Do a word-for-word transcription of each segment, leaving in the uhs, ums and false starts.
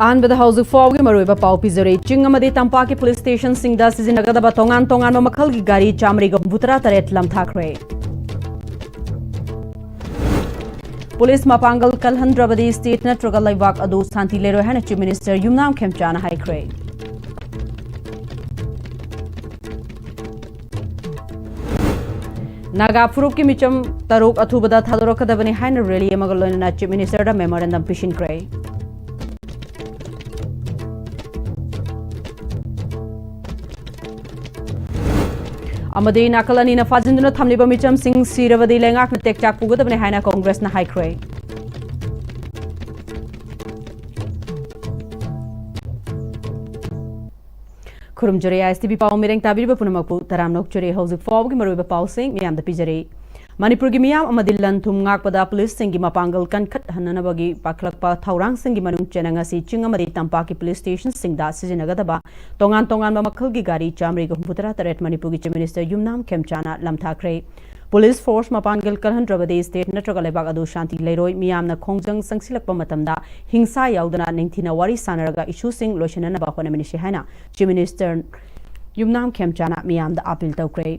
ꯑꯍꯥꯟꯕꯗ ꯍꯧꯖꯤꯛ ꯐꯥꯎꯒꯤ ꯃꯔꯨꯑꯣꯏꯕ ꯄꯥꯎ ꯄꯤꯖꯔꯤ꯫ ꯆꯤꯡ ꯑꯃꯗꯤ ꯇꯝꯄꯥꯛꯀꯤ ꯄꯨꯂꯤꯁ ꯁ꯭ꯇꯦꯁꯟꯁꯤꯡꯗ ꯁꯤꯖꯤꯟꯅꯒꯗꯕ ꯇꯣꯉꯥꯟ ꯇꯣꯉꯥꯟꯕ ꯃꯈꯜꯒꯤ ꯒꯥꯔꯤ ꯆꯥꯃꯔꯤꯒ ꯍꯨꯝꯐꯨꯇꯔꯥ ꯇꯔꯦꯠ ꯂꯝꯊꯥꯈ꯭ꯔꯦ꯫ ꯄꯨꯂꯤꯁ ꯃꯄꯥꯡꯒꯜ ꯀꯜꯍꯟꯗ꯭ꯔꯕꯗꯤ ꯁ꯭ꯇꯦꯠ ꯅꯠꯇ꯭ꯔꯒ ꯂꯩꯕꯥꯛ ꯑꯗꯨ ꯁꯥꯟꯇꯤ ꯂꯩꯔꯣꯏ ꯍꯥꯏꯅ ꯆꯤꯐ ꯃꯤꯅꯤꯁꯇꯔ ꯌꯨꯝꯅꯥꯝ ꯈꯦꯝꯆꯥꯅ ꯍꯥꯏꯈ꯭ꯔꯦ꯫ ꯅꯥꯒꯥ ꯐꯨꯔꯨꯞꯀꯤ ꯃꯤꯆꯝ ꯇꯔꯨꯛ ꯑꯊꯨꯕꯗ ꯊꯥꯗꯣꯔꯛꯀꯗꯕꯅꯤ ꯍꯥꯏꯅ ꯔꯦꯂꯤ ꯑꯃꯒ ꯂꯣꯏꯅꯅ ꯆꯤꯐ ꯃꯤꯅꯤꯁꯇꯔꯗ ꯃꯦꯃꯣꯔꯦꯟꯗꯝ ꯄꯤꯁꯤꯟꯈ꯭ꯔꯦ꯫ ꯑꯃꯗꯤ ꯅꯥꯀꯜ ꯑꯅꯤꯅ ꯐꯥꯖꯤꯟꯗꯨꯅ ꯊꯝꯂꯤꯕ ꯃꯤꯆꯝꯁꯤꯡ ꯁꯤꯔꯕꯗꯤ ꯂꯩꯉꯥꯛꯅ ꯇꯦꯛꯆꯥꯛ ꯄꯨꯒꯗꯕꯅꯤ ꯍꯥꯏꯅ ꯀꯣꯡꯒ꯭ꯔꯦꯁꯅ ꯍꯥꯏꯈ꯭ꯔꯦ꯫ ꯈꯨꯔꯨꯝꯖꯔꯤ, ꯑꯥꯏ ꯑꯦꯁ ꯇꯤ ꯚꯤ ꯄꯥꯎ ꯃꯤꯔꯦꯡ ꯇꯥꯕꯤꯔꯤꯕ ꯄꯨꯝꯅꯃꯛꯄꯨ ꯇꯔꯥꯝꯅ ꯑꯣꯛꯆꯔꯤ꯫ ꯍꯧꯖꯤꯛ ꯐꯥꯎꯕꯒꯤ ꯃꯔꯨꯑꯣꯏꯕ ꯄꯥꯎꯁꯤꯡ ꯃꯤꯌꯥꯝꯗ ꯄꯤꯖꯔꯤ꯫ ꯃꯅꯤꯄꯨꯔꯒꯤ ꯃꯤꯌꯥꯝ ꯑꯃꯗꯤ ꯂꯟ ꯊꯨꯝ ꯉꯥꯛꯄꯗ ꯄꯨꯂꯤꯁꯁꯤꯡꯒꯤ ꯃꯄꯥꯡꯒꯜ ꯀꯟꯈꯠꯍꯟꯅꯕꯒꯤ ꯄꯥꯏꯈꯠꯂꯛꯄ ꯊꯧꯔꯥꯡꯁꯤꯡꯒꯤ ꯃꯅꯨꯡ ꯆꯟꯅ ꯉꯁꯤ ꯆꯤꯡ ꯑꯃꯗꯤ ꯇꯝꯄꯥꯛꯀꯤ ꯄꯨꯂꯤꯁ ꯁ꯭ꯇꯦꯁꯟꯁꯤꯡꯗ ꯁꯤꯖꯤꯟꯅꯒꯗꯕ ꯇꯣꯉꯥꯟ ꯇꯣꯉꯥꯟꯕ ꯃꯈꯜꯒꯤ ꯒꯥꯔꯤ ꯆꯥꯃꯔꯤꯒ ꯍꯨꯝꯐꯨꯇꯔꯥ ꯇꯔꯦꯠ ꯃꯅꯤꯄꯨꯔꯒꯤ ꯆꯤꯐ ꯃꯤꯅꯤꯁꯇꯔ ꯌꯨꯝꯅꯥꯝ ꯈꯦꯝꯆꯥꯅ ꯂꯝꯊꯥꯈ꯭ꯔꯦ꯫ ꯄꯨꯂꯤꯁ ꯐꯣꯔꯁ ꯃꯄꯥꯡꯒꯜ ꯀꯜꯍꯟꯗ꯭ꯔꯕꯗꯤ ꯁ꯭ꯇꯦꯠ ꯅꯠꯇ꯭ꯔꯒ ꯂꯩꯕꯥꯛ ꯑꯗꯨ ꯁꯥꯟꯇꯤ ꯂꯩꯔꯣꯏ꯫ ꯃꯤꯌꯥꯝꯅ ꯈꯣꯡꯖꯪ ꯆꯪꯁꯤꯜꯂꯛꯄ ꯃꯇꯝꯗ ꯍꯤꯡꯁꯥ ꯌꯥꯎꯗꯅ ꯅꯤꯡꯊꯤꯅ ꯋꯥꯔꯤ ꯁꯥꯟꯅꯔꯒ ꯏꯁꯨꯁꯤꯡ ꯂꯣꯏꯁꯤꯟꯅꯅꯕ ꯍꯣꯠꯅꯃꯤꯟꯅꯁꯤ ꯍꯥꯏꯅ ꯆꯤꯐ ꯃꯤꯅꯤꯁꯇꯔ ꯌꯨꯝꯅꯥꯝ ꯈꯦꯝꯆꯥꯅ ꯃꯤꯌꯥꯝꯗ ꯑꯥꯄꯤꯜ ꯇꯧꯈ꯭ꯔꯦ꯫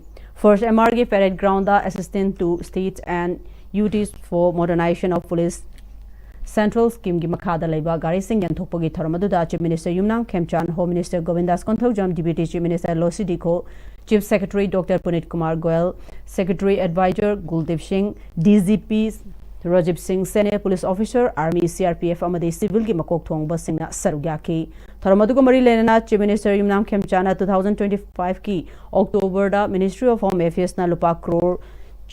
ꯐꯥꯔꯁ ꯑꯦꯝ ꯑꯥꯔꯒꯤ parade ground Assistant to State and Duties for Modernization of Police Central Scheme ꯒꯤ ꯃꯈꯥꯗ ꯂꯩꯕ ꯒꯥꯔꯤꯁꯤꯡ ꯌꯦꯟꯊꯣꯛꯄꯒꯤ ꯊꯧꯔꯝ ꯑꯗꯨꯗ chief minister Yumnam Khemchand, home minister Govindas Konthoujam, deputy chief minister Losii Dikho, chief secretary doctor Punit Kumar Goel, secretary adviser Kuldip Singh, D G P Rajiv Singh, senior police officer, army, C R P F ꯑꯃꯗꯤ ꯁꯤꯚꯤꯜꯒꯤ ꯃꯀꯣꯛ ꯊꯣꯡꯕꯁꯤꯡꯅ ꯁꯔꯨꯛ ꯌꯥꯈꯤ꯫ ꯊꯧꯔꯝ ꯑꯗꯨꯒ ꯃꯔꯤ ꯂꯩꯅꯅ ꯆꯤꯐ ꯃꯤꯅꯤꯁꯇꯔ ꯌꯨꯝꯅꯥꯝ ꯈꯦꯝꯆꯥꯅ two thousand twenty five ꯀꯤ ꯑꯣꯛꯇꯣꯕꯔꯗ Ministry of Home Affairs ꯅ ꯂꯨꯄꯥ ꯀ꯭ꯔꯣꯔ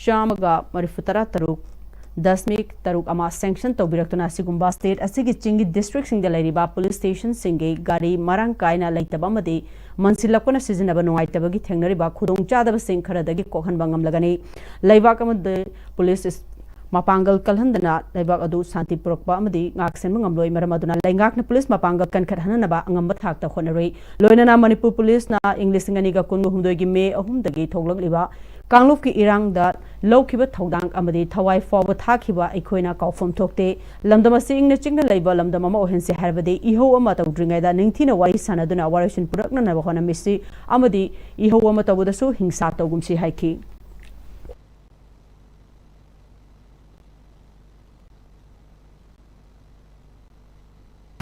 ꯆꯥꯝꯃꯒ ꯃꯔꯤꯐꯨ ꯇꯔꯥ ꯇꯔꯨꯛ ꯗꯁꯃꯤꯛ ꯇꯔꯨꯛ ꯑꯃ ꯁꯦꯡꯁꯟ ꯇꯧꯕꯤꯔꯛꯇꯨꯅ ꯑꯁꯤꯒꯨꯝꯕ ꯁ꯭ꯇꯦꯠ ꯑꯁꯤꯒꯤ ꯆꯤꯡꯒꯤ ꯗꯤꯁꯇ꯭ꯔꯤꯛꯁꯤꯡꯗ ꯂꯩꯔꯤꯕ ꯄꯨꯂꯤꯁ ꯁ꯭ꯇꯦꯁꯟꯁꯤꯡꯒꯤ ꯒꯥꯔꯤ ꯃꯔꯥꯡ ꯀꯥꯏꯅ ꯂꯩꯇꯕ ꯑꯃꯗꯤ ꯃꯟꯁꯤꯜꯂꯛꯄꯅ ꯁꯤꯖꯤꯟꯅꯕ ꯅꯨꯡꯉꯥꯏꯇꯕꯒꯤ ꯊꯦꯡꯅꯔꯤꯕ ꯈꯨꯗꯣꯡꯆꯥꯗꯕꯁꯤꯡ ꯈꯔꯗꯒꯤ ꯀꯣꯛꯍꯟꯕ ꯉꯝꯂꯒꯅꯤ꯫ ꯂꯩꯕꯥꯛ ꯑꯃꯗ ꯄꯨꯂꯤꯁ ꯃꯄꯥꯡꯒꯜ ꯀꯜꯍꯟꯗꯅ ꯂꯩꯕꯥꯛ ꯑꯗꯨ ꯁꯥꯟꯇꯤ ꯄꯨꯔꯛꯄ ꯑꯃꯗꯤ ꯉꯥꯛꯁꯦꯟꯕ ꯉꯝꯂꯣꯏ꯫ ꯃꯔꯝ ꯑꯗꯨꯅ ꯂꯩꯉꯥꯛꯅ ꯄꯨꯂꯤꯁ ꯃꯄꯥꯡꯒꯜ ꯀꯟꯈꯠꯍꯟꯅꯕ ꯑꯉꯝꯕ ꯊꯥꯛꯇ ꯍꯣꯠꯅꯔꯨꯏ꯫ ꯂꯣꯏꯅꯅ ꯃꯅꯤꯄꯨꯔ ꯄꯨꯂꯤꯁꯅ ꯏꯪ ꯂꯤꯁꯤꯡ ꯑꯅꯤꯒ ꯀꯨꯟꯒ ꯍꯨꯝꯗꯣꯏꯒꯤ ꯃꯦ ꯑꯍꯨꯝꯗꯒꯤ ꯊꯣꯛꯂꯛꯂꯤꯕ ꯀꯥꯡꯂꯨꯞꯀꯤ ꯏꯔꯥꯡꯗ ꯂꯧꯈꯤꯕ ꯊꯧꯗꯥꯡ ꯑꯃꯗꯤ ꯊꯋꯥꯏ ꯐꯥꯎꯕ ꯊꯥꯈꯤꯕ ꯑꯩꯈꯣꯏꯅ ꯀꯥꯎꯐꯝ ꯊꯣꯛꯇꯦ꯫ ꯂꯝꯗꯝ ꯑꯁꯤ ꯏꯪꯅ ꯆꯤꯛꯅ ꯂꯩꯕ ꯂꯝꯗꯝ ꯑꯃ ꯑꯣꯏꯍꯟꯁꯦ ꯍꯥꯏꯔꯕꯗꯤ ꯏꯍꯧ ꯑꯃ ꯇꯧꯗ꯭ꯔꯤꯉꯩꯗ ꯅꯤꯡꯊꯤꯅ ꯋꯥꯔꯤ ꯁꯥꯟꯅꯗꯨꯅ ꯋꯥꯔꯣꯏꯁꯤꯟ ꯄꯨꯔꯛꯅꯅꯕ ꯍꯣꯠꯅꯃꯤꯁꯤ ꯑꯃꯗꯤ ꯏꯍꯧ ꯑꯃ ꯇꯧꯕꯗꯁꯨ ꯍꯤꯡꯁꯥ ꯇꯧꯒꯨꯝꯁꯤ ꯍꯥꯏꯈꯤ꯫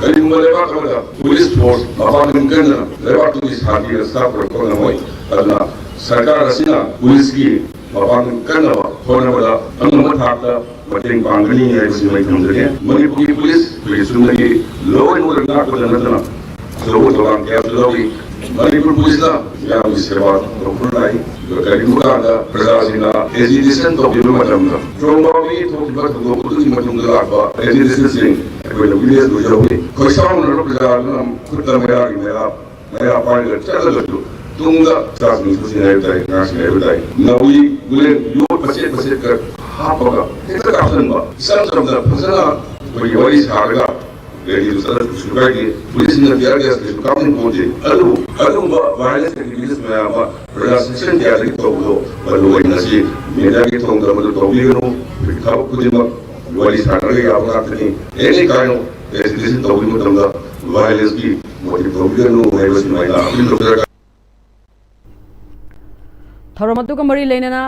ꯀꯔꯤꯒꯨꯝꯕ ꯂꯩꯕꯥꯛ ꯑꯃꯗ ꯄꯨꯂꯤꯁ ꯐꯣꯔꯁ ꯃꯄꯥꯡꯒꯜ ꯀꯟꯗꯅ ꯂꯩꯕꯥꯛꯇꯨꯒꯤ ꯁꯥꯟꯇꯤ ꯔꯛꯁꯥ ꯄꯨꯔꯛꯄ ꯉꯝꯃꯣꯏ꯫ ꯑꯗꯨꯅ ꯁꯔꯀꯥꯔ ꯑꯁꯤꯅ ꯄꯨꯂꯤꯁꯀꯤ ꯃꯄꯥꯡꯒꯜ ꯀꯟꯅꯕ ꯍꯣꯠꯅꯕꯗ ꯑꯉꯝꯕ ꯊꯥꯛꯇ ꯃꯇꯦꯡ ꯄꯥꯡꯒꯅꯤ ꯍꯥꯏꯕꯁꯤ ꯑꯩ ꯊꯝꯖꯒꯦ꯫ ꯃꯅꯤꯄꯨꯔꯒꯤ ꯄꯨꯂꯤꯁ ꯑꯩꯈꯣꯏꯒꯤ ꯆꯨꯝꯅꯒꯤ law and order ꯉꯥꯛꯄꯗ ꯅꯠꯇꯅ ꯑꯆꯧꯕ ꯊꯧꯗꯥꯡ ꯀꯌꯥꯁꯨ ꯂꯧꯔꯤ꯫ ꯃꯅꯤꯄꯨꯔ ꯄꯨꯂꯤꯁꯅ ꯃꯤꯌꯥꯝꯒꯤ ꯁꯦꯕꯥ ꯇꯧꯗꯨꯅ ꯂꯥꯛꯏ꯫ ꯑꯗꯨꯒ ꯀꯔꯤꯒꯨꯝꯕ ꯀꯥꯟꯗ ꯄ꯭ꯔꯖꯥꯁꯤꯡꯅ agitation ꯇꯧꯈꯤꯕ ꯃꯇꯝꯗ ꯆꯣꯡꯕꯥꯎ ꯃꯤ ꯊꯣꯛꯈꯤꯕ ꯊꯧꯗꯣꯛ ꯑꯗꯨꯒꯤ ꯃꯇꯨꯡꯗ ꯂꯥꯛꯄ agitation ꯁꯤꯡ ꯑꯩꯈꯣꯏꯅ witness ꯑꯣꯏꯖꯍꯧꯏ꯫ ꯈꯣꯏꯁꯥꯎꯅꯔꯕ ꯄ꯭ꯔꯖꯥꯗꯨꯅ ꯈꯨꯠꯇ ꯃꯩꯔꯥꯒꯤ ꯃꯩꯔꯥ ꯃꯩꯔꯥ ꯄꯥꯏꯔꯒ ꯆꯠꯂꯒꯁꯨ ꯇꯨꯡꯗ ꯏꯆꯥꯁꯤꯡꯁꯨ ꯁꯤꯟꯅꯕ ꯇꯥꯏ, ꯉꯥ ꯁꯤꯟꯅꯕ ꯇꯥꯏ꯫ ꯅꯥꯎꯔꯤ ꯒꯨꯂꯦꯟ ꯌꯣꯠ ꯃꯆꯦꯠ ꯃꯆꯦꯠꯀ ꯍꯥꯞꯄꯒ ꯍꯦꯛꯇ ꯀꯥꯞꯁꯤꯟꯕ꯫ ꯏꯆꯝ ꯆꯝꯅ ꯐꯖꯅ ꯑꯩꯈꯣꯏꯒꯤ ꯋꯥꯔꯤ ꯁꯥꯔꯒ ꯔꯦꯂꯤꯗꯨ ꯆꯠꯂꯁꯨ ꯀꯩꯁꯨ ꯀꯥꯏꯗꯦ꯫ ꯄꯨꯂꯤꯁꯁꯤꯡꯅ tear gas ꯀꯩꯁꯨ ꯀꯥꯞꯅꯤꯡ ꯄꯣꯟꯗꯦ꯫ ꯑꯗꯨꯕꯨ ꯑꯗꯨꯒꯨꯝꯕ violence activities ꯃꯌꯥꯝ ꯑꯃ ꯄ꯭ꯔꯖꯥ section ꯀꯌꯥꯗꯒꯤ ꯇꯧꯕꯗꯣ ꯃꯗꯨ ꯑꯣꯏꯅ ꯉꯁꯤ media ꯒꯤ ꯊꯣꯡꯗ ꯃꯗꯨ ꯇꯧꯕꯤꯒꯅꯨ꯫ ꯊꯕꯛ ꯈꯨꯗꯤꯡꯃꯛ ꯋꯥꯔꯤ ꯁꯥꯟꯅꯔꯒ ꯌꯥꯕ ꯉꯥꯛꯇꯅꯤ꯫ Any kind of agitation ꯇꯧꯕ ꯃꯇꯝꯗ violence ꯀꯤ motive ꯇꯧꯕꯤꯒꯅꯨ ꯍꯥꯏꯕꯁꯤ ꯑꯩꯅ appeal ꯇꯧꯖꯔꯛꯀꯦ꯫ ꯊꯧꯔꯝ ꯑꯗꯨꯒ ꯃꯔꯤ ꯂꯩꯅꯅ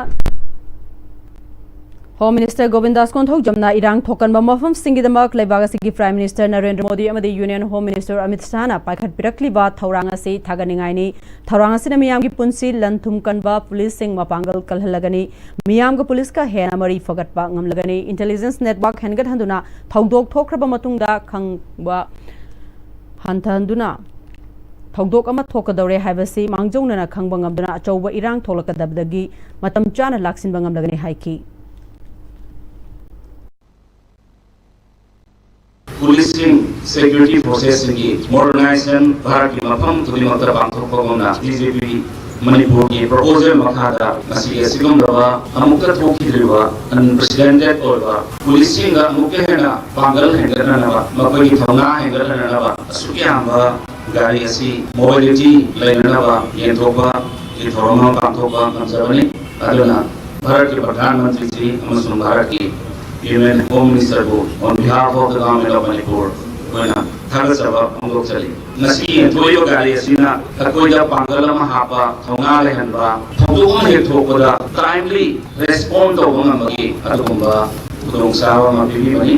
Home Minister ꯒꯣꯕꯤꯟꯗꯥꯁ ꯀꯣꯟꯊꯧꯖꯝꯅ ꯏꯔꯥꯡ ꯊꯣꯛꯀꯟꯕ ꯃꯐꯝꯁꯤꯡꯒꯤꯗꯃꯛ ꯂꯩꯕꯥꯛ ꯑꯁꯤꯒꯤ Prime Minister ꯅꯔꯦꯟꯗ꯭ꯔ ꯃꯣꯗꯤ ꯑꯃꯗꯤ Union Home Minister ꯑꯃꯤꯠ ꯁꯥꯍꯅ ꯄꯥꯏꯈꯠꯄꯤꯔꯛꯂꯤꯕ ꯊꯧꯔꯥꯡ ꯑꯁꯤ ꯊꯥꯒꯠꯅꯤꯡꯉꯥꯏꯅꯤ꯫ ꯊꯧꯔꯥꯡ ꯑꯁꯤꯅ ꯃꯤꯌꯥꯝꯒꯤ ꯄꯨꯟꯁꯤ ꯂꯟ ꯊꯨꯝ ꯀꯟꯕ ꯄꯨꯂꯤꯁꯁꯤꯡ ꯃꯄꯥꯡꯒꯜ ꯀꯜꯍꯜꯂꯒꯅꯤ꯫ ꯃꯤꯌꯥꯝꯒ ꯄꯨꯂꯤꯁꯀ ꯍꯦꯟꯅ ꯃꯔꯤ ꯐꯒꯠꯄ ꯉꯝꯂꯒꯅꯤ꯫ Intelligence network ꯍꯦꯟꯒꯠꯍꯟꯗꯨꯅ ꯊꯧꯗꯣꯛ ꯊꯣꯛꯈ꯭ꯔꯕ ꯃꯇꯨꯡꯗ ꯈꯪꯕ ꯍꯟꯊꯍꯟꯗꯨꯅ ꯊꯧꯗꯣꯛ ꯑꯃ ꯊꯣꯛꯀꯗꯧꯔꯦ ꯍꯥꯏꯕꯁꯤ ꯃꯥꯡꯖꯧꯅꯅ ꯈꯪꯕ ꯉꯝꯗꯨꯅ ꯑꯆꯧꯕ ꯏꯔꯥꯡ ꯊꯣꯛꯂꯛꯀꯗꯕꯗꯒꯤ ꯃꯇꯝ ꯆꯥꯅ ꯂꯥꯛꯁꯤꯟꯕ ꯉꯝꯂꯒꯅꯤ ꯍꯥꯏꯈꯤ꯫ ꯄꯨꯂꯤꯁꯁꯤꯡ, security forces ꯁꯤꯡꯒꯤ modernization ꯚꯥꯔꯠꯀꯤ ꯃꯐꯝ ꯈꯨꯗꯤꯡꯃꯛꯇ ꯄꯥꯡꯊꯣꯛꯄꯒꯨꯝꯅ BJP ꯃꯅꯤꯄꯨꯔꯒꯤ ꯄ꯭ꯔꯣꯄꯣꯖꯦꯜ ꯃꯈꯥꯗ ꯉꯁꯤꯒꯤ ꯑꯁꯤꯒꯨꯝꯂꯕ ꯑꯃꯨꯛꯇ ꯊꯣꯛꯈꯤꯗ꯭ꯔꯤꯕ ꯑꯟꯄ꯭ꯔꯦꯁꯤꯗꯦꯟꯇꯦꯠ ꯑꯣꯏꯕ ꯄꯨꯂꯤꯁꯁꯤꯡꯗ ꯑꯃꯨꯛꯀ ꯍꯦꯟꯅ ꯄꯥꯡꯒꯜ ꯍꯦꯟꯒꯠꯍꯟꯅꯕ, ꯃꯈꯣꯏꯒꯤ ꯊꯧꯅꯥ ꯍꯦꯟꯒꯠꯍꯟꯅꯅꯕ ꯑꯁꯨꯛ ꯌꯥꯝꯕ ꯒꯥꯔꯤ ꯑꯁꯤ ꯃꯣꯕꯤꯂꯤꯇꯤ ꯂꯩꯅꯅꯕ ꯌꯦꯟꯊꯣꯛꯄꯒꯤ ꯊꯧꯔꯝ ꯑꯃ ꯄꯥꯡꯊꯣꯛꯄ ꯉꯝꯖꯕꯅꯤ꯫ ꯑꯗꯨꯅ ꯚꯥꯔꯠꯀꯤ ꯄ꯭ꯔꯙꯥꯟ ꯃꯟꯇ꯭ꯔꯤ ꯖꯤ ꯑꯃꯁꯨꯡ ꯚꯥꯔꯠꯀꯤ ꯌꯨꯅꯤꯌꯟ ꯍꯣꯝ ꯃꯤꯅꯤꯁꯇꯔꯕꯨ on behalf of the Government of Manipur ꯑꯩꯈꯣꯏꯅ ꯊꯥꯒꯠꯆꯕ ꯐꯣꯡꯗꯣꯛꯆꯔꯤ꯫ ꯉꯁꯤ ꯌꯦꯟꯊꯣꯛꯏꯕ ꯒꯥꯔꯤ ꯑꯁꯤꯅ ꯑꯩꯈꯣꯏꯗ ꯄꯥꯡꯒꯜ ꯑꯃ ꯍꯥꯞꯄ, ꯊꯧꯅꯥ ꯂꯩꯍꯟꯕ, ꯊꯧꯗꯣꯛ ꯑꯃ ꯍꯦꯛ ꯊꯣꯛꯄꯗ ꯇꯥꯏꯝꯂꯤ ꯔꯦꯁꯄꯣꯟ ꯇꯧꯕ ꯉꯝꯕꯒꯤ ꯑꯗꯨꯒꯨꯝꯕ ꯈꯨꯗꯣꯡꯆꯥꯕ ꯑꯃ ꯄꯤꯕꯤꯕꯅꯤ꯫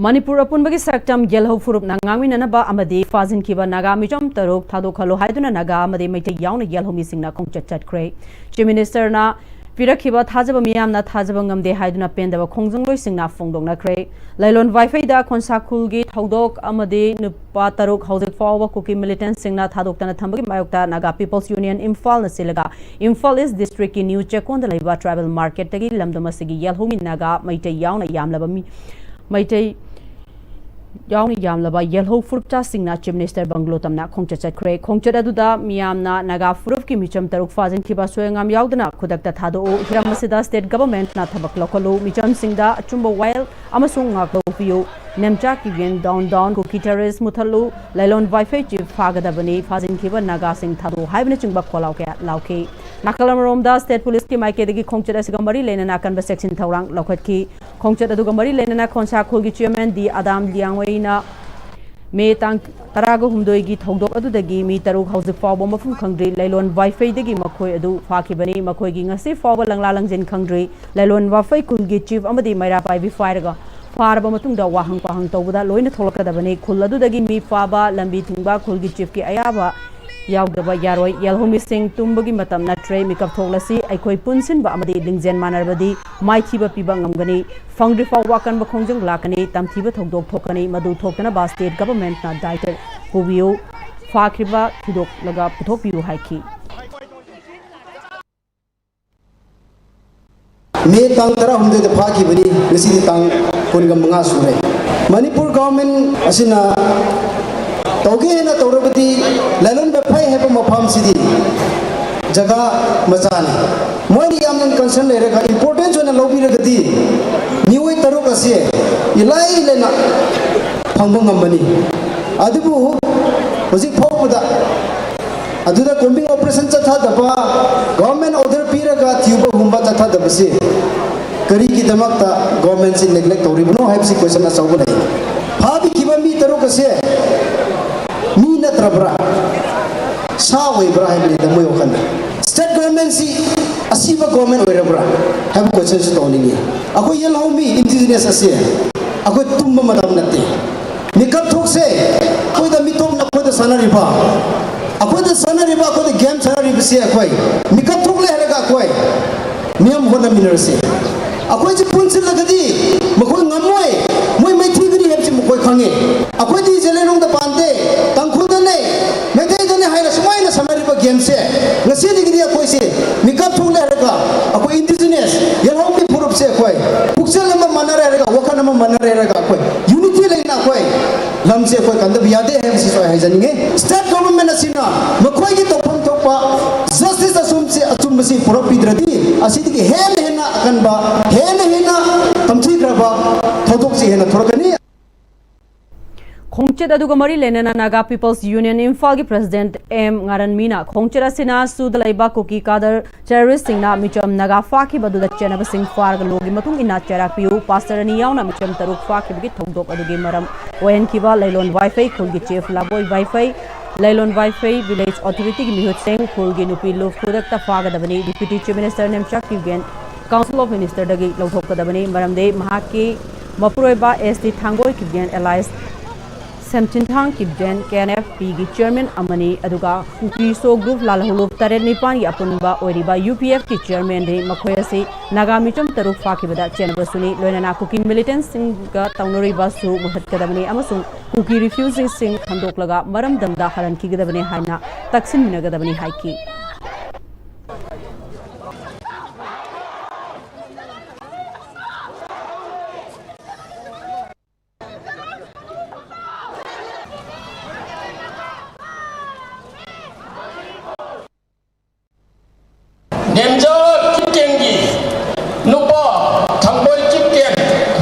ꯃꯅꯤꯄꯨꯔ ꯑꯄꯨꯟꯕꯒꯤ ꯁꯛꯇꯝ ꯌꯦꯜꯍꯧ ꯐꯨꯔꯨꯞꯅ ꯉꯥꯡꯃꯤꯟꯅꯅꯕ ꯑꯃꯗꯤ ꯐꯥꯖꯤꯟꯈꯤꯕ ꯅꯥꯒꯥ ꯃꯤꯆꯝ ꯇꯔꯨꯛ ꯊꯥꯗꯣꯛꯍꯜꯂꯨ ꯍꯥꯏꯗꯨꯅ ꯅꯥꯒꯥ ꯑꯃꯗꯤ ꯃꯩꯇꯩ ꯌꯥꯎꯅ ꯌꯦꯜꯍꯧꯃꯤꯁꯤꯡꯅ ꯈꯣꯡꯆꯠ ꯆꯠꯈ꯭ꯔꯦ꯫ ꯆꯤꯐ ꯃꯤꯅꯤꯁꯇꯔꯅ ꯄꯤꯔꯛꯈꯤꯕ ꯊꯥꯖꯕ ꯃꯤꯌꯥꯝꯅ ꯊꯥꯖꯕ ꯉꯝꯗꯦ ꯍꯥꯏꯗꯨꯅ ꯄꯦꯟꯗꯕ ꯈꯣꯡꯖꯪꯂꯣꯏꯁꯤꯡꯅ ꯐꯣꯡꯗꯣꯛꯅꯈ꯭ꯔꯦ꯫ ꯂꯩꯂꯣꯟ ꯋꯥꯏꯐꯩꯗ ꯈꯣꯟꯁꯥꯈꯨꯜꯒꯤ ꯊꯧꯗꯣꯛ ꯑꯃꯗꯤ ꯅꯨꯄꯥ ꯇꯔꯨꯛ ꯍꯧꯖꯤꯛ ꯐꯥꯎꯕ ꯀꯨꯀꯤ ꯃꯤꯂꯤꯇꯦꯟꯠꯁꯤꯡꯅ ꯊꯥꯗꯣꯛꯇꯅ ꯊꯝꯕꯒꯤ ꯃꯥꯌꯣꯛꯇ ꯅꯥꯒꯥ ꯄꯤꯄꯜꯁ ꯌꯨꯅꯤꯌꯟ ꯏꯝꯐꯥꯜꯅ ꯁꯤꯜꯂꯒ ꯏꯝꯐꯥꯜ ꯏꯁ ꯗꯤꯁꯇ꯭ꯔꯤꯛꯀꯤ ꯅ꯭ꯌꯨ ꯆꯦꯛꯀꯣꯟꯗ ꯂꯩꯕ ꯇ꯭ꯔꯥꯏꯕꯦꯜ ꯃꯥꯔꯀꯦꯠꯇꯒꯤ ꯂꯝꯗꯝ ꯑꯁꯤꯒꯤ ꯌꯦꯜꯍꯧꯃꯤ ꯅꯥꯒꯥ ꯃꯩꯇꯩ ꯌꯥꯎꯅ ꯌꯥꯝꯂꯕ ꯃꯤ ꯃꯩꯇꯩ ꯌꯥꯎꯅ ꯌꯥꯝꯂꯕ ꯌꯦꯜꯍꯧ ꯐꯨꯔꯨꯞꯆꯥꯁꯤꯡꯅ ꯆꯤꯐ ꯃꯤꯅꯤꯁꯇꯔ ꯕꯪꯒ꯭ꯂꯣ ꯇꯝꯅ ꯈꯣꯡꯆꯠ ꯆꯠꯈ꯭ꯔꯦ꯫ ꯈꯣꯡꯆꯠ ꯑꯗꯨꯗ ꯃꯤꯌꯥꯝꯅ ꯅꯥꯒꯥ ꯐꯨꯔꯨꯞꯀꯤ ꯃꯤꯆꯝ ꯇꯔꯨꯛ ꯐꯥꯖꯤꯟꯈꯤꯕ ꯑꯁꯣꯏ ꯑꯉꯥꯝ ꯌꯥꯎꯗꯅ ꯈꯨꯗꯛꯇ ꯊꯥꯗꯣꯛꯎ, ꯍꯤꯔꯝ ꯑꯁꯤꯗ ꯁ꯭ꯇꯦꯠ ꯒꯚꯔꯟꯃꯦꯟꯠꯅ ꯊꯕꯛ ꯂꯧꯈꯠꯂꯨ, ꯃꯤꯆꯝꯁꯤꯡꯗ ꯑꯆꯨꯝꯕ ꯋꯥꯌꯦꯜ ꯑꯃꯁꯨꯡ ꯉꯥꯛꯂꯧ ꯄꯤꯌꯨ, ꯅꯦꯝꯆꯥꯛ ꯀꯤꯕꯤꯌꯟ ꯗꯥꯎꯟ ꯗꯥꯎꯟ ꯀꯨꯀꯤ ꯇꯦꯔꯣꯔꯤꯁ ꯃꯨꯊꯠꯂꯨ, ꯂꯩꯂꯣꯟ ꯋꯥꯏꯐꯩ ꯆꯤꯐ ꯐꯥꯒꯗꯕꯅꯤ, ꯐꯥꯖꯤꯟꯈꯤꯕ ꯅꯥꯒꯥꯁꯤꯡ ꯊꯥꯗꯣꯛꯎ ꯍꯥꯏꯕꯅꯆꯤꯡꯕ ꯈꯣꯜꯂꯥꯎ ꯀꯌꯥ ꯂꯥꯎꯈꯤ꯫ ꯅꯥꯀꯜ ꯑꯃꯔꯣꯝꯗ ꯁ꯭ꯇꯦꯠ ꯄꯨꯂꯤꯁꯀꯤ ꯃꯥꯏꯀꯩꯗꯒꯤ ꯈꯣꯡꯆꯠ ꯑꯁꯤꯒ ꯃꯔꯤ ꯂꯩꯅꯅ ꯑꯀꯟꯕ ꯆꯦꯛꯁꯤꯟ ꯊꯧꯔꯥꯡ ꯂꯧꯈꯠꯈꯤ꯫ ꯈꯣꯡꯆꯠ ꯑꯗꯨꯒ ꯃꯔꯤ ꯂꯩꯅꯅ ꯈꯣꯟꯁꯥꯈꯣꯜꯒꯤ ꯆꯤꯌꯔꯃꯦꯟ ꯗꯤ ꯑꯗꯥꯝ ꯂꯤꯌꯥꯡꯋꯩꯅ ꯃꯦ ꯇꯥꯡ ꯇꯔꯥꯒ ꯍꯨꯝꯗꯣꯏꯒꯤ ꯊꯧꯗꯣꯛ ꯑꯗꯨꯗꯒꯤ ꯃꯤ ꯇꯔꯨꯛ ꯍꯧꯖꯤꯛ ꯐꯥꯎꯕ ꯃꯐꯝ ꯈꯪꯗ꯭ꯔꯤ꯫ ꯂꯩꯂꯣꯟ ꯋꯥꯏꯐꯩꯗꯒꯤ ꯃꯈꯣꯏ ꯑꯗꯨ ꯐꯥꯈꯤꯕꯅꯤ꯫ ꯃꯈꯣꯏꯒꯤ ꯉꯁꯤ ꯐꯥꯎꯕ ꯂꯪꯂꯥ ꯂꯪꯖꯤꯟ ꯈꯪꯗ꯭ꯔꯤ꯫ ꯂꯩꯂꯣꯟ ꯋꯥꯐꯩ ꯈꯨꯜꯒꯤ ꯆꯤꯐ ꯑꯃꯗꯤ ꯃꯩꯔꯥ ꯄꯥꯏꯕꯤ ꯐꯥꯏꯔꯒ ꯐꯥꯔꯕ ꯃꯇꯨꯡꯗ ꯋꯥꯍꯪ ꯄꯥꯍꯪ ꯇꯧꯕꯗ ꯂꯣꯏꯅ ꯊꯣꯛꯂꯛꯀꯗꯕꯅꯤ꯫ ꯈꯨꯜ ꯑꯗꯨꯗꯒꯤ ꯃꯤ ꯐꯥꯕ, ꯂꯝꯕꯤ ꯊꯤꯡꯕ, ꯈꯨꯜꯒꯤ ꯆꯤꯐꯀꯤ ꯑꯌꯥꯕ ꯌꯥꯎꯗꯕ ꯌꯥꯔꯣꯏ꯫ ꯌꯦꯜꯍꯧꯃꯤꯁꯤꯡ ꯇꯨꯝꯕꯒꯤ ꯃꯇꯝ ꯅꯠꯇ꯭ꯔꯦ꯫ ꯃꯤꯀꯞ ꯊꯣꯛꯂꯁꯤ꯫ ꯑꯩꯈꯣꯏ ꯄꯨꯟꯁꯤꯟꯕ ꯑꯃꯗꯤ ꯂꯤꯡꯖꯦꯜ ꯃꯥꯟꯅꯔꯕꯗꯤ ꯃꯥꯏꯊꯤꯕ ꯄꯤꯕ ꯉꯝꯒꯅꯤ꯫ ꯐꯪꯗ꯭ꯔꯤꯐꯥꯎꯕ ꯑꯀꯟꯕ ꯈꯣꯡꯖꯪ ꯂꯥꯛꯀꯅꯤ꯫ ꯇꯝꯊꯤꯕ ꯊꯧꯗꯣꯛ ꯊꯣꯛꯀꯅꯤ꯫ ꯃꯗꯨ ꯊꯣꯛꯇꯅꯕ ꯁ꯭ꯇꯦꯠ ꯒꯚꯔꯟꯃꯦꯟꯠꯅ ꯗꯥꯏꯇ ꯄꯨꯕꯤꯌꯨ꯫ ꯐꯥꯈ꯭ꯔꯤꯕ ꯊꯤꯗꯣꯛꯂꯒ ꯄꯨꯊꯣꯛꯄꯤꯌꯨ ꯍꯥꯏꯈꯤ꯫ ꯃꯦ ꯇꯥꯡ ꯇꯔꯥꯍꯨꯝꯗꯣꯏꯗ ꯐꯥꯈꯤꯕꯅꯤ꯫ ꯉꯁꯤꯗꯤ ꯇꯥꯡ ꯀꯨꯟꯒ ꯃꯉꯥ ꯁꯨꯔꯦ꯫ ꯃꯅꯤꯄꯨꯔ ꯒꯚꯔꯟꯃꯦꯟꯠ ꯑꯁꯤꯅ ꯇꯧꯒꯦ ꯍꯥꯏꯅ ꯇꯧꯔꯕꯗꯤ ꯂꯂꯣꯟꯕ ꯐꯩ ꯃꯐꯝꯁꯤꯗꯤ ꯖꯒꯥ ꯃꯆꯥꯅꯤ꯫ ꯃꯣꯏꯅ ꯌꯥꯝꯅ ꯀꯟꯁꯔꯟ ꯂꯩꯔꯒ ꯏꯝꯄꯣꯔꯇꯦꯟꯁ ꯑꯣꯏꯅ ꯂꯧꯕꯤꯔꯒꯗꯤ ꯃꯤꯑꯣꯏ ꯇꯔꯨꯛ ꯑꯁꯤ ꯏꯂꯥꯏ ꯂꯥꯏꯅ ꯐꯪꯕ ꯉꯝꯕꯅꯤ꯫ ꯑꯗꯨꯕꯨ ꯍꯧꯖꯤꯛ ꯐꯥꯎꯕꯗ ꯑꯗꯨꯗ ꯀꯣꯝꯕꯤꯡ ꯑꯣꯄꯔꯦꯁꯟ ꯆꯠꯊꯗꯕ, ꯒꯚꯔꯟꯃꯦꯟ ꯑꯣꯔꯗꯔ ꯄꯤꯔꯒ ꯊꯤꯕꯒꯨꯝꯕ ꯆꯠꯊꯗꯕꯁꯤ ꯀꯔꯤꯒꯤꯗꯃꯛꯇ ꯒꯚꯔꯟꯃꯦꯟꯁꯤ ꯅꯦꯒ꯭ꯂꯦꯛ ꯇꯧꯔꯤꯕꯅꯣ ꯍꯥꯏꯕꯁꯤ ꯀꯣꯏꯁꯟ ꯑꯆꯧꯕ ꯂꯩ꯫ ꯐꯥꯕꯤꯈꯤꯕ ꯃꯤ ꯇꯔꯨꯛ ꯑꯁꯦ ꯃꯤ ꯅꯠꯇ꯭ꯔꯕ꯭ꯔꯥ? ꯁꯥ ꯑꯣꯏꯕ꯭ꯔꯥ ꯍꯥꯏꯕꯅꯤꯗ ꯃꯣꯏ ꯋꯥꯈꯜꯗ꯫ ꯁ꯭ꯇꯦꯠ ꯒꯚꯔꯟꯃꯦꯟꯁꯤ ꯑꯁꯤꯕ ꯒꯚꯔꯟꯃꯦꯟ ꯑꯣꯏꯔꯕ꯭ꯔꯥ ꯍꯥꯏꯕ ꯀꯣꯏꯁꯟꯁꯨ ꯇꯧꯅꯤꯡꯉꯤ꯫ ꯑꯩꯈꯣꯏ ꯌꯦꯜꯍꯧꯃꯤ ꯏꯟꯗꯤꯖꯤꯅꯁ ꯑꯁꯦ ꯑꯩꯈꯣꯏ ꯇꯨꯝꯕ ꯃꯇꯝ ꯅꯠꯇꯦ꯫ ꯃꯤꯀꯞ ꯊꯣꯛꯁꯦ꯫ ꯑꯩꯈꯣꯏꯗ ꯃꯤꯇꯣꯞꯅ ꯑꯩꯈꯣꯏꯗ ꯁꯥꯟꯅꯔꯤꯕ, ꯑꯩꯈꯣꯏꯗ ꯁꯥꯟꯅꯔꯤꯕ, ꯑꯩꯈꯣꯏꯗ ꯒꯦꯝ ꯁꯥꯟꯅꯔꯤꯕꯁꯤ ꯑꯩꯈꯣꯏ ꯃꯤꯀꯞ ꯊꯣꯛꯂꯦ ꯍꯥꯏꯔꯒ ꯑꯩꯈꯣꯏ ꯃꯤꯌꯥꯝ ꯍꯣꯠꯅꯃꯤꯟꯅꯔꯁꯤ꯫ ꯑꯩꯈꯣꯏꯁꯦ ꯄꯨꯟꯁꯤꯜꯂꯒꯗꯤ ꯃꯈꯣꯏ ꯉꯝꯃꯣꯏ, ꯃꯣꯏ ꯃꯩꯊꯤꯒꯅꯤ ꯍꯥꯏꯕꯁꯤ ꯃꯈꯣꯏ ꯈꯪꯉꯤ꯫ ꯑꯩꯈꯣꯏꯗꯤ ꯖꯦꯂꯦꯔꯣꯡꯗ ꯄꯥꯟꯗꯦ, ꯇꯥꯡꯈꯨꯜꯗꯅꯦ, ꯃꯩꯇꯩꯗꯅꯦ ꯍꯥꯏꯅ ꯁꯨꯃꯥꯏꯅ ꯁꯥꯟꯅꯔꯤꯕ ꯒꯦꯝꯁꯦ ꯉꯁꯤꯗꯒꯤꯗꯤ ꯑꯩꯈꯣꯏꯁꯦ ꯃꯤꯀꯞ ꯊꯣꯛꯂꯦ ꯍꯥꯏꯔꯒ ꯑꯩꯈꯣꯏ ꯏꯟꯗꯤꯖꯤꯅꯁ ꯌꯦꯜꯍꯧꯃꯤ ꯐꯨꯔꯨꯞꯁꯦ ꯑꯩꯈꯣꯏ ꯄꯨꯛꯆꯦꯜ ꯑꯃ ꯃꯥꯟꯅꯔꯦ ꯍꯥꯏꯔꯒ, ꯋꯥꯈꯜ ꯑꯃ ꯃꯥꯟꯅꯔꯦ ꯍꯥꯏꯔꯒ ꯑꯩꯈꯣꯏ ꯌꯨꯅꯤꯇꯤ ꯂꯩꯅ ꯑꯩꯈꯣꯏ ꯂꯝꯁꯦ ꯑꯩꯈꯣꯏ ꯀꯟꯗꯕ ꯌꯥꯗꯦ ꯍꯥꯏꯕꯁꯤꯁꯨ ꯑꯩ ꯍꯥꯏꯖꯅꯤꯡꯉꯤ꯫ ꯁ꯭ꯇꯦꯠ ꯒꯣꯚꯔꯟꯃꯦꯟ ꯑꯁꯤꯅ ꯃꯈꯣꯏꯒꯤ ꯇꯧꯐꯝ ꯊꯣꯛꯄ ꯖꯁꯇꯤꯁ ꯑꯆꯨꯝꯁꯤ, ꯑꯆꯨꯝꯕꯁꯤ ꯄꯨꯔꯛꯄꯤꯗ꯭ꯔꯗꯤ ꯑꯁꯤꯗꯒꯤ ꯍꯦꯟꯅ ꯍꯦꯟꯅ ꯑꯀꯟꯕ, ꯍꯦꯟꯅ ꯍꯦꯟꯅ ꯇꯝꯊꯤꯈ꯭ꯔꯕ ꯊꯧꯗꯣꯛꯁꯤ ꯍꯦꯟꯅ ꯊꯣꯔꯛꯀꯅꯤ꯫ ꯈꯣꯡꯆꯠ ꯑꯗꯨꯒ ꯃꯔꯤ ꯂꯩꯅꯅ Naga People's Union ꯏꯝꯐꯥꯜꯒꯤ ꯄ꯭ꯔꯦꯁꯤꯗꯦꯟꯠ ꯑꯦꯝ ꯉꯥꯔꯟꯃꯤꯅ ꯈꯣꯡꯆꯠ ꯑꯁꯤꯅ ꯁꯨꯗ ꯂꯩꯕ ꯀꯨꯀꯤ ꯀꯥꯗꯔ ꯇꯦꯔꯣꯔꯤꯁ꯭ꯠꯁꯤꯡꯅ ꯃꯤꯆꯝ ꯅꯥꯒꯥ ꯐꯥꯈꯤꯕ ꯑꯗꯨꯗ ꯆꯦꯟꯅꯕꯁꯤꯡ ꯐꯥꯔꯒ ꯂꯣꯒꯤ ꯃꯇꯨꯡ ꯏꯟꯅ ꯆꯩꯔꯥꯛ ꯄꯤꯌꯨ, ꯄꯥꯁꯇꯔ ꯑꯅꯤ ꯌꯥꯎꯅ ꯃꯤꯆꯝ ꯇꯔꯨꯛ ꯐꯥꯈꯤꯕꯒꯤ ꯊꯧꯗꯣꯛ ꯑꯗꯨꯒꯤ ꯃꯔꯝ ꯑꯣꯏꯍꯟꯈꯤꯕ ꯂꯩꯂꯣꯟ ꯋꯥꯏꯐꯩ ꯈꯨꯜꯒꯤ ꯆꯤꯐ ꯂꯥꯕꯣꯏ ꯋꯥꯏꯐꯩ, ꯂꯩꯂꯣꯟ ꯋꯥꯏꯐꯩ ꯚꯤꯂꯦꯖ ꯑꯣꯊꯣꯔꯤꯇꯤꯒꯤ ꯃꯤꯍꯨꯠꯁꯤꯡ, ꯈꯨꯜꯒꯤ ꯅꯨꯄꯤ ꯂꯨꯞ ꯈꯨꯗꯛꯇ ꯐꯥꯒꯗꯕꯅꯤ, deputy chief minister Nemcha Kipgen, council of ꯃꯤꯅꯤꯁꯇꯔꯗꯒꯤ ꯂꯧꯊꯣꯛꯀꯗꯕꯅꯤ, ꯃꯔꯝꯗꯤ ꯃꯍꯥꯛꯀꯤ ꯃꯄꯨꯔꯣꯏꯕ S T Thanggoi Kipgen Alice Semthinthang Kipgen K N F ꯄꯤꯒꯤ ꯆꯤꯌꯔꯃꯦꯟ ꯑꯃꯅꯤ꯫ ꯑꯗꯨꯒ ꯀꯨꯀꯤ ꯁꯣ ꯒ꯭ꯔꯨꯞ ꯂꯥꯜꯍꯧꯂꯨꯞ ꯇꯔꯦꯠ ꯅꯤꯄꯥꯟꯒꯤ ꯑꯄꯨꯟꯕ ꯑꯣꯏꯔꯤꯕ ꯌꯨ ꯄꯤ ꯑꯦꯐꯀꯤ ꯆꯤꯌꯔꯃꯦꯟꯗꯤ ꯃꯈꯣꯏ ꯑꯁꯤ ꯅꯥꯒꯥ ꯃꯤꯆꯝ ꯇꯔꯨꯛ ꯐꯥꯈꯤꯕꯗ ꯆꯦꯟꯅꯕꯁꯨꯅꯤ꯫ ꯂꯣꯏꯅꯅ ꯀꯨꯀꯤ ꯃꯤꯂꯤꯇꯦꯟꯠꯁꯤꯡꯒ ꯇꯧꯅꯔꯤꯕꯁꯨ ꯃꯨꯠꯊꯠꯀꯗꯕꯅꯤ ꯑꯃꯁꯨꯡ ꯀꯨꯀꯤ ꯔꯤꯐ꯭ꯌꯨꯖꯤꯁꯤꯡ ꯈꯟꯗꯣꯛꯂꯒ ꯃꯔꯝꯗꯝꯗ ꯍꯜꯍꯟꯈꯤꯒꯗꯕꯅꯤ ꯍꯥꯏꯅ ꯇꯛꯁꯤꯟꯃꯤꯟꯅꯒꯗꯕꯅꯤ ꯍꯥꯏꯈꯤ꯫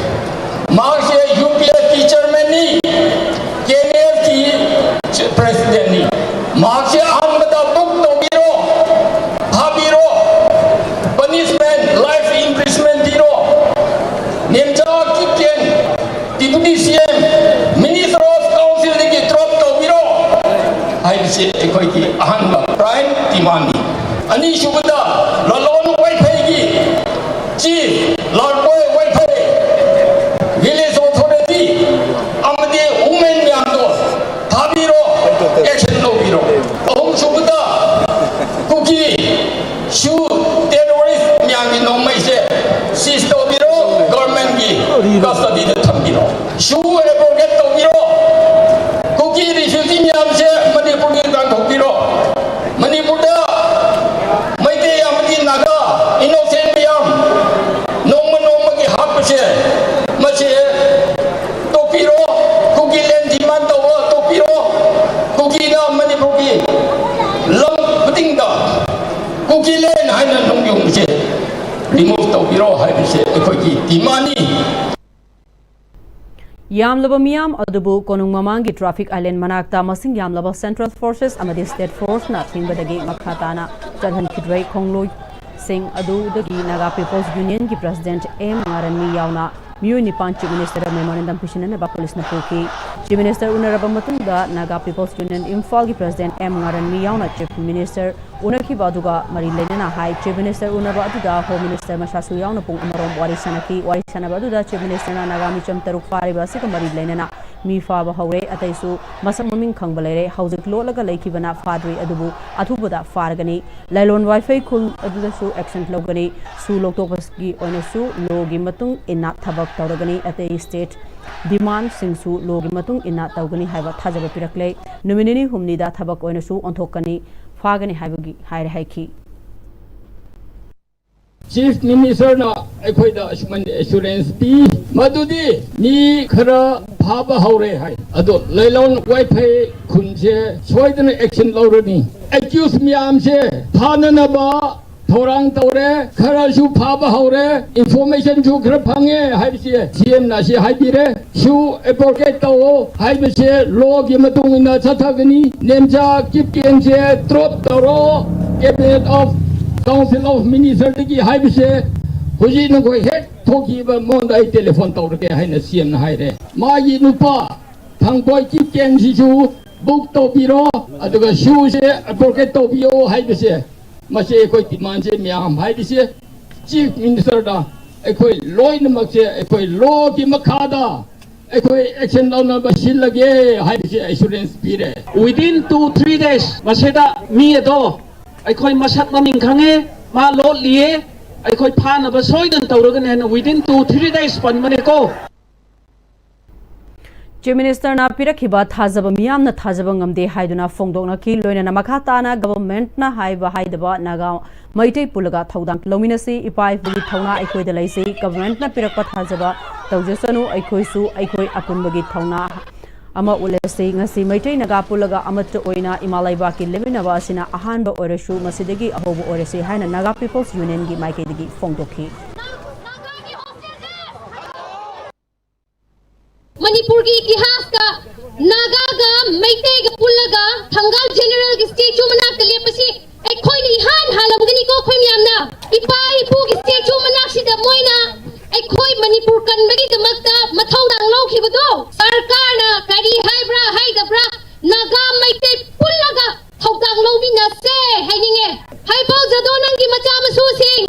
ꯑꯩꯈꯣꯏꯒꯤ ꯑꯍꯥꯟꯕ prime demandꯅꯤ꯫ ꯑꯅꯤꯁꯨꯕꯗ, ꯂꯂꯣꯟ ꯋꯥꯏꯐꯩꯒꯤ chief, ꯂꯥꯜꯄꯣꯏ ꯋꯥꯏꯐꯩ, village authority ꯑꯃꯗꯤ women ꯃꯌꯥꯝꯗꯣ ꯊꯥꯕꯤꯔꯣ, action ꯂꯧꯕꯤꯔꯣ꯫ ꯑꯍꯨꯝꯁꯨꯕꯗ, ꯀꯨꯀꯤ ꯁꯨ terrorist ꯃꯌꯥꯝꯒꯤ ꯅꯣꯡꯃꯩꯁꯦ seize ꯇꯧꯕꯤꯔꯣ, governmentꯀꯤ custodyꯗ ꯊꯝꯕꯤꯔꯣ꯫ ꯁꯨ abrogate ꯇꯧꯕꯤꯔꯣ꯫ ꯀꯨꯀꯤ refugee ꯃꯌꯥꯝꯁꯦ ꯃꯅꯤꯄꯨꯔꯒꯤ ꯇꯥꯟꯊꯣꯛꯄꯤꯔꯣ꯫ ꯃꯅꯤꯄꯨꯔꯗ ꯃꯩꯇꯩ ꯑꯃꯗꯤ ꯅꯥꯒꯥ innocent ꯃꯌꯥꯝ ꯅꯣꯡꯃ ꯅꯣꯡꯃꯒꯤ ꯍꯥꯠꯄꯁꯦ, ꯃꯁꯤ ꯇꯣꯛꯄꯤꯔꯣ꯫ ꯀꯨꯀꯤ land demand ꯇꯧꯕ ꯇꯣꯛꯄꯤꯔꯣ꯫ ꯀꯨꯀꯤꯅ ꯃꯅꯤꯄꯨꯔꯒꯤ ꯂꯝ ꯈꯨꯗꯤꯡꯗ ꯀꯨꯀꯤ land ꯍꯥꯏꯅ ꯅꯨꯡ ꯌꯨꯡꯕꯁꯦ remove ꯇꯧꯕꯤꯔꯣ ꯍꯥꯏꯕꯁꯦ ꯑꯩꯈꯣꯏꯒꯤ demandꯅꯤ꯫ ꯌꯥꯝꯂꯕ ꯃꯤꯌꯥꯝ ꯑꯗꯨꯕꯨ ꯀꯣꯅꯨꯡ ꯃꯃꯥꯡꯒꯤ traffic island ꯃꯅꯥꯛꯇ ꯃꯁꯤꯡ ꯌꯥꯝꯂꯕ central forces ꯑꯃꯗꯤ state forceꯅ ꯊꯤꯡꯕꯗꯒꯤ ꯃꯈꯥ ꯇꯥꯅ ꯆꯠꯍꯟꯈꯤꯗ꯭ꯔꯦ꯫ ꯈꯣꯡꯂꯣꯏꯁꯤꯡ ꯑꯗꯨꯗꯒꯤ Naga People's Unionꯒꯤ president ꯑꯦꯝ ꯉꯥꯔꯟꯃꯤ ꯌꯥꯎꯅ ꯃꯤꯑꯣꯏ ꯅꯤꯄꯥꯟ Chief Ministerꯗ memorandum ꯄꯤꯁꯤꯟꯅꯅꯕ policeꯅ ꯄꯨꯈꯤ꯫ Chief Minister ꯎꯅꯔꯕ ꯃꯇꯨꯡꯗ Naga People's Union ꯏꯝꯐꯥꯜꯒꯤ president ꯑꯦꯝ ꯉꯥꯔꯟꯃꯤ ꯌꯥꯎꯅ Chief Minister ꯎꯅꯈꯤꯕ ꯑꯗꯨꯒ ꯃꯔꯤ ꯂꯩꯅꯅ ꯍꯥꯏ꯫ Chief Minister ꯎꯅꯕ ꯑꯗꯨꯗ Home Minister ꯃꯁꯥꯁꯨ ꯌꯥꯎꯅ ꯄꯨꯡ ꯑꯃꯔꯣꯝ ꯋꯥꯔꯤ ꯁꯥꯟꯅꯈꯤ꯫ ꯋꯥꯔꯤ ꯁꯥꯟꯅꯕ ꯑꯗꯨꯗ Chief Ministerꯅ ꯅꯥꯒꯥ ꯃꯤꯆꯝ ꯇꯔꯨꯛ ꯐꯥꯔꯤꯕ ꯑꯁꯤꯒ ꯃꯔꯤ ꯂꯩꯅꯅ ꯃꯤ ꯐꯥꯕ ꯍꯧꯔꯦ, ꯑꯇꯩꯁꯨ ꯃꯁꯛ ꯃꯃꯤꯡ ꯈꯪꯕ ꯂꯩꯔꯦ, ꯍꯧꯖꯤꯛ ꯂꯣꯠꯂꯒ ꯂꯩꯈꯤꯕꯅ ꯐꯥꯗ꯭ꯔꯤ, ꯑꯗꯨꯕꯨ ꯑꯊꯨꯕꯗ ꯐꯥꯔꯒꯅꯤ꯫ ꯂꯥꯏꯂꯣꯟ ꯋꯥꯏꯐꯩ ꯈꯨꯜ ꯑꯗꯨꯗꯁꯨ action ꯂꯧꯒꯅꯤ꯫ ꯁꯨ ꯂꯧꯊꯣꯛꯄꯒꯤ ꯑꯣꯏꯅꯁꯨ lawꯒꯤ ꯃꯇꯨꯡ ꯏꯟꯅ ꯊꯕꯛ ꯇꯧꯔꯒꯅꯤ꯫ ꯑꯇꯩ state demandꯁꯤꯡꯁꯨ lawꯒꯤ ꯃꯇꯨꯡ ꯏꯟꯅ ꯇꯧꯒꯅꯤ ꯍꯥꯏꯕ ꯊꯥꯖꯕ ꯄꯤꯔꯛꯂꯦ꯫ ꯅꯨꯃꯤꯠ ꯅꯤꯅꯤ ꯍꯨꯝꯅꯤꯗ ꯊꯕꯛ ꯑꯣꯏꯅꯁꯨ ꯑꯣꯟꯊꯣꯛꯀꯅꯤ, ꯐꯥꯒꯅꯤ ꯍꯥꯏꯕꯒꯤ ꯍꯥꯏꯔꯦ ꯍꯥꯏꯈꯤ꯫ Chief Ministerꯅ ꯑꯩꯈꯣꯏꯗ ꯑꯁꯨꯃꯥꯏꯅ assurance ꯄꯤ, ꯃꯗꯨꯗꯤ ꯃꯤ ꯈꯔ ꯐꯥꯕ ꯍꯧꯔꯦ ꯍꯥꯏ꯫ ꯑꯗꯣ ꯂꯩꯂꯣꯟ ꯋꯥꯏꯐꯩ ꯈꯨꯟꯁꯦ ꯁꯣꯏꯗꯅ action ꯂꯧꯔꯅꯤ꯫ Accused ꯃꯌꯥꯝꯁꯦ ꯐꯥꯅꯅꯕ ꯊꯧꯔꯥꯡ ꯇꯧꯔꯦ, ꯈꯔꯁꯨ ꯐꯥꯕ ꯍꯧꯔꯦ, informationꯁꯨ ꯈꯔ ꯐꯪꯉꯦ ꯍꯥꯏꯕꯁꯦ CMꯅ ꯑꯁꯤ ꯍꯥꯏꯕꯤꯔꯦ꯫ ꯁꯨ abrogate ꯇꯧꯑꯣ ꯍꯥꯏꯕꯁꯦ lawꯒꯤ ꯃꯇꯨꯡ ꯏꯟꯅ ꯆꯠꯊꯒꯅꯤ꯫ ꯅꯦꯝꯆꯥ ꯀꯤꯞꯀꯦꯟꯁꯦ drop ꯇꯧꯔꯣ Cabinet of Council of Ministerꯗꯒꯤ ꯍꯥꯏꯕꯁꯦ ꯍꯧꯖꯤꯛ ꯅꯈꯣꯏ ꯍꯦꯛ ꯊꯣꯛꯈꯤꯕ ꯃꯉꯣꯟꯗ ꯑꯩ telephone ꯇꯧꯔꯒꯦ ꯍꯥꯏꯅ CMꯅ ꯍꯥꯏꯔꯦ꯫ ꯃꯥꯒꯤ ꯅꯨꯄꯥ ꯊꯥꯡꯄꯣꯏ ꯀꯤꯞꯀꯦꯟꯁꯤꯁꯨ book ꯇꯧꯕꯤꯔꯣ꯫ ꯑꯗꯨꯒ ꯁꯨꯁꯦ ꯑꯦꯄ꯭ꯔꯣꯄ꯭ꯔꯤꯌꯦꯠ ꯇꯧꯕꯤꯌꯣ ꯍꯥꯏꯕꯁꯦ, ꯃꯁꯤ ꯑꯩꯈꯣꯏ ꯗꯤꯃꯥꯟꯁꯦ ꯃꯌꯥꯝ ꯍꯥꯏꯕꯁꯦ, ꯆꯤꯐ ꯃꯤꯅꯤꯁꯇꯔꯗ ꯑꯩꯈꯣꯏ ꯂꯣꯏꯅꯃꯛꯁꯦ ꯑꯩꯈꯣꯏ ꯂꯣꯒꯤ ꯃꯈꯥꯗ ꯑꯩꯈꯣꯏ ꯑꯦꯛꯁꯟ ꯂꯧꯅꯕ ꯁꯤꯜꯂꯒꯦ ꯍꯥꯏꯕꯁꯦ ꯑꯦꯁꯨꯔꯦꯟꯁ ꯄꯤꯔꯦ꯫ Within two three days ꯃꯁꯤꯗ ꯃꯤ ꯑꯗꯣ ꯑꯩꯈꯣꯏ ꯃꯁꯛ ꯃꯃꯤꯡ ꯈꯪꯉꯦ, ꯃꯥ ꯂꯣꯠꯂꯤꯌꯦ, ꯑꯩꯈꯣꯏ ꯐꯥꯅꯕ ꯁꯣꯏꯗꯅ ꯇꯧꯔꯒꯅꯤ ꯍꯥꯏꯅ within two three days ꯄꯟꯕꯅꯦꯀꯣ꯫ ꯆꯤꯐ ꯃꯤꯅꯤꯁꯇꯔꯅ ꯄꯤꯔꯛꯈꯤꯕ ꯊꯥꯖꯕ ꯃꯤꯌꯥꯝꯅ ꯊꯥꯖꯕ ꯉꯝꯗꯦ ꯍꯥꯏꯗꯨꯅ ꯐꯣꯡꯗꯣꯛꯅꯈꯤ꯫ ꯂꯣꯏꯅꯅ ꯃꯈꯥ ꯇꯥꯅ ꯒꯚꯔꯟꯃꯦꯟꯠꯅ ꯍꯥꯏꯕ ꯍꯥꯏꯗꯕ ꯅꯥꯒꯥ ꯃꯩꯇꯩ ꯄꯨꯜꯂꯒ ꯊꯧꯗꯥꯡ ꯂꯧꯃꯤꯟꯅꯁꯤ꯫ ꯏꯄꯥ ꯏꯄꯨꯒꯤ ꯊꯧꯅꯥ ꯑꯩꯈꯣꯏꯗ ꯂꯩꯁꯤ꯫ ꯒꯚꯔꯟꯃꯦꯟꯠꯅ ꯄꯤꯔꯛꯄ ꯊꯥꯖꯕ ꯇꯧꯖꯁꯅꯨ꯫ ꯑꯩꯈꯣꯏꯁꯨ ꯑꯩꯈꯣꯏ ꯑꯄꯨꯟꯕꯒꯤ ꯊꯧꯅꯥ ꯑꯃ ꯎꯠꯂꯁꯤ꯫ ꯉꯁꯤ ꯃꯩꯇꯩ ꯅꯥꯒꯥ ꯄꯨꯜꯂꯒ ꯑꯃꯠꯇ ꯑꯣꯏꯅ ꯏꯃꯥ ꯂꯩꯕꯥꯛꯀꯤ ꯂꯦꯝꯃꯤꯟꯅꯕ ꯑꯁꯤꯅ ꯑꯍꯥꯟꯕ ꯑꯣꯏꯔꯁꯨ ꯃꯁꯤꯗꯒꯤ ꯑꯍꯧꯕ ꯑꯣꯏꯔꯁꯤ ꯍꯥꯏꯅ ꯅꯥꯒꯥ ꯄꯤꯄꯜꯁ ꯌꯨꯅꯤꯌꯟꯒꯤ ꯃꯥꯏꯀꯩꯗꯒꯤ ꯐꯣꯡꯗꯣꯛꯈꯤ꯫ ꯃꯅꯤꯄꯨꯔꯒꯤ ꯏꯇꯤꯍꯥꯁꯇ ꯅꯥꯒꯥꯒ ꯃꯩꯇꯩꯒ ꯄꯨꯜꯂꯒ ꯊꯪꯒꯥꯜ ꯖꯦꯅꯔꯦꯜꯒꯤ ꯁ꯭ꯇꯦꯆꯨ ꯃꯅꯥꯛꯇ ꯂꯦꯞꯄꯁꯤ ꯑꯩꯈꯣꯏꯅ ꯏꯍꯥꯟ ꯍꯥꯜꯂꯝꯒꯅꯤꯀꯣ꯫ ꯑꯩꯈꯣꯏ ꯃꯌꯥꯝꯅ ꯏꯄꯥ ꯏꯄꯨꯒꯤ ꯁ꯭ꯇꯦꯆꯨ ꯃꯅꯥꯛꯁꯤꯗ ꯃꯣꯏꯅ ꯑꯩꯈꯣꯏ ꯃꯅꯤꯄꯨꯔ ꯀꯟꯕꯒꯤꯗꯃꯛꯇ ꯃꯊꯧꯗꯥꯡ ꯂꯧꯈꯤꯕꯗꯣ ꯁꯔꯀꯥꯔꯅ ꯀꯔꯤ ꯍꯥꯏꯕ꯭ꯔꯥ ꯍꯥꯏꯗꯕ꯭ꯔꯥ, ꯅꯥꯒꯥ ꯃꯩꯇꯩ ꯄꯨꯜꯂꯒ ꯊꯧꯗꯥꯡ ꯂꯧꯃꯤꯟꯅꯁꯦ ꯍꯥꯏꯅꯤꯡꯉꯦ꯫ ꯍꯩꯄꯥꯎ ꯖꯥꯗꯣ, ꯅꯪꯒꯤ ꯃꯆꯥ ꯃꯁꯨꯁꯤꯡ,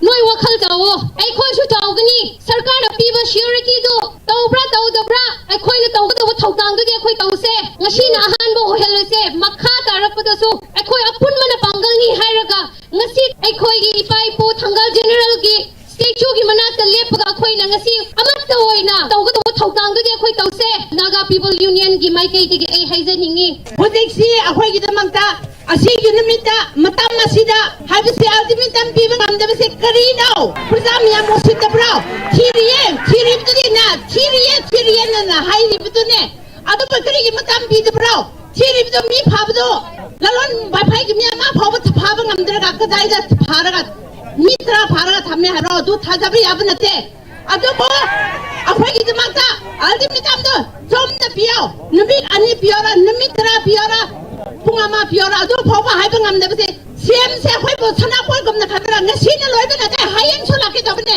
ꯅꯣꯏ ꯋꯥꯈꯜ ꯆꯥꯎꯋꯣ, ꯑꯩꯈꯣꯏꯁꯨ ꯆꯥꯎꯒꯅꯤ꯫ ꯁꯔꯀꯥꯔꯅ ꯄꯤꯕ ꯁꯤꯌꯨꯔꯤꯇꯤꯗꯣ ꯇꯧꯕ꯭ꯔꯥ ꯇꯧꯗꯕ꯭ꯔꯥ, ꯑꯩꯈꯣꯏꯅ ꯇꯧꯒꯗꯧꯕ ꯊꯧꯗꯥꯡꯗꯨꯗꯤ ꯑꯩꯈꯣꯏ ꯇꯧꯁꯦ꯫ ꯉꯁꯤꯅ ꯑꯍꯥꯟꯕ ꯑꯣꯏꯍꯜꯂꯁꯦ, ꯃꯈꯥ ꯇꯥꯔꯛꯄꯗꯁꯨ ꯑꯩꯈꯣꯏ ꯑꯄꯨꯟꯕꯅ ꯄꯥꯡꯒꯜꯅꯤ ꯍꯥꯏꯔꯒ ꯉꯁꯤ ꯑꯩꯈꯣꯏꯒꯤ ꯏꯄꯥ ꯏꯄꯨ ꯊꯪꯒꯥꯜ ꯖꯦꯅꯔꯦꯜꯒꯤ ꯁ꯭ꯇꯦꯆꯨꯒꯤ ꯃꯅꯥꯛꯇ ꯂꯦꯞꯄꯒ ꯑꯩꯈꯣꯏꯅ ꯉꯁꯤ ꯑꯃꯠꯇ ꯑꯣꯏꯅ ꯇꯧꯒꯗꯧꯕ ꯊꯧꯗꯥꯡꯗꯨꯗꯤ ꯑꯩꯈꯣꯏ ꯇꯧꯁꯦ꯫ ꯅꯥꯒꯥ ꯄꯤꯄꯜ ꯌꯨꯅꯤꯌꯟꯒꯤ ꯃꯥꯏꯀꯩꯗꯒꯤ ꯑꯩ ꯍꯥꯏꯖꯅꯤꯡꯉꯤ꯫ ꯍꯧꯖꯤꯛꯁꯤ ꯑꯩꯈꯣꯏꯒꯤꯗꯃꯛꯇ ꯑꯁꯤꯒꯤ ꯅꯨꯃꯤꯠꯇ, ꯃꯇꯝ ꯑꯁꯤꯗ ꯍꯥꯏꯕꯁꯤ ꯑꯜꯇꯤꯃꯦꯇꯝ ꯄꯤꯕ ꯉꯝꯗꯕꯁꯦ ꯀꯔꯤꯅꯣ? ꯄ꯭ꯔꯖꯥ ꯃꯌꯥꯝ ꯎꯁꯤꯠꯇꯕ꯭ꯔꯣ? ꯊꯤꯔꯤꯌꯦ, ꯊꯤꯔꯤꯕꯗꯨꯗꯤ ꯅ, ꯊꯤꯔꯤꯌꯦ, ꯊꯤꯔꯤꯌꯦꯅ ꯍꯥꯏꯔꯤꯕꯗꯨꯅꯦ꯫ ꯑꯗꯨꯕꯨ ꯀꯔꯤꯒꯤ ꯃꯇꯝ ꯄꯤꯗꯕ꯭ꯔꯣ? ꯊꯤꯔꯤꯕꯗꯣ ꯃꯤ ꯐꯥꯕꯗꯣ, ꯂꯂꯣꯟ ꯕꯥꯏꯐꯥꯏꯒꯤ ꯃꯤ ꯑꯃ ꯐꯥꯎꯕ ꯐꯥꯕ ꯉꯝꯗ꯭ꯔꯒ ꯀꯗꯥꯏꯗ ꯐꯥꯔꯒ, ꯃꯤ ꯇꯔꯥ ꯐꯥꯔꯒ ꯊꯝꯃꯦ ꯍꯥꯏꯕ꯭ꯔꯣ? ꯑꯗꯨ ꯊꯥꯖꯕ ꯌꯥꯕ ꯅꯠꯇꯦ꯫ ꯑꯗꯨꯕꯨ ꯑꯩꯈꯣꯏꯒꯤꯗꯃꯛꯇ ꯑꯜꯇꯤꯃꯦꯇꯝꯗꯣ ꯆꯨꯝꯅ ꯄꯤꯌꯣ, ꯅꯨꯃꯤꯠ ꯑꯅꯤ ꯄꯤꯌꯣꯔꯥ, ꯅꯨꯃꯤꯠ ꯇꯔꯥ ꯄꯤꯌꯣꯔꯥ, ꯄꯨꯡ ꯑꯃ ꯄꯤꯌꯣꯔꯥ, ꯑꯗꯨ ꯐꯥꯎꯕ ꯍꯥꯏꯕ ꯉꯝꯗꯕꯁꯦ ꯁꯤ ꯑꯦꯝꯁꯦ ꯑꯩꯈꯣꯏꯕꯨ ꯁꯅꯥꯄꯣꯠꯒꯨꯝꯅ ꯈꯟꯕ꯭ꯔꯥ? ꯉꯁꯤꯅ ꯂꯣꯏꯕ ꯅꯠꯇꯦ, ꯍꯌꯦꯡꯁꯨ ꯂꯥꯛꯀꯦ ꯇꯧꯕꯅꯦ꯫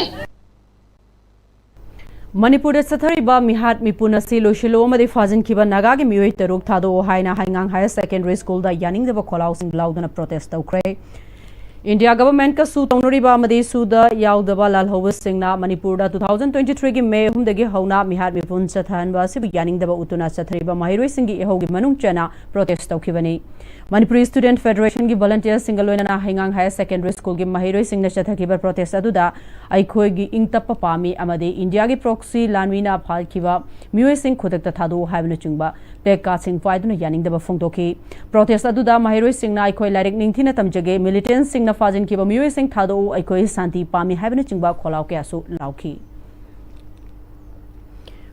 ꯃꯅꯤꯄꯨꯔꯗ ꯆꯠꯊꯔꯤꯕ ꯃꯤꯍꯥꯠ ꯃꯤꯄꯨꯟ ꯑꯁꯤ ꯂꯣꯏꯁꯤꯜꯂꯨ ꯑꯃꯗꯤ ꯐꯥꯖꯤꯟꯈꯤꯕ ꯅꯥꯒꯥꯒꯤ ꯃꯤꯑꯣꯏ ꯇꯔꯨꯛ ꯊꯥꯗꯣꯛꯑꯣ ꯍꯥꯏꯅ ꯍꯩꯉꯥꯡ ꯍꯥꯌꯔ ꯁꯦꯀꯦꯟꯗꯔꯤ ꯁ꯭ꯀꯨꯜꯗ ꯌꯥꯅꯤꯡꯗꯕ ꯈꯣꯜꯂꯥꯎꯁꯤꯡ ꯂꯥꯎꯗꯨꯅ ꯄ꯭ꯔꯣꯇꯦꯁ ꯇꯧꯈ꯭ꯔꯦ꯫ ꯏꯟꯗꯤꯌꯥ ꯒꯚꯔꯟꯃꯦꯟꯠꯀ ꯁꯨ ꯇꯧꯅꯔꯤꯕ ꯑꯃꯗꯤ ꯁꯨꯗ ꯌꯥꯎꯗꯕ ꯂꯥꯜꯍꯧꯕꯁꯤꯡꯅ ꯃꯅꯤꯄꯨꯔꯗ two thousand twenty three ꯒꯤ ꯃꯦ ꯑꯍꯨꯝꯗꯒꯤ ꯍꯧꯅ ꯃꯤꯍꯥꯠ ꯃꯤꯄꯨꯟ ꯆꯠꯊꯍꯟꯕ ꯑꯁꯤꯕꯨ ꯌꯥꯅꯤꯡꯗꯕ ꯎꯠꯇꯨꯅ ꯆꯠꯊꯔꯤꯕ ꯃꯍꯩꯔꯣꯏꯁꯤꯡꯒꯤ ꯏꯍꯧꯒꯤ ꯃꯅꯨꯡ ꯆꯟꯅ ꯄ꯭ꯔꯣꯇꯦꯁ ꯇꯧꯈꯤꯕꯅꯤ꯫ ꯃꯅꯤꯄꯨꯔꯤ ꯁ꯭ꯇꯨꯗꯦꯟꯠ ꯐꯦꯗꯔꯦꯁꯟꯒꯤ ꯚꯣꯂꯨꯟꯇꯤꯌꯔꯁꯤꯡꯒ ꯂꯣꯏꯅꯅ ꯍꯩꯉꯥꯡ ꯍꯥꯌꯔ ꯁꯦꯀꯦꯟꯗꯔꯤ ꯁ꯭ꯀꯨꯜꯒꯤ ꯃꯍꯩꯔꯣꯏꯁꯤꯡꯅ ꯆꯠꯊꯈꯤꯕ ꯄ꯭ꯔꯣꯇꯦꯁ ꯑꯗꯨꯗ ꯑꯩꯈꯣꯏꯒꯤ ꯏꯪ ꯇꯞꯄ ꯄꯥꯝꯃꯤ ꯑꯃꯗꯤ ꯏꯟꯗꯤꯌꯥꯒꯤ ꯄ꯭ꯔꯣꯛꯁꯤ ꯂꯥꯟꯃꯤꯅ ꯐꯥꯈꯤꯕ ꯃꯤꯑꯣꯏꯁꯤꯡ ꯈꯨꯗꯛꯇ ꯊꯥꯗꯣꯛꯎ ꯍꯥꯏꯕꯅꯆꯤꯡꯕ ꯄ꯭ꯂꯦ ꯀꯥꯔꯗꯁꯤꯡ ꯄꯥꯏꯗꯨꯅ ꯌꯥꯅꯤꯡꯗꯕ ꯐꯣꯡꯗꯣꯛꯈꯤ꯫ ꯄ꯭ꯔꯣꯇꯦꯁ ꯑꯗꯨꯗ ꯃꯍꯩꯔꯣꯏꯁꯤꯡꯅ ꯑꯩꯈꯣꯏ ꯂꯥꯏꯔꯤꯛ ꯅꯤꯡꯊꯤꯅ ꯇꯝꯖꯒꯦ, ꯃꯤꯂꯤꯇꯦꯟꯠꯁꯤꯡꯅ ꯐꯥꯖꯤꯟꯈꯤꯕ ꯃꯤꯑꯣꯏꯁꯤꯡ ꯊꯥꯗꯣꯛꯎ, ꯑꯩꯈꯣꯏ ꯁꯥꯟꯇꯤ ꯄꯥꯝꯃꯤ ꯍꯥꯏꯕꯅꯆꯤꯡꯕ ꯈꯣꯜꯂꯥꯎ ꯀꯌꯥꯁꯨ ꯂꯥꯎꯈꯤ꯫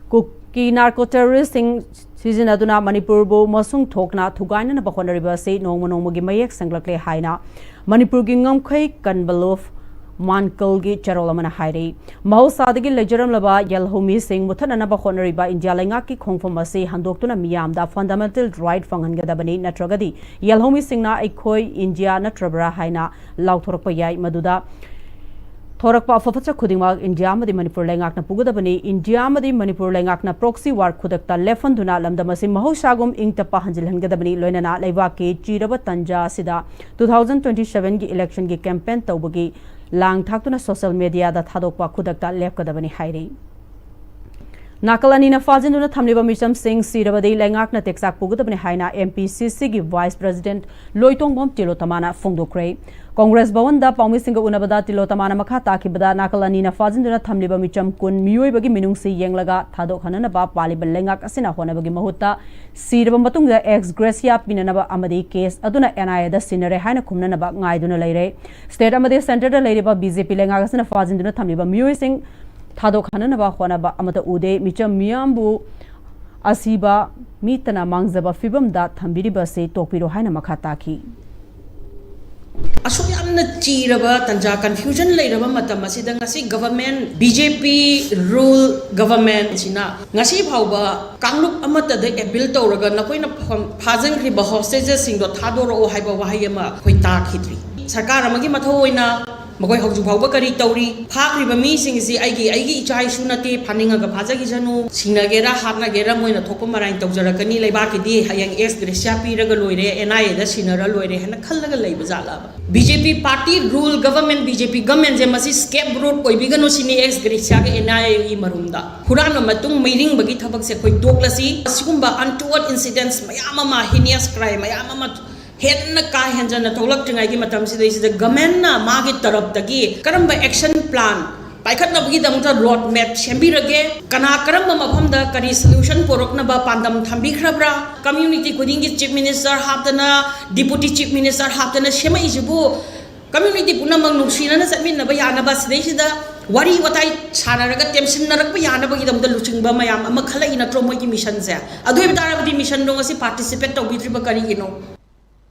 ꯀꯨꯀꯤ ꯅꯥꯔꯀꯣ ꯇꯦꯔꯣꯔꯤꯁ꯭ꯠꯁꯤꯡ ꯁꯤꯖꯤꯟꯅꯗꯨꯅ ꯃꯅꯤꯄꯨꯔꯕꯨ ꯃꯁꯨꯡ ꯊꯣꯛꯅ ꯊꯨꯒꯥꯏꯅꯅꯕ ꯍꯣꯠꯅꯔꯤꯕ ꯑꯁꯤ ꯅꯣꯡꯃ ꯅꯣꯡꯃꯒꯤ ꯃꯌꯦꯛ ꯁꯦꯡꯂꯛꯂꯦ ꯍꯥꯏꯅ ꯃꯅꯤꯄꯨꯔꯒꯤ ꯉꯝꯈꯩ ꯀꯟꯕꯂꯨꯐ ꯃꯥꯟꯀꯜꯒꯤ ꯆꯦꯔꯣꯜ ꯑꯃꯅ ꯍꯥꯏꯔꯤ꯫ ꯃꯍꯧꯁꯥꯗꯒꯤ ꯂꯩꯖꯔꯝꯂꯕ ꯌꯦꯜꯍꯧꯃꯤꯁꯤꯡ ꯃꯨꯊꯠꯅꯅꯕ ꯍꯣꯠꯅꯔꯤꯕ ꯏꯟꯗꯤꯌꯥ ꯂꯩꯉꯥꯛꯀꯤ ꯈꯣꯡꯐꯝ ꯑꯁꯤ ꯍꯟꯗꯣꯛꯇꯨꯅ ꯃꯤꯌꯥꯝꯗ ꯐꯟꯗꯥꯃꯦꯟꯇꯦꯜ ꯔꯥꯏꯠ ꯐꯪꯍꯟꯒꯗꯕꯅꯤ, ꯅꯠꯇ꯭ꯔꯒꯗꯤ ꯌꯦꯜꯍꯧꯃꯤꯁꯤꯡꯅ ꯑꯩꯈꯣꯏ ꯏꯟꯗꯤꯌꯥ ꯅꯠꯇ꯭ꯔꯕ꯭ꯔꯥ ꯍꯥꯏꯅ ꯂꯥꯎꯊꯣꯔꯛꯄ ꯌꯥꯏ꯫ ꯃꯗꯨꯗ ꯊꯣꯔꯛꯄ ꯑꯐ ꯐꯠꯇ ꯈꯨꯗꯤꯡꯃꯛ ꯏꯟꯗꯤꯌꯥ ꯑꯃꯗꯤ ꯃꯅꯤꯄꯨꯔ ꯂꯩꯉꯥꯛꯅ ꯄꯨꯒꯗꯕꯅꯤ꯫ ꯏꯟꯗꯤꯌꯥ ꯑꯃꯗꯤ ꯃꯅꯤꯄꯨꯔ ꯂꯩꯉꯥꯛꯅ ꯄ꯭ꯔꯣꯛꯁꯤ ꯋꯥꯔ ꯈꯨꯗꯛꯇ ꯂꯦꯞꯍꯟꯗꯨꯅ ꯂꯝꯗꯝ ꯑꯁꯤ ꯃꯍꯧꯁꯥꯒꯨꯝ ꯏꯪ ꯇꯞꯄ ꯍꯟꯖꯤꯜꯍꯟꯒꯗꯕꯅꯤ꯫ ꯂꯣꯏꯅꯅ ꯂꯩꯕꯥꯛꯀꯤ ꯆꯤꯔꯕ ꯇꯟꯖꯥ ꯑꯁꯤꯗ two thousand twenty seven ꯒꯤ ꯏꯂꯦꯛꯁꯟꯒꯤ ꯀꯦꯝꯄꯦꯟ ꯇꯧꯕꯒꯤ ꯂꯥꯡ ꯊꯥꯛꯇꯨꯅ ꯁꯣꯁꯤꯌꯦꯜ ꯃꯦꯗꯤꯌꯥꯗ ꯊꯥꯗꯣꯛꯄ ꯈꯨꯗꯛꯇ ꯂꯦꯞꯀꯗꯕꯅꯤ ꯍꯥꯏꯔꯤ꯫ ꯅꯥꯀꯜ ꯑꯅꯤꯅ ꯐꯥꯖꯤꯟꯗꯨꯅ ꯊꯝꯂꯤꯕ ꯃꯤꯆꯝꯁꯤꯡ ꯁꯤꯔꯕꯗꯤ ꯂꯩꯉꯥꯛꯅ ꯇꯦꯛꯆꯥꯛ ꯄꯨꯒꯗꯕꯅꯤ ꯍꯥꯏꯅ ꯑꯦꯝ ꯄꯤ ꯁꯤ ꯁꯤꯒꯤ ꯚꯥꯏꯁ ꯄ꯭ꯔꯦꯁꯤꯗꯦꯟꯠ ꯂꯣꯏꯇꯣꯡꯕꯝ ꯇꯤꯂꯣꯇꯃꯥꯅ ꯐꯣꯡꯗꯣꯛꯈ꯭ꯔꯦ꯫ ꯀꯣꯡꯒ꯭ꯔꯦꯁ ꯚꯋꯟꯗ ꯄꯥꯎꯃꯤꯁꯤꯡꯒ ꯎꯅꯕꯗ ꯇꯤꯂꯣꯇꯃꯥꯅ ꯃꯈꯥ ꯇꯥꯈꯤꯕꯗ ꯅꯥꯀꯜ ꯑꯅꯤꯅ ꯐꯥꯖꯤꯟꯗꯨꯅ ꯊꯝꯂꯤꯕ ꯃꯤꯆꯝ ꯀꯨꯟ ꯃꯤꯑꯣꯏꯕꯒꯤ ꯃꯤꯅꯨꯡꯁꯤ ꯌꯦꯡꯂꯒ ꯊꯥꯗꯣꯛꯍꯟꯅꯅꯕ ꯄꯥꯜꯂꯤꯕ ꯂꯩꯉꯥꯛ ꯑꯁꯤꯅ ꯍꯣꯠꯅꯕꯒꯤ ꯃꯍꯨꯠꯇ ꯁꯤꯔꯕ ꯃꯇꯨꯡꯗ ꯑꯦꯛꯁ ꯒ꯭ꯔꯦꯁꯤꯌꯥ ꯄꯤꯅꯅꯕ ꯑꯃꯗꯤ ꯀꯦꯁ ꯑꯗꯨꯅ ꯑꯦꯟ ꯑꯥꯏ ꯑꯦꯗ ꯁꯤꯟꯅꯔꯦ ꯍꯥꯏꯅ ꯈꯨꯝꯅꯅꯕ ꯉꯥꯏꯗꯨꯅ ꯂꯩꯔꯦ꯫ ꯁ꯭ꯇꯦꯠ ꯑꯃꯗꯤ ꯁꯦꯟꯇꯔꯗ ꯂꯩꯔꯤꯕ ꯕꯤ ꯖꯦ ꯄꯤ ꯂꯩꯉꯥꯛ ꯑꯁꯤꯅ ꯐꯥꯖꯤꯟꯗꯨꯅ ꯊꯝꯂꯤꯕ ꯃꯤꯑꯣꯏꯁꯤꯡ ꯊꯥꯗꯣꯛꯍꯟꯅꯅꯕ ꯍꯣꯠꯅꯕ ꯑꯃꯠꯇ ꯎꯗꯦ꯫ ꯃꯤꯆꯝ ꯃꯤꯌꯥꯝꯕꯨ ꯑꯁꯤꯕ ꯃꯤꯇꯅ ꯃꯥꯡꯖꯕ ꯐꯤꯕꯝꯗ ꯊꯝꯕꯤꯔꯤꯕ ꯑꯁꯤ ꯇꯣꯛꯄꯤꯔꯣ ꯍꯥꯏꯅ ꯃꯈꯥ ꯇꯥꯈꯤ꯫ ꯑꯁꯨꯛ ꯌꯥꯝꯅ ꯆꯤꯔꯕ ꯇꯟꯖꯥ, ꯀꯟꯐ꯭ꯌꯨꯖꯟ ꯂꯩꯔꯕ ꯃꯇꯝ ꯑꯁꯤꯗ ꯉꯁꯤ ꯒꯚꯔꯟꯃꯦꯟꯠ, ꯕꯤ ꯖꯦ ꯄꯤ ꯔꯨꯜ ꯒꯚꯔꯟꯃꯦꯟꯠ ꯑꯁꯤꯅ ꯉꯁꯤ ꯐꯥꯎꯕ ꯀꯥꯡꯂꯨꯞ ꯑꯃꯠꯇꯗ ꯑꯦꯄꯤꯜ ꯇꯧꯔꯒ ꯅꯈꯣꯏꯅ ꯐ-, ꯐꯥꯖꯤꯟꯈ꯭ꯔꯤꯕ ꯍꯣꯁꯇꯦꯖꯦꯁꯁꯤꯡꯗꯣ ꯊꯥꯗꯣꯔꯛꯑꯣ ꯍꯥꯏꯕ ꯋꯥꯍꯩ ꯑꯃ ꯑꯩꯈꯣꯏ ꯇꯥꯈꯤꯗ꯭ꯔꯤ꯫ ꯁꯔꯀꯥꯔ ꯑꯃꯒꯤ ꯃꯊꯧ ꯑꯣꯏꯅ ꯃꯈꯣꯏ ꯍꯧꯖꯤꯛ ꯐꯥꯎꯕ ꯀꯔꯤ ꯇꯧꯔꯤ? ꯐꯥꯈ꯭ꯔꯤꯕ ꯃꯤꯁꯤꯡꯁꯤ ꯑꯩꯒꯤ, ꯑꯩꯒꯤ ꯏꯆꯥ ꯏꯁꯨ ꯅꯠꯇꯦ, ꯐꯥꯅꯤꯡꯉꯒ ꯐꯥꯖꯈꯤꯁꯅꯨ, ꯁꯤꯅꯒꯦꯔꯥ ꯍꯥꯠꯅꯒꯦꯔꯥ ꯃꯣꯏꯅ ꯊꯣꯛꯄ ꯃꯔꯥꯏꯅ ꯇꯧꯖꯔꯛꯀꯅꯤ꯫ ꯂꯩꯕꯥꯛꯀꯤꯗꯤ ꯍꯌꯦꯡ ꯑꯦꯛꯁ ꯒ꯭ꯔꯦꯁꯤꯌꯥ ꯄꯤꯔꯒ ꯂꯣꯏꯔꯦ, ꯑꯦꯟ ꯑꯥꯏ ꯑꯦꯗ ꯁꯤꯟꯅꯔ ꯂꯣꯏꯔꯦ ꯍꯥꯏꯅ ꯈꯜꯂꯒ ꯂꯩꯕ ꯖꯥꯠꯂꯕ? B J P party rule government, B J P ꯒꯚꯔꯟꯃꯦꯟꯁꯦ ꯃꯁꯤ ꯁ꯭ꯀꯦꯞ ꯔꯨꯠ ꯑꯣꯏꯕꯤꯒꯅꯨ ꯁꯤꯅꯤ ꯑꯦꯛꯁ ꯒ꯭ꯔꯦꯁꯤꯌꯥꯒ ꯑꯦꯟ ꯑꯥꯏ ꯑꯦꯒꯤ ꯃꯔꯨꯝꯗ꯫ ꯍꯨꯔꯥꯟꯕ ꯃꯇꯨꯡ ꯃꯩꯔꯤꯡꯕꯒꯤ ꯊꯕꯛꯁꯦ ꯑꯩꯈꯣꯏ ꯇꯣꯛꯂꯁꯤ꯫ ꯑꯁꯤꯒꯨꯝꯕ ꯑꯟꯇꯨꯋꯔꯗ ꯏꯟꯁꯤꯗꯦꯟꯁ ꯃꯌꯥꯝ ꯑꯃ, ꯍꯤꯅꯤꯌꯁ ꯀ꯭ꯔꯥꯏꯝ ꯃꯌꯥꯝ ꯑꯃ ꯍꯦꯟꯅ ꯀꯥ ꯍꯦꯟꯖꯟꯅ ꯊꯣꯛꯂꯛꯇ꯭ꯔꯤꯉꯩꯒꯤ ꯃꯇꯝꯁꯤꯗꯩꯁꯤꯗ ꯒꯚꯔꯟꯃꯦꯟꯅ ꯃꯥꯒꯤ ꯇꯔꯞꯇꯒꯤ ꯀꯔꯝꯕ ꯑꯦꯛꯁꯟ ꯄ꯭ꯂꯥꯟ ꯄꯥꯏꯈꯠꯅꯕꯒꯤꯗꯃꯛꯇ ꯔꯣꯗ ꯃꯦꯞ ꯁꯦꯝꯕꯤꯔꯒꯦ? ꯀꯅꯥ ꯀꯔꯝꯕ ꯃꯐꯝꯗ ꯀꯔꯤ ꯁꯣꯂꯨꯁꯟ ꯄꯨꯔꯛꯅꯕ ꯄꯥꯟꯗꯝ ꯊꯝꯕꯤꯈ꯭ꯔꯕ꯭ꯔꯥ? ꯀꯝꯃ꯭ꯌꯨꯅꯤꯇꯤ ꯈꯨꯗꯤꯡꯒꯤ ꯆꯤꯐ ꯃꯤꯅꯤꯁꯇꯔ ꯍꯥꯞꯇꯅ, ꯗꯤꯄꯨꯇꯤ ꯆꯤꯐ ꯃꯤꯅꯤꯁꯇꯔ ꯍꯥꯞꯇꯅ ꯁꯦꯝꯃꯛꯏꯁꯤꯕꯨ ꯀꯝꯃ꯭ꯌꯨꯅꯤꯇꯤ ꯄꯨꯝꯅꯃꯛ ꯅꯨꯡꯁꯤꯅꯅ ꯆꯠꯃꯤꯟꯅꯕ ꯌꯥꯅꯕ, ꯁꯤꯗꯩꯁꯤꯗ ꯋꯥꯔꯤ ꯋꯥꯇꯥꯏ ꯁꯥꯟꯅꯔꯒ ꯇꯦꯝꯁꯤꯟꯅꯔꯛꯄ ꯌꯥꯅꯕꯒꯤꯗꯃꯛꯇ ꯂꯨꯆꯤꯡꯕ ꯃꯌꯥꯝ ꯑꯃ ꯈꯜꯂꯛꯏ ꯅꯠꯇ꯭ꯔꯣ ꯃꯣꯏꯒꯤ ꯃꯤꯁꯟꯁꯦ? ꯑꯗꯨ ꯑꯣꯏꯕ ꯇꯥꯔꯕꯗꯤ ꯃꯤꯁꯟꯗꯣ ꯉꯁꯤ ꯄꯥꯔꯇꯤꯁꯤꯄꯦꯠ ꯇꯧꯕꯤꯗ꯭ꯔꯤꯕ ꯀꯔꯤꯒꯤꯅꯣ?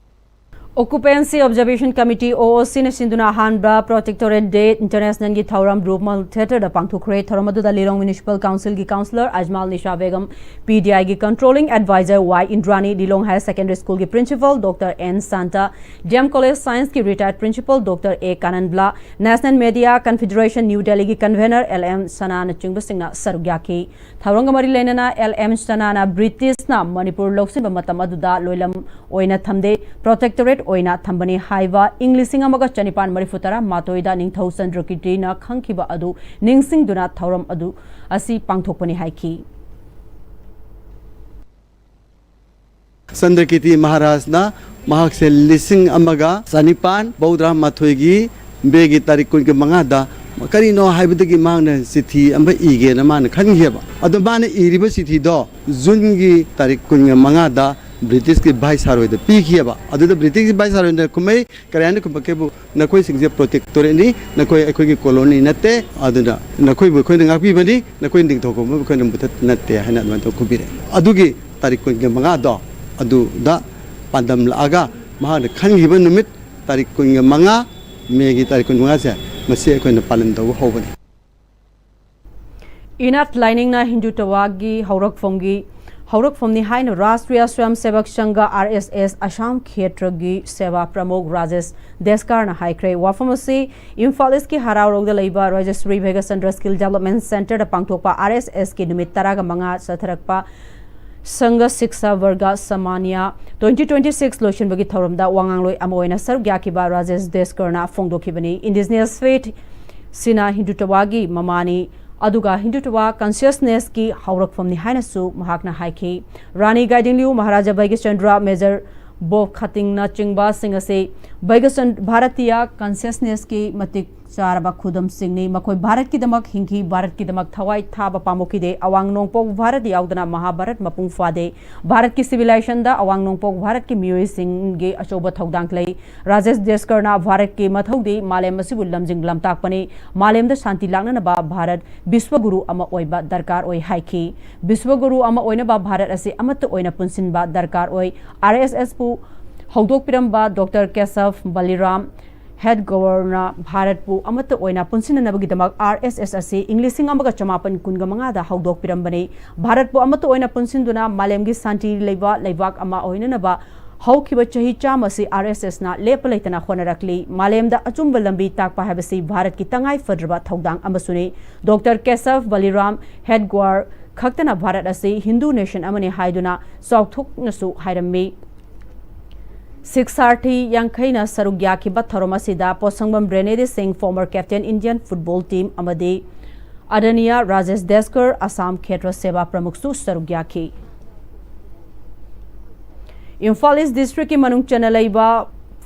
Occupancy Observation Committee, ꯑꯣ ꯑꯣ ꯁꯤꯅ ꯁꯤꯟꯗꯨꯅ ꯑꯍꯥꯟꯕ Protectorate Day Internationalꯒꯤ ꯊꯧꯔꯝ ꯔꯨꯃꯜ ꯊꯤꯌꯦꯇꯔꯗ ꯄꯥꯡꯊꯣꯛꯈ꯭ꯔꯦ꯫ ꯊꯧꯔꯝ ꯑꯗꯨꯗ ꯂꯤꯂꯣꯡ ꯃ꯭ꯌꯨꯅꯤꯁꯤꯄꯥꯜ ꯀꯥꯎꯟꯁꯤꯜꯒꯤ ꯀꯥꯎꯟꯁꯤꯂꯔ ꯑꯖꯃꯥꯜ ꯅꯤꯁꯥ ꯕꯦꯒꯝ, ꯄꯤ ꯗꯤ ꯑꯥꯏꯒꯤ controlling adviser Y Indrani, Lilong higher secondary ꯁ꯭ꯀꯨꯜꯒꯤ principal doctor N Shanta, D M college ꯁꯥꯏꯟꯁꯀꯤ retired principal doctor A Kananbala, national media confederation new ꯗꯦꯜꯂꯤꯒꯤ ꯀꯟꯚꯦꯅꯔ ꯑꯦꯜ ꯑꯦꯝ ꯁꯅꯥꯅꯆꯤꯡꯕꯁꯤꯡꯅ ꯁꯔꯨꯛ ꯌꯥꯈꯤ꯫ ꯊꯧꯔꯝꯒ ꯃꯔꯤ ꯂꯩꯅꯅ ꯑꯦꯜ ꯑꯦꯝ ꯁꯅꯥꯅ ꯕ꯭ꯔꯤꯇꯤꯁꯅ ꯃꯅꯤꯄꯨꯔ ꯂꯧꯁꯤꯟꯕ ꯃꯇꯝ ꯑꯗꯨꯗ ꯂꯣꯏꯂꯝ ꯑꯣꯏꯅ ꯊꯝꯗꯦ, ꯄ꯭ꯔꯣꯇꯦꯛꯇꯣꯔꯦꯠ ꯑꯣꯏꯅ ꯊꯝꯕꯅꯤ ꯍꯥꯏꯕ ꯏꯪ ꯂꯤꯁꯤꯡ ꯑꯃꯒ ꯆꯅꯤꯄꯥꯟ ꯃꯔꯤꯐꯨ ꯇꯔꯥ ꯃꯥꯊꯣꯏꯗ ꯅꯤꯡꯊꯧ ꯆꯟꯗ꯭ꯔꯀꯤꯔꯇꯤꯅ ꯈꯪꯈꯤꯕ ꯑꯗꯨ ꯅꯤꯡꯁꯤꯡꯗꯨꯅ ꯊꯧꯔꯝ ꯑꯗꯨ ꯑꯁꯤ ꯄꯥꯡꯊꯣꯛꯄꯅꯤ ꯍꯥꯏꯈꯤ꯫ ꯆꯟꯗ꯭ꯔꯀꯤꯔꯇꯤ ꯃꯍꯥꯔꯥꯖꯅ ꯃꯍꯥꯛꯁꯦ ꯂꯤꯁꯤꯡ ꯑꯃꯒ ꯆꯅꯤꯄꯥꯟ ꯃꯧꯗ꯭ꯔꯥ ꯃꯥꯊꯣꯏꯒꯤ ꯃꯦꯒꯤ ꯇꯥꯔꯤꯛ ꯀꯨꯟꯒ ꯃꯉꯥꯗ ꯀꯔꯤꯅꯣ ꯍꯥꯏꯕꯗꯒꯤ ꯃꯍꯥꯛꯅ ꯆꯤꯊꯤ ꯑꯃ ꯏꯒꯦꯅ ꯃꯥꯅ ꯈꯟꯈꯤꯑꯕ꯫ ꯑꯗꯣ ꯃꯥꯅ ꯏꯔꯤꯕ ꯆꯤꯊꯤꯗꯣ ꯖꯨꯟꯒꯤ ꯇꯥꯔꯤꯛ ꯀꯨꯟꯒ ꯃꯉꯥꯗ ꯕ꯭ꯔꯤꯇꯤꯁꯀꯤ ꯚꯥꯏꯁꯔꯣꯏꯗ ꯄꯤꯈꯤꯑꯕ꯫ ꯑꯗꯨꯗ ꯕ꯭ꯔꯤꯇꯤꯁꯀꯤ ꯚꯥꯏꯁꯔꯣꯏꯅ ꯈꯨꯝꯃꯩ, ꯀꯔꯤ ꯍꯥꯏꯅ ꯈꯨꯝꯃꯛꯀꯦꯕꯨ, "ꯅꯈꯣꯏꯁꯤꯡꯁꯦ ꯄ꯭ꯔꯣꯇꯦꯛꯇꯣꯔꯦꯠꯅꯤ, ꯅꯈꯣꯏ ꯑꯩꯈꯣꯏꯒꯤ ꯀꯣꯂꯣꯅꯤ ꯅꯠꯇꯦ, ꯑꯗꯨꯅ ꯅꯈꯣꯏꯕꯨ ꯑꯩꯈꯣꯏꯅ ꯉꯥꯛꯄꯤꯕꯅꯤ, ꯅꯈꯣꯏ ꯅꯤꯡꯊꯧ ꯈꯣꯡꯕꯕꯨ ꯑꯩꯈꯣꯏꯅ ꯃꯨꯊꯠ ꯅꯠꯇꯦ" ꯍꯥꯏꯅ ꯑꯗꯨꯃꯥꯏꯅ ꯇꯧꯔ ꯈꯨꯝꯕꯤꯔꯛꯑꯦ꯫ ꯑꯗꯨꯒꯤ ꯇꯥꯔꯤꯛ ꯀꯨꯟꯒ ꯃꯉꯥꯗꯣ ꯑꯗꯨꯗ ꯄꯥꯟꯗꯝꯂꯛꯑꯒ ꯃꯍꯥꯛꯅ ꯈꯟꯈꯤꯕ ꯅꯨꯃꯤꯠ ꯇꯥꯔꯤꯛ ꯀꯨꯟꯒ ꯃꯉꯥ, ꯃꯦꯒꯤ ꯇꯥꯔꯤꯛ ꯀꯨꯟꯃꯉꯥꯁꯦ, ꯃꯁꯤ ꯑꯩꯈꯣꯏꯅ ꯄꯥꯂꯟ ꯇꯧꯕ ꯍꯧꯕꯅꯤ꯫ ꯏꯅꯥꯠ ꯂꯥꯏꯅꯤꯡꯅ ꯍꯤꯟꯗꯨꯇꯋꯥꯒꯤ ꯍꯧꯔꯛꯐꯝꯒꯤ ꯍꯧꯔꯛꯐꯝꯅꯤ ꯍꯥꯏꯅ ꯔꯥꯁꯇ꯭ꯔꯤꯌꯥ ꯁ꯭ꯋꯌꯝ ꯁꯦꯕꯛ ꯁꯪꯘ, RSS, ꯑꯁꯥꯝ ꯈꯦꯇ꯭ꯔꯒꯤ ꯁꯦꯕꯥ ꯄ꯭ꯔꯃꯨꯈ ꯔꯥꯖꯦꯁ ꯗꯦꯁꯀꯔꯅ ꯍꯥꯏꯈ꯭ꯔꯦ꯫ ꯋꯥꯐꯝ ꯑꯁꯤ ꯏꯝꯐꯥꯜ ꯏꯁꯀꯤ ꯍꯔꯥꯎꯔꯣꯛꯗ ꯂꯩꯕ ꯔꯥꯖꯦꯁ꯭ꯔꯤ ꯚꯩꯒꯆꯟꯗ꯭ꯔ ꯁ꯭ꯀꯤꯜ ꯗꯦꯕꯂꯞꯃꯦꯟ ꯁꯦꯟꯇꯔꯗ ꯄꯥꯡꯊꯣꯛꯄ RSS ꯀꯤ ꯅꯨꯃꯤꯠ ꯇꯔꯥꯒ ꯃꯉꯥ ꯆꯠꯊꯔꯛꯄ ꯁꯪꯘ ꯁꯤꯛꯁꯥ ꯚꯔꯒ ꯁꯃꯥꯅꯤꯌꯥ twenty twenty-six ꯂꯣꯏꯁꯤꯟꯕꯒꯤ ꯊꯧꯔꯝꯗ ꯋꯥ ꯉꯥꯡꯂꯣꯏ ꯑꯃ ꯑꯣꯏꯅ ꯁꯔꯨꯛ ꯌꯥꯈꯤꯕ ꯔꯥꯖꯦꯁ ꯗꯦꯁꯀꯔꯅ ꯐꯣꯡꯗꯣꯛꯈꯤꯕꯅꯤ꯫ Indigenous faith ꯁꯤꯅ ꯍꯤꯟꯗꯨꯇ꯭ꯋꯥꯒꯤ ꯃꯃꯥꯅꯤ, ꯑꯗꯨꯒ ꯍꯤꯟꯗꯨꯇ꯭ꯋꯥ consciousness ꯀꯤ ꯍꯧꯔꯛꯐꯝꯅꯤ ꯍꯥꯏꯅꯁꯨ ꯃꯍꯥꯛꯅ ꯍꯥꯏꯈꯤ꯫ ꯔꯥꯅꯤ ꯒꯥꯏꯗꯤꯡꯂꯤꯌꯨ, ꯃꯍꯥꯔꯥꯖꯥ ꯚꯩꯒꯆꯟꯗ꯭ꯔ, ꯃꯦꯖꯔ ꯕꯣꯕ ꯈꯥꯇꯤꯡꯅꯆꯤꯡꯕꯁꯤꯡ ꯑꯁꯤ ꯚꯩꯒꯆꯟ-, ꯚꯥꯔꯇꯤꯌꯥ consciousness ꯀꯤ ꯃꯇꯤꯛ ꯆꯥꯔꯕ ꯈꯨꯗꯝꯁꯤꯡꯅꯤ꯫ ꯃꯈꯣꯏ ꯚꯥꯔꯠꯀꯤꯗꯃꯛ ꯍꯤꯡꯈꯤ, ꯚꯥꯔꯠꯀꯤꯗꯃꯛ ꯊꯋꯥꯏ ꯊꯥꯕ ꯄꯥꯝꯃꯨꯈꯤꯗꯦ꯫ ꯑꯋꯥꯡ ꯅꯣꯡꯄꯣꯛ ꯚꯥꯔꯠ ꯌꯥꯎꯗꯅ ꯃꯍꯥꯚꯥꯔꯠ ꯃꯄꯨꯡ ꯐꯥꯗꯦ꯫ ꯚꯥꯔꯠꯀꯤ civilization ꯗ ꯑꯋꯥꯡ ꯅꯣꯡꯄꯣꯛ ꯚꯥꯔꯠꯀꯤ ꯃꯤꯑꯣꯏꯁꯤꯡꯒꯤ ꯑꯆꯧꯕ ꯊꯧꯗꯥꯡ ꯂꯩ꯫ ꯔꯥꯖꯦꯁ ꯗꯦꯁꯀꯔꯅ ꯚꯥꯔꯠꯀꯤ ꯃꯊꯧꯗꯤ ꯃꯥꯂꯦꯝ ꯑꯁꯤꯕꯨ ꯂꯝꯖꯤꯡ ꯂꯝꯇꯥꯛꯄꯅꯤ꯫ ꯃꯥꯂꯦꯝꯗ ꯁꯥꯟꯇꯤ ꯂꯥꯛꯅꯅꯕ ꯚꯥꯔꯠ ꯕꯤꯁ꯭ꯋꯒꯨꯔꯨ ꯑꯃ ꯑꯣꯏꯕ ꯗꯔꯀꯥꯔ ꯑꯣꯏ ꯍꯥꯏꯈꯤ꯫ ꯕꯤꯁ꯭ꯋꯒꯨꯔꯨ ꯑꯃ ꯑꯣꯏꯅꯕ ꯚꯥꯔꯠ ꯑꯁꯤ ꯑꯃꯠꯇ ꯑꯣꯏꯅ ꯄꯨꯟꯁꯤꯟꯕ ꯗꯔꯀꯥꯔ ꯑꯣꯏ꯫ RSS ꯄꯨ ꯍꯧꯗꯣꯛꯄꯤꯔꯝꯕ ꯗꯣꯛꯇꯔ ꯀꯦꯁꯕ ꯕꯂꯤꯔꯥꯝ ꯍꯦꯗꯒꯋꯔꯅ ꯚꯥꯔꯠꯄꯨ ꯑꯃꯠꯇ ꯑꯣꯏꯅ ꯄꯨꯟꯁꯤꯟꯅꯅꯕꯒꯤꯗꯃꯛ RSS ꯑꯁꯤ ꯏꯪ ꯂꯤꯁꯤꯡ ꯑꯃꯒ ꯆꯃꯥꯄꯟ ꯀꯨꯟꯒ ꯃꯉꯥꯗ ꯍꯧꯗꯣꯛꯄꯤꯔꯝꯕꯅꯤ꯫ ꯚꯥꯔꯠꯄꯨ ꯑꯃꯠꯇ ꯑꯣꯏꯅ ꯄꯨꯟꯁꯤꯟꯗꯨꯅ ꯃꯥꯂꯦꯝꯒꯤ ꯁꯥꯟꯇꯤ ꯂꯩꯕ ꯂꯩꯕꯥꯛ ꯑꯃ ꯑꯣꯏꯅꯅꯕ ꯍꯧꯈꯤꯕ ꯆꯍꯤ ꯆꯥꯝꯃ ꯑꯁꯤ RSS ꯅ ꯂꯦꯞꯄ ꯂꯩꯇꯅ ꯍꯣꯠꯅꯔꯛꯂꯤ꯫ ꯃꯥꯂꯦꯝꯗ ꯑꯆꯨꯝꯕ ꯂꯝꯕꯤ ꯇꯥꯛꯄ ꯍꯥꯏꯕꯁꯤ ꯚꯥꯔꯠꯀꯤ ꯇꯉꯥꯏ ꯐꯗ꯭ꯔꯕ ꯊꯧꯗꯥꯡ ꯑꯃꯁꯨꯅꯤ꯫ ꯗꯣꯛꯇꯔ ꯀꯦꯁꯕ ꯕꯂꯤꯔꯥꯝ ꯍꯦꯗꯒꯋꯔ ꯈꯛꯇꯅ ꯚꯥꯔꯠ ꯑꯁꯤ ꯍꯤꯟꯗꯨ nation ꯑꯃꯅꯤ ꯍꯥꯏꯗꯨꯅ ꯆꯥꯎꯊꯣꯛꯅꯁꯨ ꯍꯥꯏꯔꯝꯃꯤ꯫ ꯁꯤꯈꯥꯔꯊꯤ ꯌꯥꯡꯈꯩꯅ ꯁꯔꯨꯛ ꯌꯥꯈꯤꯕ ꯊꯧꯔꯝ ꯑꯁꯤꯗ ꯄꯣꯠꯁꯪꯕꯝ ꯔꯦꯅꯦꯗꯤ ꯁꯤꯡ, former captain Indian football team, ꯑꯃꯗꯤ ꯑꯗꯅꯤꯌꯥ ꯔꯥꯖꯦꯁ ꯗꯦꯁꯀꯔ, ꯑꯁꯥꯝ ꯈꯦꯇ꯭ꯔ ꯁꯦꯕꯥ ꯄ꯭ꯔꯃꯨꯈꯁꯨ ꯁꯔꯨꯛ ꯌꯥꯈꯤ꯫ ꯏꯝꯐꯥꯜ ꯏꯁ ꯗꯤꯁꯇ꯭ꯔꯤꯛꯀꯤ ꯃꯅꯨꯡ ꯆꯟꯅ ꯂꯩꯕ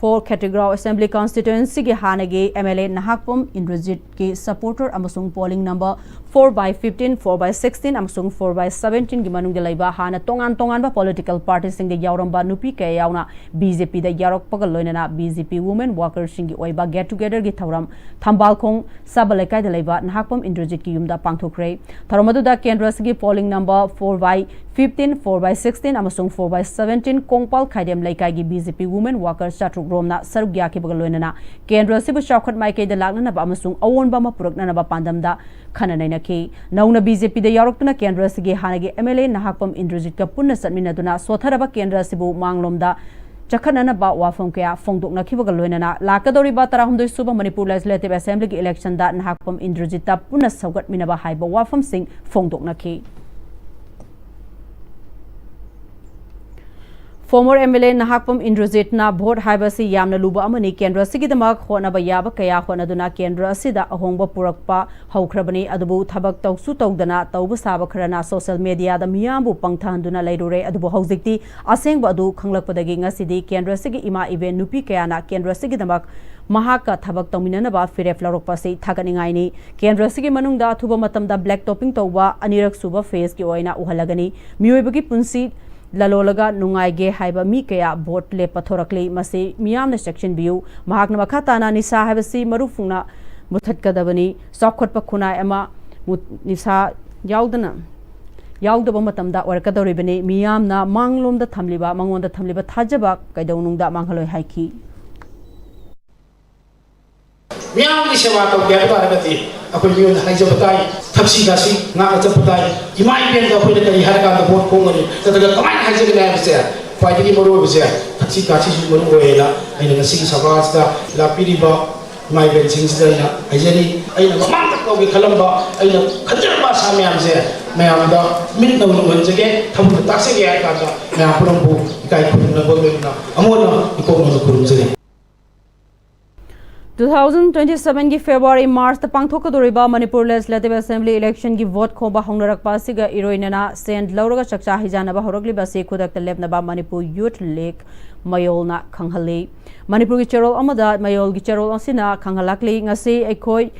four ꯈꯦꯇ꯭ꯔꯤꯒꯥꯎ assembly constituency ꯒꯤ ꯍꯥꯟꯅꯒꯤ MLA ꯅꯍꯥꯛꯄꯝ ꯏꯟꯗ꯭ꯔꯖꯤꯠꯀꯤ supporter ꯑꯃꯁꯨꯡ polling number four by fifteen, four by sixteen ꯑꯃꯁꯨꯡ four by seventeen ꯒꯤ ꯃꯅꯨꯡꯗ ꯂꯩꯕ ꯍꯥꯟꯅ ꯇꯣꯉꯥꯟ ꯇꯣꯉꯥꯟꯕ political party ꯁꯤꯡꯗ ꯌꯥꯎꯔꯝꯕ ꯅꯨꯄꯤ ꯀꯌꯥ ꯌꯥꯎꯅ BJP ꯗ ꯌꯥꯎꯔꯛꯄꯒ ꯂꯣꯏꯅꯅ BJP women worker ꯁꯤꯡꯒꯤ ꯑꯣꯏꯕ get together ꯒꯤ ꯊꯧꯔꯝ ꯊꯝꯕꯥꯜꯈꯣꯡ ꯁꯥꯕ ꯂꯩꯀꯥꯏꯗ ꯂꯩꯕ ꯅꯍꯥꯛꯄꯝ ꯏꯟꯗ꯭ꯔꯖꯤꯠꯀꯤ ꯌꯨꯝꯗ ꯄꯥꯡꯊꯣꯛꯈ꯭ꯔꯦ꯫ ꯊꯧꯔꯝ ꯑꯗꯨꯗ ꯀꯦꯟꯗ꯭ꯔ ꯑꯁꯤꯒꯤ polling number four by fifteen, four by sixteen ꯑꯃꯁꯨꯡ four by seventeen ꯀꯣꯡꯄꯥꯜ ꯈꯥꯏꯗꯦꯝ ꯂꯩꯀꯥꯏꯒꯤ B J P women worker ꯆꯥꯇ꯭ꯔꯨꯛ ꯔꯣꯝꯅ ꯁꯔꯨꯛ ꯌꯥꯈꯤꯕꯒ ꯂꯣꯏꯅꯅ ꯀꯦꯟꯗ꯭ꯔ ꯑꯁꯤꯕꯨ ꯆꯥꯎꯈꯠ ꯃꯥꯏꯀꯩꯗ ꯂꯥꯛꯅꯅꯕ ꯑꯃꯁꯨꯡ ꯑꯑꯣꯟꯕ ꯑꯃ ꯄꯨꯔꯛꯅꯅꯕ ꯄꯥꯟꯗꯝꯗ ꯈꯟꯅ ꯅꯩꯅꯈꯤ꯫ ꯅꯧꯅ B J P ꯗ ꯌꯥꯎꯔꯛꯇꯨꯅ ꯀꯦꯟꯗ꯭ꯔ ꯑꯁꯤꯒꯤ ꯍꯥꯟꯅꯒꯤ M L A ꯅꯍꯥꯛꯄꯝ ꯏꯟꯗ꯭ꯔꯖꯤꯠꯀ ꯄꯨꯟꯅ ꯆꯠꯃꯤꯟꯅꯗꯨꯅ ꯁꯣꯊꯔꯕ ꯀꯦꯟꯗ꯭ꯔ ꯑꯁꯤꯕꯨ ꯃꯥꯡꯂꯣꯝꯗ ꯆꯈꯠꯅꯅꯕ ꯋꯥꯐꯝ ꯀꯌꯥ ꯐꯣꯡꯗꯣꯛꯅꯈꯤꯕꯒ ꯂꯣꯏꯅꯅ ꯂꯥꯛꯀꯗꯧꯔꯤꯕ ꯇꯔꯥꯍꯨꯝꯗꯣꯏ ꯁꯨꯕ ꯃꯅꯤꯄꯨꯔ Legislative Assembly ꯒꯤ election ꯗ ꯅꯍꯥꯛꯄꯝ ꯏꯟꯗ꯭ꯔꯖꯤꯠꯇ ꯄꯨꯟꯅ ꯁꯧꯒꯠꯃꯤꯟꯅꯕ ꯍꯥꯏꯕ ꯋꯥꯐꯝꯁꯤꯡ ꯐꯣꯡꯗꯣꯛꯅꯈꯤ꯫ Former M L A Nahakpam ꯏꯟꯗ꯭ꯔꯖꯤꯠꯅ vote ꯍꯥꯏꯕꯁꯤ ꯌꯥꯝꯅ ꯂꯨꯕ ꯑꯃꯅꯤ꯫ ꯀꯦꯟꯗ꯭ꯔ ꯑꯁꯤꯒꯤꯗꯃꯛ ꯍꯣꯠꯅꯕ ꯌꯥꯕ ꯀꯌꯥ ꯍꯣꯠꯅꯗꯨꯅ ꯀꯦꯟꯗ꯭ꯔ ꯑꯁꯤꯗ ꯑꯍꯣꯡꯕ ꯄꯨꯔꯛꯄ ꯍꯧꯈ꯭ꯔꯕꯅꯤ꯫ ꯑꯗꯨꯕꯨ ꯊꯕꯛ ꯇꯧꯁꯨ ꯇꯧꯗꯅ ꯇꯧꯕ ꯁꯥꯕ ꯈꯔꯅ social media ꯗ ꯃꯤꯌꯥꯝꯕꯨ ꯄꯪꯊꯍꯟꯗꯨꯅ ꯂꯩꯔꯨꯔꯦ꯫ ꯑꯗꯨꯕꯨ ꯍꯧꯖꯤꯛꯇꯤ ꯑꯁꯦꯡꯕ ꯑꯗꯨ ꯈꯪꯂꯛꯄꯗꯒꯤ ꯉꯁꯤꯗꯤ ꯀꯦꯟꯗ꯭ꯔ ꯑꯁꯤꯒꯤ ꯏꯃꯥ ꯏꯕꯦꯟ ꯅꯨꯄꯤ ꯀꯌꯥꯅ ꯀꯦꯟꯗ꯭ꯔ ꯑꯁꯤꯒꯤꯗꯃꯛ ꯃꯍꯥꯛꯀ ꯊꯕꯛ ꯇꯧꯃꯤꯟꯅꯅꯕ ꯐꯤꯔꯦꯞ ꯂꯧꯔꯛꯄ ꯑꯁꯤ ꯊꯥꯒꯠꯅꯤꯡꯉꯥꯏꯅꯤ꯫ ꯀꯦꯟꯗ꯭ꯔ ꯑꯁꯤꯒꯤ ꯃꯅꯨꯡꯗ ꯑꯊꯨꯕ ꯃꯇꯝꯗ black topping ꯇꯧꯕ ꯑꯅꯤꯔꯛ ꯁꯨꯕ phase ꯀꯤ ꯑꯣꯏꯅ ꯎꯍꯜꯂꯒꯅꯤ꯫ ꯃꯤꯑꯣꯏꯕꯒꯤ ꯄꯨꯟꯁꯤ ꯂꯂꯣꯜꯂꯒ ꯅꯨꯡꯉꯥꯏꯒꯦ ꯍꯥꯏꯕ ꯃꯤ ꯀꯌꯥ vote ꯂꯦꯞꯄ ꯊꯣꯔꯛꯂꯤ꯫ ꯃꯁꯤ ꯃꯤꯌꯥꯝꯅ ꯆꯦꯛꯁꯤꯟꯕꯤꯌꯨ꯫ ꯃꯍꯥꯛꯅ ꯃꯈꯥ ꯇꯥꯅ ꯅꯤꯁꯥ ꯍꯥꯏꯕꯁꯤ ꯃꯔꯨ ꯐꯨꯡꯅ ꯃꯨꯊꯠꯀꯗꯕꯅꯤ꯫ ꯆꯥꯎꯈꯠꯄ ꯈꯨꯟꯅꯥꯏ ꯑꯃ ꯃꯨ-, ꯅꯤꯁꯥ ꯌꯥꯎꯗꯅ, ꯌꯥꯎꯗꯕ ꯃꯇꯝꯗ ꯑꯣꯏꯔꯛꯀꯗꯧꯔꯤꯕꯅꯤ꯫ ꯃꯤꯌꯥꯝꯅ ꯃꯥꯡꯂꯣꯝꯗ ꯊꯝꯂꯤꯕ, ꯃꯉꯣꯟꯗ ꯊꯝꯂꯤꯕ ꯊꯥꯖꯕ ꯀꯩꯗꯧꯅꯨꯡꯗ ꯃꯥꯡꯍꯜꯂꯣꯏ ꯍꯥꯏꯈꯤ꯫ ꯃꯤꯌꯥꯝꯒꯤ ꯁꯦꯕꯥ ꯇꯧꯒꯦ ꯍꯥꯏꯕ ꯇꯥꯔꯒꯗꯤ ꯑꯩꯈꯣꯏ ꯃꯤꯑꯣꯏꯅ ꯍꯥꯏꯖꯕ ꯇꯥꯏ, ꯊꯛꯁꯤ ꯈꯥꯁꯤ ꯉꯥꯛꯅ ꯆꯠꯄ ꯇꯥꯏ꯫ ꯏꯃꯥ ꯏꯕꯦꯟꯗ ꯑꯩꯈꯣꯏꯅ ꯀꯔꯤ ꯍꯥꯏꯔꯀꯥꯟꯗ vote ꯈꯣꯝꯒꯅꯤ, ꯅꯠꯇ꯭ꯔꯒ ꯀꯃꯥꯏꯅ ꯍꯥꯏꯖꯒꯅꯤ ꯍꯥꯏꯕꯁꯦ ꯈ꯭ꯋꯥꯏꯗꯒꯤ ꯃꯔꯨ ꯑꯣꯏꯕꯁꯦ ꯊꯛꯁꯤ ꯈꯥꯁꯤꯁꯨ ꯃꯔꯨ ꯑꯣꯏꯌꯦꯅ ꯑꯩꯅ ꯉꯁꯤꯒꯤ ꯁꯚꯥꯁꯤꯗ ꯂꯥꯛꯄꯤꯔꯤꯕ ꯏꯃꯥ ꯏꯕꯦꯟꯁꯤꯡꯁꯤꯗ ꯑꯩꯅ ꯍꯥꯏꯖꯔꯤ꯫ ꯑꯩꯅ ꯃꯃꯥꯡꯗ ꯇꯧꯒꯦ ꯈꯜꯂꯝꯕ, ꯑꯩꯅ ꯈꯟꯖꯔꯝꯕ ꯑꯁꯥ ꯃꯌꯥꯝꯁꯦ ꯃꯌꯥꯝꯗ ꯃꯤꯠꯅ ꯎꯍꯟꯖꯒꯦ, ꯊꯃꯣꯏꯅ ꯇꯥꯛꯆꯒꯦ ꯍꯥꯏ ꯀꯥꯟꯗ ꯃꯌꯥꯝ ꯄꯨꯝꯅꯃꯛꯄꯨ ꯏꯀꯥꯏ ꯈꯨꯝꯅꯕ ꯂꯣꯏꯅꯅ ꯑꯃꯨꯛ ꯍꯟꯅ ꯏꯀꯣꯛ ꯅꯧꯅ ꯈꯨꯔꯨꯝꯖꯔꯤ꯫ Two thousand twenty seven ꯒꯤ February March ꯇ ꯄꯥꯡꯊꯣꯛꯀꯗꯧꯔꯤꯕ ꯃꯅꯤꯄꯨꯔ Legislative Assembly election ꯒꯤ vote ꯈꯣꯝꯕ ꯍꯧꯅꯔꯛꯄ ꯑꯁꯤꯒ ꯏꯔꯣꯏꯅꯅ ꯁꯦꯟ ꯂꯧꯔꯒ ꯆꯥꯛꯆꯥ ꯍꯩꯖꯥꯟꯅꯕ ꯍꯧꯔꯛꯂꯤꯕ ꯑꯁꯤ ꯈꯨꯗꯛꯇ ꯂꯦꯞꯅꯕ ꯃꯅꯤꯄꯨꯔ Youth League ꯃꯌꯣꯜꯅ ꯈꯪꯍꯜꯂꯤ꯫ ꯃꯅꯤꯄꯨꯔꯒꯤ ꯆꯦꯔꯣꯜ ꯑꯃꯗ ꯃꯌꯣꯜꯒꯤ ꯆꯦꯔꯣꯜ ꯑꯁꯤꯅ ꯈꯪꯍꯜꯂꯛꯂꯤ, ꯉꯁꯤ ꯑꯩꯈꯣꯏ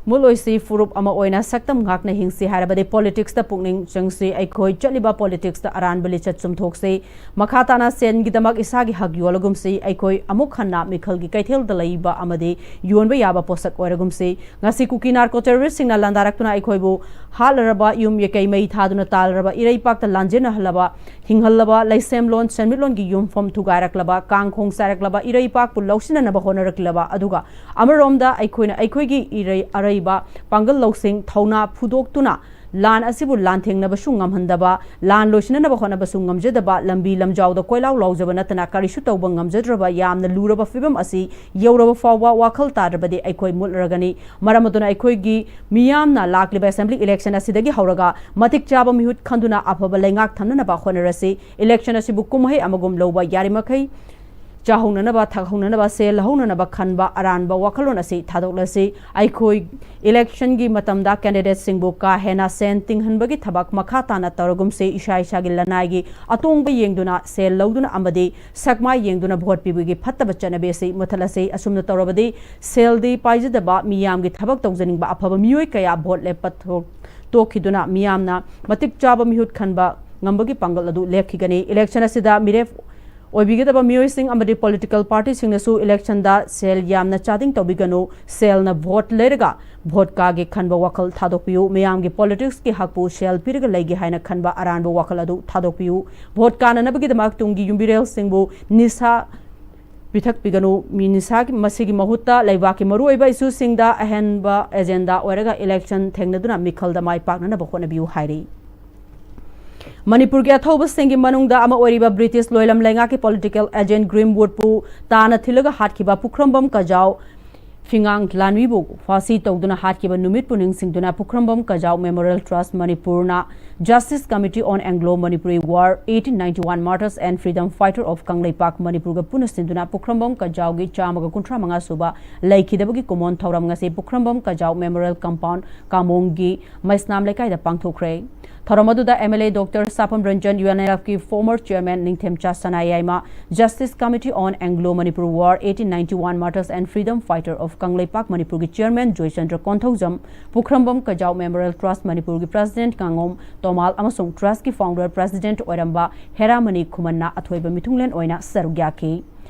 ꯃꯨꯠꯂꯣꯏꯁꯤ, ꯐꯨꯔꯨꯞ ꯑꯃ ꯑꯣꯏꯅ ꯁꯛꯇꯝ ꯉꯥꯛꯅ ꯍꯤꯡꯁꯤ ꯍꯥꯏꯔꯕꯗꯤ politics ꯇ ꯄꯨꯛꯅꯤꯡ ꯆꯪꯁꯤ꯫ ꯑꯩꯈꯣꯏ ꯆꯠꯂꯤꯕ politics ꯇ ꯑꯔꯥꯟꯕ ꯂꯤꯆꯠ ꯆꯨꯝꯊꯣꯛꯁꯤ꯫ ꯃꯈꯥ ꯇꯥꯅ ꯁꯦꯟꯒꯤꯗꯃꯛ ꯏꯁꯥꯒꯤ ꯍꯛ ꯌꯣꯜꯂꯒꯨꯝꯁꯤ꯫ ꯑꯩꯈꯣꯏ ꯑꯃꯨꯛ ꯍꯟꯅ ꯃꯤꯈꯜꯒꯤ ꯀꯩꯊꯦꯜꯗ ꯂꯩꯕ ꯑꯃꯗꯤ ꯌꯣꯟꯕ ꯌꯥꯕ ꯄꯣꯠꯁꯛ ꯑꯣꯏꯔꯒꯨꯝꯁꯤ꯫ ꯉꯁꯤ ꯀꯨꯀꯤ narco terrorist ꯁꯤꯡꯅ ꯂꯥꯟꯗꯥꯔꯛꯇꯨꯅ ꯑꯩꯈꯣꯏꯕꯨ ꯍꯥꯠꯂꯔꯕ, ꯌꯨꯝ ꯌꯩꯀꯩ ꯃꯩ ꯊꯥꯗꯨꯅ ꯇꯥꯜꯂꯔꯕ, ꯏꯔꯩꯄꯥꯛꯇ ꯂꯥꯟꯖꯦꯟꯅꯍꯜꯂꯕ, ꯍꯤꯡꯍꯜꯂꯕ, ꯂꯩꯁꯦꯝꯂꯣꯟ ꯁꯦꯟꯃꯤꯠꯂꯣꯟꯒꯤ ꯌꯨꯝꯐꯝ ꯊꯨꯒꯥꯏꯔꯛꯂꯕ, ꯀꯥꯡꯈꯣꯡ ꯆꯥꯏꯔꯛꯂꯕ, ꯏꯔꯩꯄꯥꯛꯄꯨ ꯂꯧꯁꯤꯟꯅꯅꯕ ꯍꯣꯠꯅꯔꯛꯂꯕ, ꯑꯗꯨꯒ ꯑꯃꯔꯣꯝꯗ ꯑꯩꯈꯣꯏꯅ ꯑꯩꯈꯣꯏꯒꯤ ꯏꯔꯩ ꯑꯔꯩꯕ ꯄꯥꯡꯒꯜ ꯂꯧꯁꯤꯡ ꯊꯧꯅꯥ ꯐꯨꯗꯣꯛꯇꯨꯅ ꯂꯥꯟ ꯑꯁꯤꯕꯨ ꯂꯥꯟꯊꯦꯡꯅꯕꯁꯨ ꯉꯝꯍꯟꯗꯕ, ꯂꯥꯟ ꯂꯣꯏꯁꯤꯟꯅꯅꯕ ꯍꯣꯠꯅꯕꯁꯨ ꯉꯝꯖꯗꯕ, ꯂꯝꯕꯤ ꯂꯝꯖꯥꯎꯗ ꯀꯣꯏꯂꯥꯎ ꯂꯥꯎꯖꯕ ꯅꯠꯇꯅ ꯀꯔꯤꯁꯨ ꯇꯧꯕ ꯉꯝꯖꯗ꯭ꯔꯕ ꯌꯥꯝꯅ ꯂꯨꯔꯕ ꯐꯤꯕꯝ ꯑꯁꯤ ꯌꯧꯔꯕ ꯐꯥꯎꯕ ꯋꯥꯈꯜ ꯇꯥꯗ꯭ꯔꯕꯗꯤ ꯑꯩꯈꯣꯏ ꯃꯨꯠꯂꯔꯒꯅꯤ꯫ ꯃꯔꯝ ꯑꯗꯨꯅ ꯑꯩꯈꯣꯏꯒꯤ ꯃꯤꯌꯥꯝꯅ ꯂꯥꯛꯂꯤꯕ assembly election ꯑꯁꯤꯗꯒꯤ ꯍꯧꯔꯒ ꯃꯇꯤꯛ ꯆꯥꯕ ꯃꯤꯍꯨꯠ ꯈꯟꯗꯨꯅ ꯑꯐꯕ ꯂꯩꯉꯥꯛ ꯊꯝꯅꯅꯕ ꯍꯣꯠꯅꯔꯁꯤ꯫ Election ꯑꯁꯤꯕꯨ ꯀꯨꯝꯍꯩ ꯑꯃꯒꯨꯝ ꯂꯧꯕ ꯌꯥꯔꯤꯃꯈꯩ ꯆꯥꯍꯧꯅꯅꯕ, ꯊꯛꯍꯧꯅꯅꯕ, ꯁꯦꯜ ꯂꯧꯍꯧꯅꯅꯕ ꯈꯟꯕ ꯑꯔꯥꯟꯕ ꯋꯥꯈꯜꯂꯣꯟ ꯑꯁꯤ ꯊꯥꯗꯣꯛꯂꯁꯤ꯫ ꯑꯩꯈꯣꯏ election ꯒꯤ ꯃꯇꯝꯗ candidate ꯁꯤꯡꯕꯨ ꯀꯥ ꯍꯦꯟꯅ ꯁꯦꯟ ꯇꯤꯡꯍꯟꯕꯒꯤ ꯊꯕꯛ ꯃꯈꯥ ꯇꯥꯅ ꯇꯧꯔꯒꯨꯝꯁꯤ꯫ ꯏꯁꯥ ꯏꯁꯥꯒꯤ ꯂꯅꯥꯏꯒꯤ ꯑꯇꯣꯡꯕ ꯌꯦꯡꯗꯨꯅ, ꯁꯦꯜ ꯂꯧꯗꯨꯅ ꯑꯃꯗꯤ ꯁꯛꯃꯥꯏ ꯌꯦꯡꯗꯨꯅ vote ꯄꯤꯕꯒꯤ ꯐꯠꯇꯕ ꯆꯠꯅꯕꯤ ꯑꯁꯤ ꯃꯨꯊꯠꯂꯁꯤ꯫ ꯑꯁꯨꯝꯅ ꯇꯧꯔꯕꯗꯤ ꯁꯦꯜꯗꯤ ꯄꯥꯏꯖꯗꯕ ꯃꯤꯌꯥꯝꯒꯤ ꯊꯕꯛ ꯇꯧꯖꯅꯤꯡꯕ ꯑꯐꯕ ꯃꯤꯑꯣꯏ ꯀꯌꯥ vote ꯂꯦꯞꯄ ꯊꯣꯛ-, ꯇꯣꯛꯈꯤꯗꯨꯅ ꯃꯤꯌꯥꯝꯅ ꯃꯇꯤꯛ ꯆꯥꯕ ꯃꯤꯍꯨꯠ ꯈꯟꯕ ꯉꯝꯕꯒꯤ ꯄꯥꯡꯒꯜ ꯑꯗꯨ ꯂꯦꯞꯈꯤꯒꯅꯤ꯫ Election ꯑꯁꯤꯗ ꯃꯤꯔꯦꯞ ꯑꯣꯏꯕꯤꯒꯗꯕ ꯃꯤꯑꯣꯏꯁꯤꯡ ꯑꯃꯗꯤ political party ꯁꯤꯡꯅꯁꯨ election ꯗ ꯁꯦꯜ ꯌꯥꯝꯅ ꯆꯥꯗꯤꯡ ꯇꯧꯕꯤꯒꯅꯨ꯫ ꯁꯦꯜꯅ vote ꯂꯩꯔꯒ vote ꯀꯥꯒꯦ ꯈꯟꯕ ꯋꯥꯈꯜ ꯊꯥꯗꯣꯛꯄꯤꯌꯨ꯫ ꯃꯤꯌꯥꯝꯒꯤ politics ꯀꯤ ꯍꯛꯄꯨ ꯁꯦꯜ ꯄꯤꯔꯒ ꯂꯩꯒꯦ ꯍꯥꯏꯅ ꯈꯟꯕ ꯑꯔꯥꯟꯕ ꯋꯥꯈꯜ ꯑꯗꯨ ꯊꯥꯗꯣꯛꯄꯤꯌꯨ꯫ Vote ꯀꯥꯅꯅꯕꯒꯤꯗꯃꯛ ꯇꯨꯡꯒꯤ ꯌꯨꯝꯕꯤꯔꯦꯜꯁꯤꯡꯕꯨ ꯅꯤꯁꯥ ꯄꯤꯊꯛꯄꯤꯒꯅꯨ꯫ ꯃꯤ ꯅꯤꯁꯥꯒꯤ, ꯃꯁꯤꯒꯤ ꯃꯍꯨꯠꯇ ꯂꯩꯕꯥꯛꯀꯤ ꯃꯔꯨꯑꯣꯏꯕ issue ꯁꯤꯡꯗ ꯑꯍꯦꯟꯕ agenda ꯑꯣꯏꯔꯒ election ꯊꯦꯡꯅꯗꯨꯅ ꯃꯤꯈꯜꯗ ꯃꯥꯏ ꯄꯥꯛꯅꯅꯕ ꯍꯣꯠꯅꯕꯤꯌꯨ ꯍꯥꯏꯔꯤ꯫ ꯃꯅꯤꯄꯨꯔꯒꯤ ꯑꯊꯧꯕꯁꯤꯡꯒꯤ ꯃꯅꯨꯡꯗ ꯑꯃ ꯑꯣꯏꯔꯤꯕ British ꯂꯣꯏꯂꯝ ꯂꯩꯉꯥꯛꯀꯤ political agent Grimwood ꯄꯨ ꯇꯥꯅ ꯊꯤꯜꯂꯒ ꯍꯥꯠꯈꯤꯕ ꯄꯨꯈ꯭ꯔꯝꯕꯝ ꯀꯖꯥꯎ ꯐꯤꯉꯥꯡ ꯂꯥꯟꯃꯤꯕꯨ ꯐꯥꯁꯤ ꯇꯧꯗꯨꯅ ꯍꯥꯠꯈꯤꯕ ꯅꯨꯃꯤꯠꯄꯨ ꯅꯤꯡꯁꯤꯡꯗꯨꯅ ꯄꯨꯈ꯭ꯔꯝꯕꯝ ꯀꯖꯥꯎ Memorial Trust ꯃꯅꯤꯄꯨꯔꯅ Justice Committee on Anglo-Manipuri War, eighteen ninety-one Martyrs and Freedom Fighter of Kangleipak ꯃꯅꯤꯄꯨꯔꯒ ꯄꯨꯟꯅ ꯁꯤꯟꯗꯨꯅ ꯄꯨꯈ꯭ꯔꯝꯕꯝ ꯀꯖꯥꯎꯒꯤ ꯆꯥꯝꯃꯒ ꯀꯨꯟꯊ꯭ꯔꯥ ꯃꯉꯥ ꯁꯨꯕ ꯂꯩꯈꯤꯗꯕꯒꯤ ꯀꯨꯝꯑꯣꯟ ꯊꯧꯔꯝ ꯉꯁꯤ ꯄꯨꯈ꯭ꯔꯝꯕꯝ ꯀꯖꯥꯎ Memorial Compound ꯀꯥꯃꯣꯡꯒꯤ ꯃꯩꯁꯅꯥꯝ ꯂꯩꯀꯥꯏꯗ ꯄꯥꯡꯊꯣꯛꯈ꯭ꯔꯦ꯫ ꯊꯧꯔꯝ ꯑꯗꯨꯗ M L A Doctor ꯁꯥꯄꯝ Ranjan, U N L F ꯀꯤ former chairman ꯅꯤꯡꯊꯦꯝꯆꯥ Sanayaima, Justice Committee on Anglo-Manipur War, eighteen ninety-one Martyrs and Freedom Fighter of Kangleipak ꯃꯅꯤꯄꯨꯔꯒꯤ chairman ꯖꯣꯏꯆꯟꯗ꯭ꯔ ꯀꯣꯟꯊꯧꯖꯝ, ꯄꯨꯈ꯭ꯔꯝꯕꯝ ꯀꯖꯥꯎ Memorial Trust ꯃꯅꯤꯄꯨꯔꯒꯤ president ꯀꯥꯡꯉꯣꯝ ꯇꯣꯃꯥꯜ ꯑꯃꯁꯨꯡ trust ꯀꯤ founder president ꯑꯣꯏꯔꯝꯕ ꯍꯦꯔꯥꯃꯅꯤ ꯈꯨꯃꯟꯅ ꯑꯊꯣꯏꯕ ꯃꯤꯊꯨꯡꯂꯦꯟ ꯑꯣꯏꯅ ꯁꯔꯨꯛ ꯌꯥꯈꯤ꯫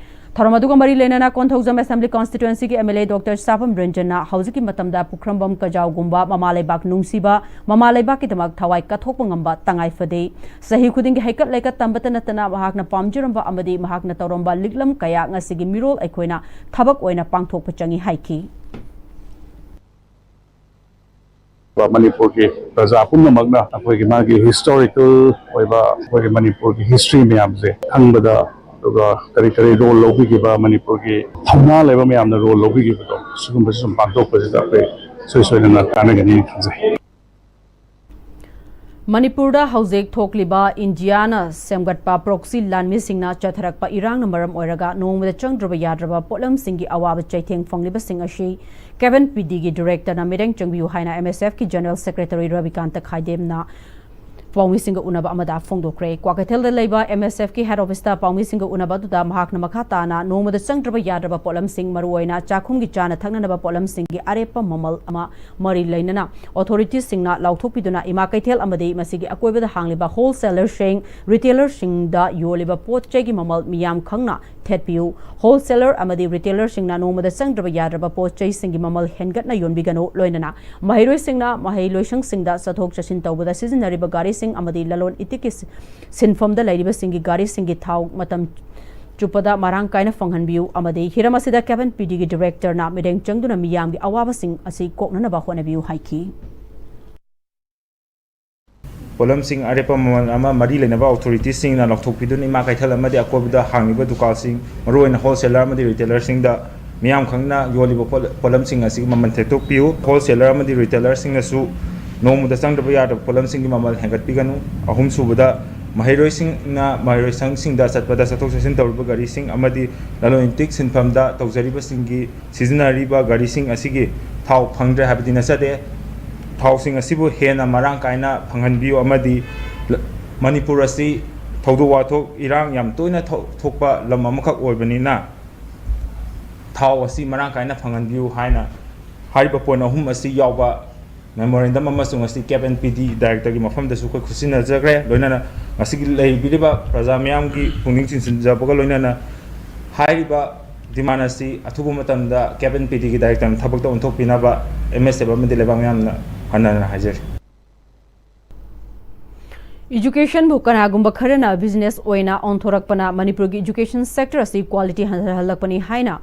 ꯊꯧꯔꯝ ꯑꯗꯨꯒ ꯃꯔꯤ ꯂꯩꯅꯅ ꯀꯣꯟꯊꯧꯖꯝ Assembly Constituency ꯒꯤ M L A Doctor ꯁꯥꯄꯝ ꯔꯟꯖꯟꯅ ꯍꯧꯖꯤꯛꯀꯤ ꯃꯇꯝꯗ ꯄꯨꯈ꯭ꯔꯝꯕꯝ ꯀꯖꯥꯎꯒꯨꯝꯕ ꯃꯃꯥ ꯂꯩꯕꯥꯛ ꯅꯨꯡꯁꯤꯕ, ꯃꯃꯥ ꯂꯩꯕꯥꯛꯀꯤꯗꯃꯛ ꯊꯋꯥꯏ ꯀꯠꯊꯣꯛꯄ ꯉꯝꯕ ꯇꯉꯥꯏ ꯐꯗꯦ꯫ ꯆꯍꯤ ꯈꯨꯗꯤꯡꯒꯤ ꯍꯩꯀꯠ ꯂꯩꯀꯠ ꯇꯝꯕꯇ ꯅꯠꯇꯅ ꯃꯍꯥꯛꯅ ꯄꯥꯝꯖꯔꯝꯕ ꯑꯃꯗꯤ ꯃꯍꯥꯛꯅ ꯇꯧꯔꯝꯕ ꯂꯤꯛꯂꯝ ꯀꯌꯥ ꯉꯁꯤꯒꯤ ꯃꯤꯔꯣꯜ ꯑꯩꯈꯣꯏꯅ ꯊꯕꯛ ꯑꯣꯏꯅ ꯄꯥꯡꯊꯣꯛꯄ ꯆꯪꯏ ꯍꯥꯏꯈꯤ꯫ ꯃꯅꯤꯄꯨꯔꯒꯤ ꯄ꯭ꯔꯖꯥ ꯄꯨꯝꯅꯃꯛꯅ ꯑꯩꯈꯣꯏꯒꯤ ꯃꯥꯒꯤ historical ꯑꯣꯏꯕ ꯑꯩꯈꯣꯏꯒꯤ ꯃꯅꯤꯄꯨꯔꯒꯤ history ꯃꯌꯥꯝꯁꯦ ꯈꯪꯕꯗ, ꯑꯗꯨꯒ ꯀꯔꯤ ꯀꯔꯤ role ꯂꯧꯕꯤꯈꯤꯕ, ꯃꯅꯤꯄꯨꯔꯒꯤ ꯊꯧꯅꯥ ꯂꯩꯕ ꯃꯌꯥꯝꯅ role ꯂꯧꯕꯤꯈꯤꯕꯗꯣ, ꯁꯤꯒꯨꯝꯕꯁꯤ ꯁꯨꯝ ꯄꯥꯡꯊꯣꯛꯄꯁꯤꯗ ꯑꯩꯈꯣꯏ ꯁꯣꯏ ꯁꯣꯏꯗꯅ ꯀꯥꯟꯅꯒꯅꯤ ꯈꯟꯖꯩ꯫ ꯃꯅꯤꯄꯨꯔꯗ ꯍꯧꯖꯤꯛ ꯊꯣꯛꯂꯤꯕ ꯏꯟꯗꯤꯌꯥꯅ ꯁꯦꯝꯒꯠꯄ proxy ꯂꯥꯟꯃꯤꯁꯤꯡꯅ ꯆꯠꯊꯔꯛꯄ ꯏꯔꯥꯡꯅ ꯃꯔꯝ ꯑꯣꯏꯔꯒ ꯅꯣꯡꯃꯗ ꯆꯪꯗ꯭ꯔꯕ ꯌꯥꯗ꯭ꯔꯕ ꯄꯣꯠꯂꯝꯁꯤꯡꯒꯤ ꯑꯋꯥꯕ ꯆꯩꯊꯦꯡ ꯐꯪꯂꯤꯕꯁꯤꯡ ꯑꯁꯤ ꯀꯦꯕꯟ ꯄꯤ ꯗꯤꯒꯤ director ꯅ ꯃꯤꯠꯌꯦꯡ ꯆꯪꯕꯤꯌꯨ ꯍꯥꯏꯅ M S F ꯀꯤ general secretary ꯔꯕꯤꯀꯥꯟꯇ ꯈꯥꯏꯗꯦꯝꯅ ꯄꯥꯎꯃꯤꯁꯤꯡꯒ ꯎꯅꯕ ꯑꯃꯗ ꯐꯣꯡꯗꯣꯛꯈ꯭ꯔꯦ꯫ ꯀ꯭ꯋꯥꯀꯩꯊꯦꯜꯗ ꯂꯩꯕ M S F ꯀꯤ head office ꯇ ꯄꯥꯎꯃꯤꯁꯤꯡꯒ ꯎꯅꯕ ꯑꯗꯨꯗ ꯃꯍꯥꯛꯅ ꯃꯈꯥ ꯇꯥꯅ ꯅꯣꯡꯃꯗ ꯆꯪꯗ꯭ꯔꯕ ꯌꯥꯗ꯭ꯔꯕ ꯄꯣꯠꯂꯝꯁꯤꯡ, ꯃꯔꯨꯑꯣꯏꯅ ꯆꯥꯛꯈꯨꯝꯒꯤ ꯆꯥꯅ ꯊꯛꯅꯅꯕ ꯄꯣꯠꯂꯝꯁꯤꯡꯒꯤ ꯑꯔꯦꯞꯄ ꯃꯃꯜ ꯑꯃ ꯃꯔꯤ ꯂꯩꯅꯅ authority ꯁꯤꯡꯅ ꯂꯥꯎꯊꯣꯛꯄꯤꯗꯨꯅ ꯏꯃꯥ ꯀꯩꯊꯦꯜ ꯑꯃꯗꯤ ꯃꯁꯤꯒꯤ ꯑꯀꯣꯏꯕꯗ ꯍꯥꯡꯂꯤꯕ wholesaler ꯁꯤꯡ, retailer ꯁꯤꯡꯗ ꯌꯣꯜꯂꯤꯕ ꯄꯣꯠ ꯆꯩꯒꯤ ꯃꯃꯜ ꯃꯤꯌꯥꯝ ꯈꯪꯅ ꯊꯦꯠꯄꯤꯌꯨ꯫ Wholesaler ꯑꯃꯗꯤ retailer ꯁꯤꯡꯅ ꯅꯣꯡꯃꯗ ꯆꯪꯗ꯭ꯔꯕ ꯌꯥꯗ꯭ꯔꯕ ꯄꯣꯠ ꯆꯩꯁꯤꯡꯒꯤ ꯃꯃꯜ ꯍꯦꯟꯒꯠꯅ ꯌꯣꯟꯕꯤꯒꯅꯨ, ꯂꯣꯏꯅꯅ ꯃꯍꯩꯔꯣꯏꯁꯤꯡꯅ ꯃꯍꯩ ꯂꯣꯏꯁꯪꯁꯤꯡꯗ ꯆꯠꯊꯣꯛ ꯆꯠꯁꯤꯟ ꯇꯧꯕꯗ ꯁꯤꯖꯤꯟꯅꯔꯤꯕ ꯒꯥꯔꯤꯁꯤꯡ ꯑꯃꯗꯤ ꯂꯂꯣꯟ ꯏꯇꯤꯛꯀꯤ ꯁꯤ-, ꯁꯤꯟꯐꯝꯗ ꯂꯩꯔꯤꯕꯁꯤꯡꯒꯤ ꯒꯥꯔꯤꯁꯤꯡꯒꯤ ꯊꯥꯎ ꯃꯇꯝ ꯆꯨꯞꯄꯗ ꯃꯔꯥꯡ ꯀꯥꯏꯅ ꯐꯪꯍꯟꯕꯤꯌꯨ ꯑꯃꯗꯤ ꯍꯤꯔꯝ ꯑꯁꯤꯗ ꯀꯦꯕꯟ ꯄꯤ ꯗꯤꯒꯤ director ꯅ ꯃꯤꯠꯌꯦꯡ ꯆꯪꯗꯨꯅ ꯃꯤꯌꯥꯝꯒꯤ ꯑꯋꯥꯕꯁꯤꯡ ꯑꯁꯤ ꯀꯣꯛꯅꯅꯕ ꯍꯣꯠꯅꯕꯤꯌꯨ ꯍꯥꯏꯈꯤ꯫ ꯄꯣꯠꯂꯝꯁꯤꯡ ꯑꯔꯦꯞꯄ ꯃꯃꯜ ꯑꯃ ꯃꯔꯤ ꯂꯩꯅꯕ authority ꯁꯤꯡꯅ ꯂꯧꯊꯣꯛꯄꯤꯗꯨꯅ ꯏꯃꯥ ꯀꯩꯊꯦꯜ ꯑꯃꯗꯤ ꯑꯀꯣꯏꯕꯗ ꯍꯥꯡꯂꯤꯕ ꯗꯨꯀꯥꯟꯁꯤꯡ, ꯃꯔꯨꯑꯣꯏꯅ wholesaler ꯑꯃꯗꯤ retailer ꯁꯤꯡꯗ ꯃꯤꯌꯥꯝ ꯈꯪꯅ ꯌꯣꯜꯂꯤꯕ ꯄꯣꯠ-, ꯄꯣꯠꯂꯝꯁꯤꯡ ꯑꯁꯤꯒꯤ ꯃꯃꯜ ꯊꯦꯠꯇꯣꯛꯄꯤꯌꯨ꯫ Wholesaler ꯑꯃꯗꯤ retailer ꯁꯤꯡꯅꯁꯨ ꯅꯣꯡꯃꯗ ꯆꯪꯗꯕ ꯌꯥꯗꯕ ꯄꯣꯠꯂꯝꯁꯤꯡꯒꯤ ꯃꯃꯜ ꯍꯦꯟꯒꯠꯄꯤꯒꯅꯨ꯫ ꯑꯍꯨꯝꯁꯨꯕꯗ, ꯃꯍꯩꯔꯣꯏꯁꯤꯡꯅ ꯃꯍꯩꯔꯣꯏꯁꯪꯁꯤꯡꯗ ꯆꯠꯄꯗ ꯆꯠꯊꯣꯛ ꯆꯠꯁꯤꯟ ꯇꯧꯔꯤꯕ ꯒꯥꯔꯤꯁꯤꯡ ꯑꯃꯗꯤ ꯂꯂꯣꯟ ꯏꯇꯤꯛ ꯁꯤꯟꯐꯝꯗ ꯇꯧꯖꯔꯤꯕꯁꯤꯡꯒꯤ ꯁꯤꯖꯤꯟꯅꯔꯤꯕ ꯒꯥꯔꯤꯁꯤꯡ ꯑꯁꯤꯒꯤ ꯊꯥꯎ ꯐꯪꯗ꯭ꯔꯦ ꯍꯥꯏꯕꯗꯤ ꯅꯠꯆꯗꯦ꯫ ꯊꯥꯎꯁꯤꯡ ꯑꯁꯤꯕꯨ ꯍꯦꯟꯅ ꯃꯔꯥꯡ ꯀꯥꯏꯅ ꯐꯪꯍꯟꯕꯤꯌꯨ ꯑꯃꯗꯤ ꯂ-, ꯃꯅꯤꯄꯨꯔ ꯑꯁꯤ ꯊꯧꯗꯣꯛ ꯋꯥꯊꯣꯛ ꯏꯔꯥꯡ ꯌꯥꯝ ꯇꯣꯏꯅ ꯊꯣꯛ-, ꯊꯣꯛꯄ ꯂꯝ ꯑꯃꯈꯛ ꯑꯣꯏꯕꯅꯤꯅ ꯊꯥꯎ ꯑꯁꯤ ꯃꯔꯥꯡ ꯀꯥꯏꯅ ꯐꯪꯍꯟꯕꯤꯌꯨ ꯍꯥꯏꯅ ꯍꯥꯏꯔꯤꯕ ꯄꯣꯏꯟ ꯑꯍꯨꯝ ꯑꯁꯤ ꯌꯥꯎꯕ ꯃꯦꯃꯣꯔꯦꯟꯗꯝ ꯑꯃꯁꯨ ꯉꯁꯤ ꯀꯦꯞ ꯑꯦꯟ ꯄꯤ ꯗꯤ ꯗꯥꯏꯔꯦꯛꯇꯔꯒꯤ ꯃꯐꯝꯗꯁꯨ ꯑꯩꯈꯣꯏ ꯈꯨꯠꯁꯤꯟꯅꯖꯈ꯭ꯔꯦ꯫ ꯂꯣꯏꯅꯅ ꯉꯁꯤꯒꯤ ꯂꯩꯕꯤꯔꯤꯕ ꯄ꯭ꯔꯖꯥ ꯃꯤꯌꯥꯝꯒꯤ ꯄꯨꯛꯅꯤꯡ ꯆꯤꯡꯁꯤꯟꯖꯕꯒ ꯂꯣꯏꯅꯅ ꯍꯥꯏꯔꯤꯕ ꯗꯤꯃꯥꯟ ꯑꯁꯤ ꯑꯊꯨꯕ ꯃꯇꯝꯗ ꯀꯦꯞ ꯑꯦꯟ ꯄꯤ ꯗꯤꯒꯤ ꯗꯥꯏꯔꯦꯛꯇꯔꯅ ꯊꯕꯛꯇ ꯑꯣꯟꯊꯣꯛꯄꯤꯅꯕ ꯑꯦꯝ ꯑꯦꯁ ꯑꯦꯐ ꯑꯃꯗꯤ ꯂꯩꯕꯥꯛ ꯃꯤꯌꯥꯝꯅ ꯍꯟꯅ ꯍꯟꯅ ꯍꯥꯏꯖꯔꯤ꯫ Educationꯕꯨ ꯀꯅꯥꯒꯨꯝꯕ ꯈꯔꯅ business ꯑꯣꯏꯅ ꯑꯣꯟꯊꯣꯔꯛꯄꯅ ꯃꯅꯤꯄꯨꯔꯒꯤ education sector ꯑꯁꯤ quality ꯍꯟꯊꯍꯜꯂꯛꯄꯅꯤ ꯍꯥꯏꯅ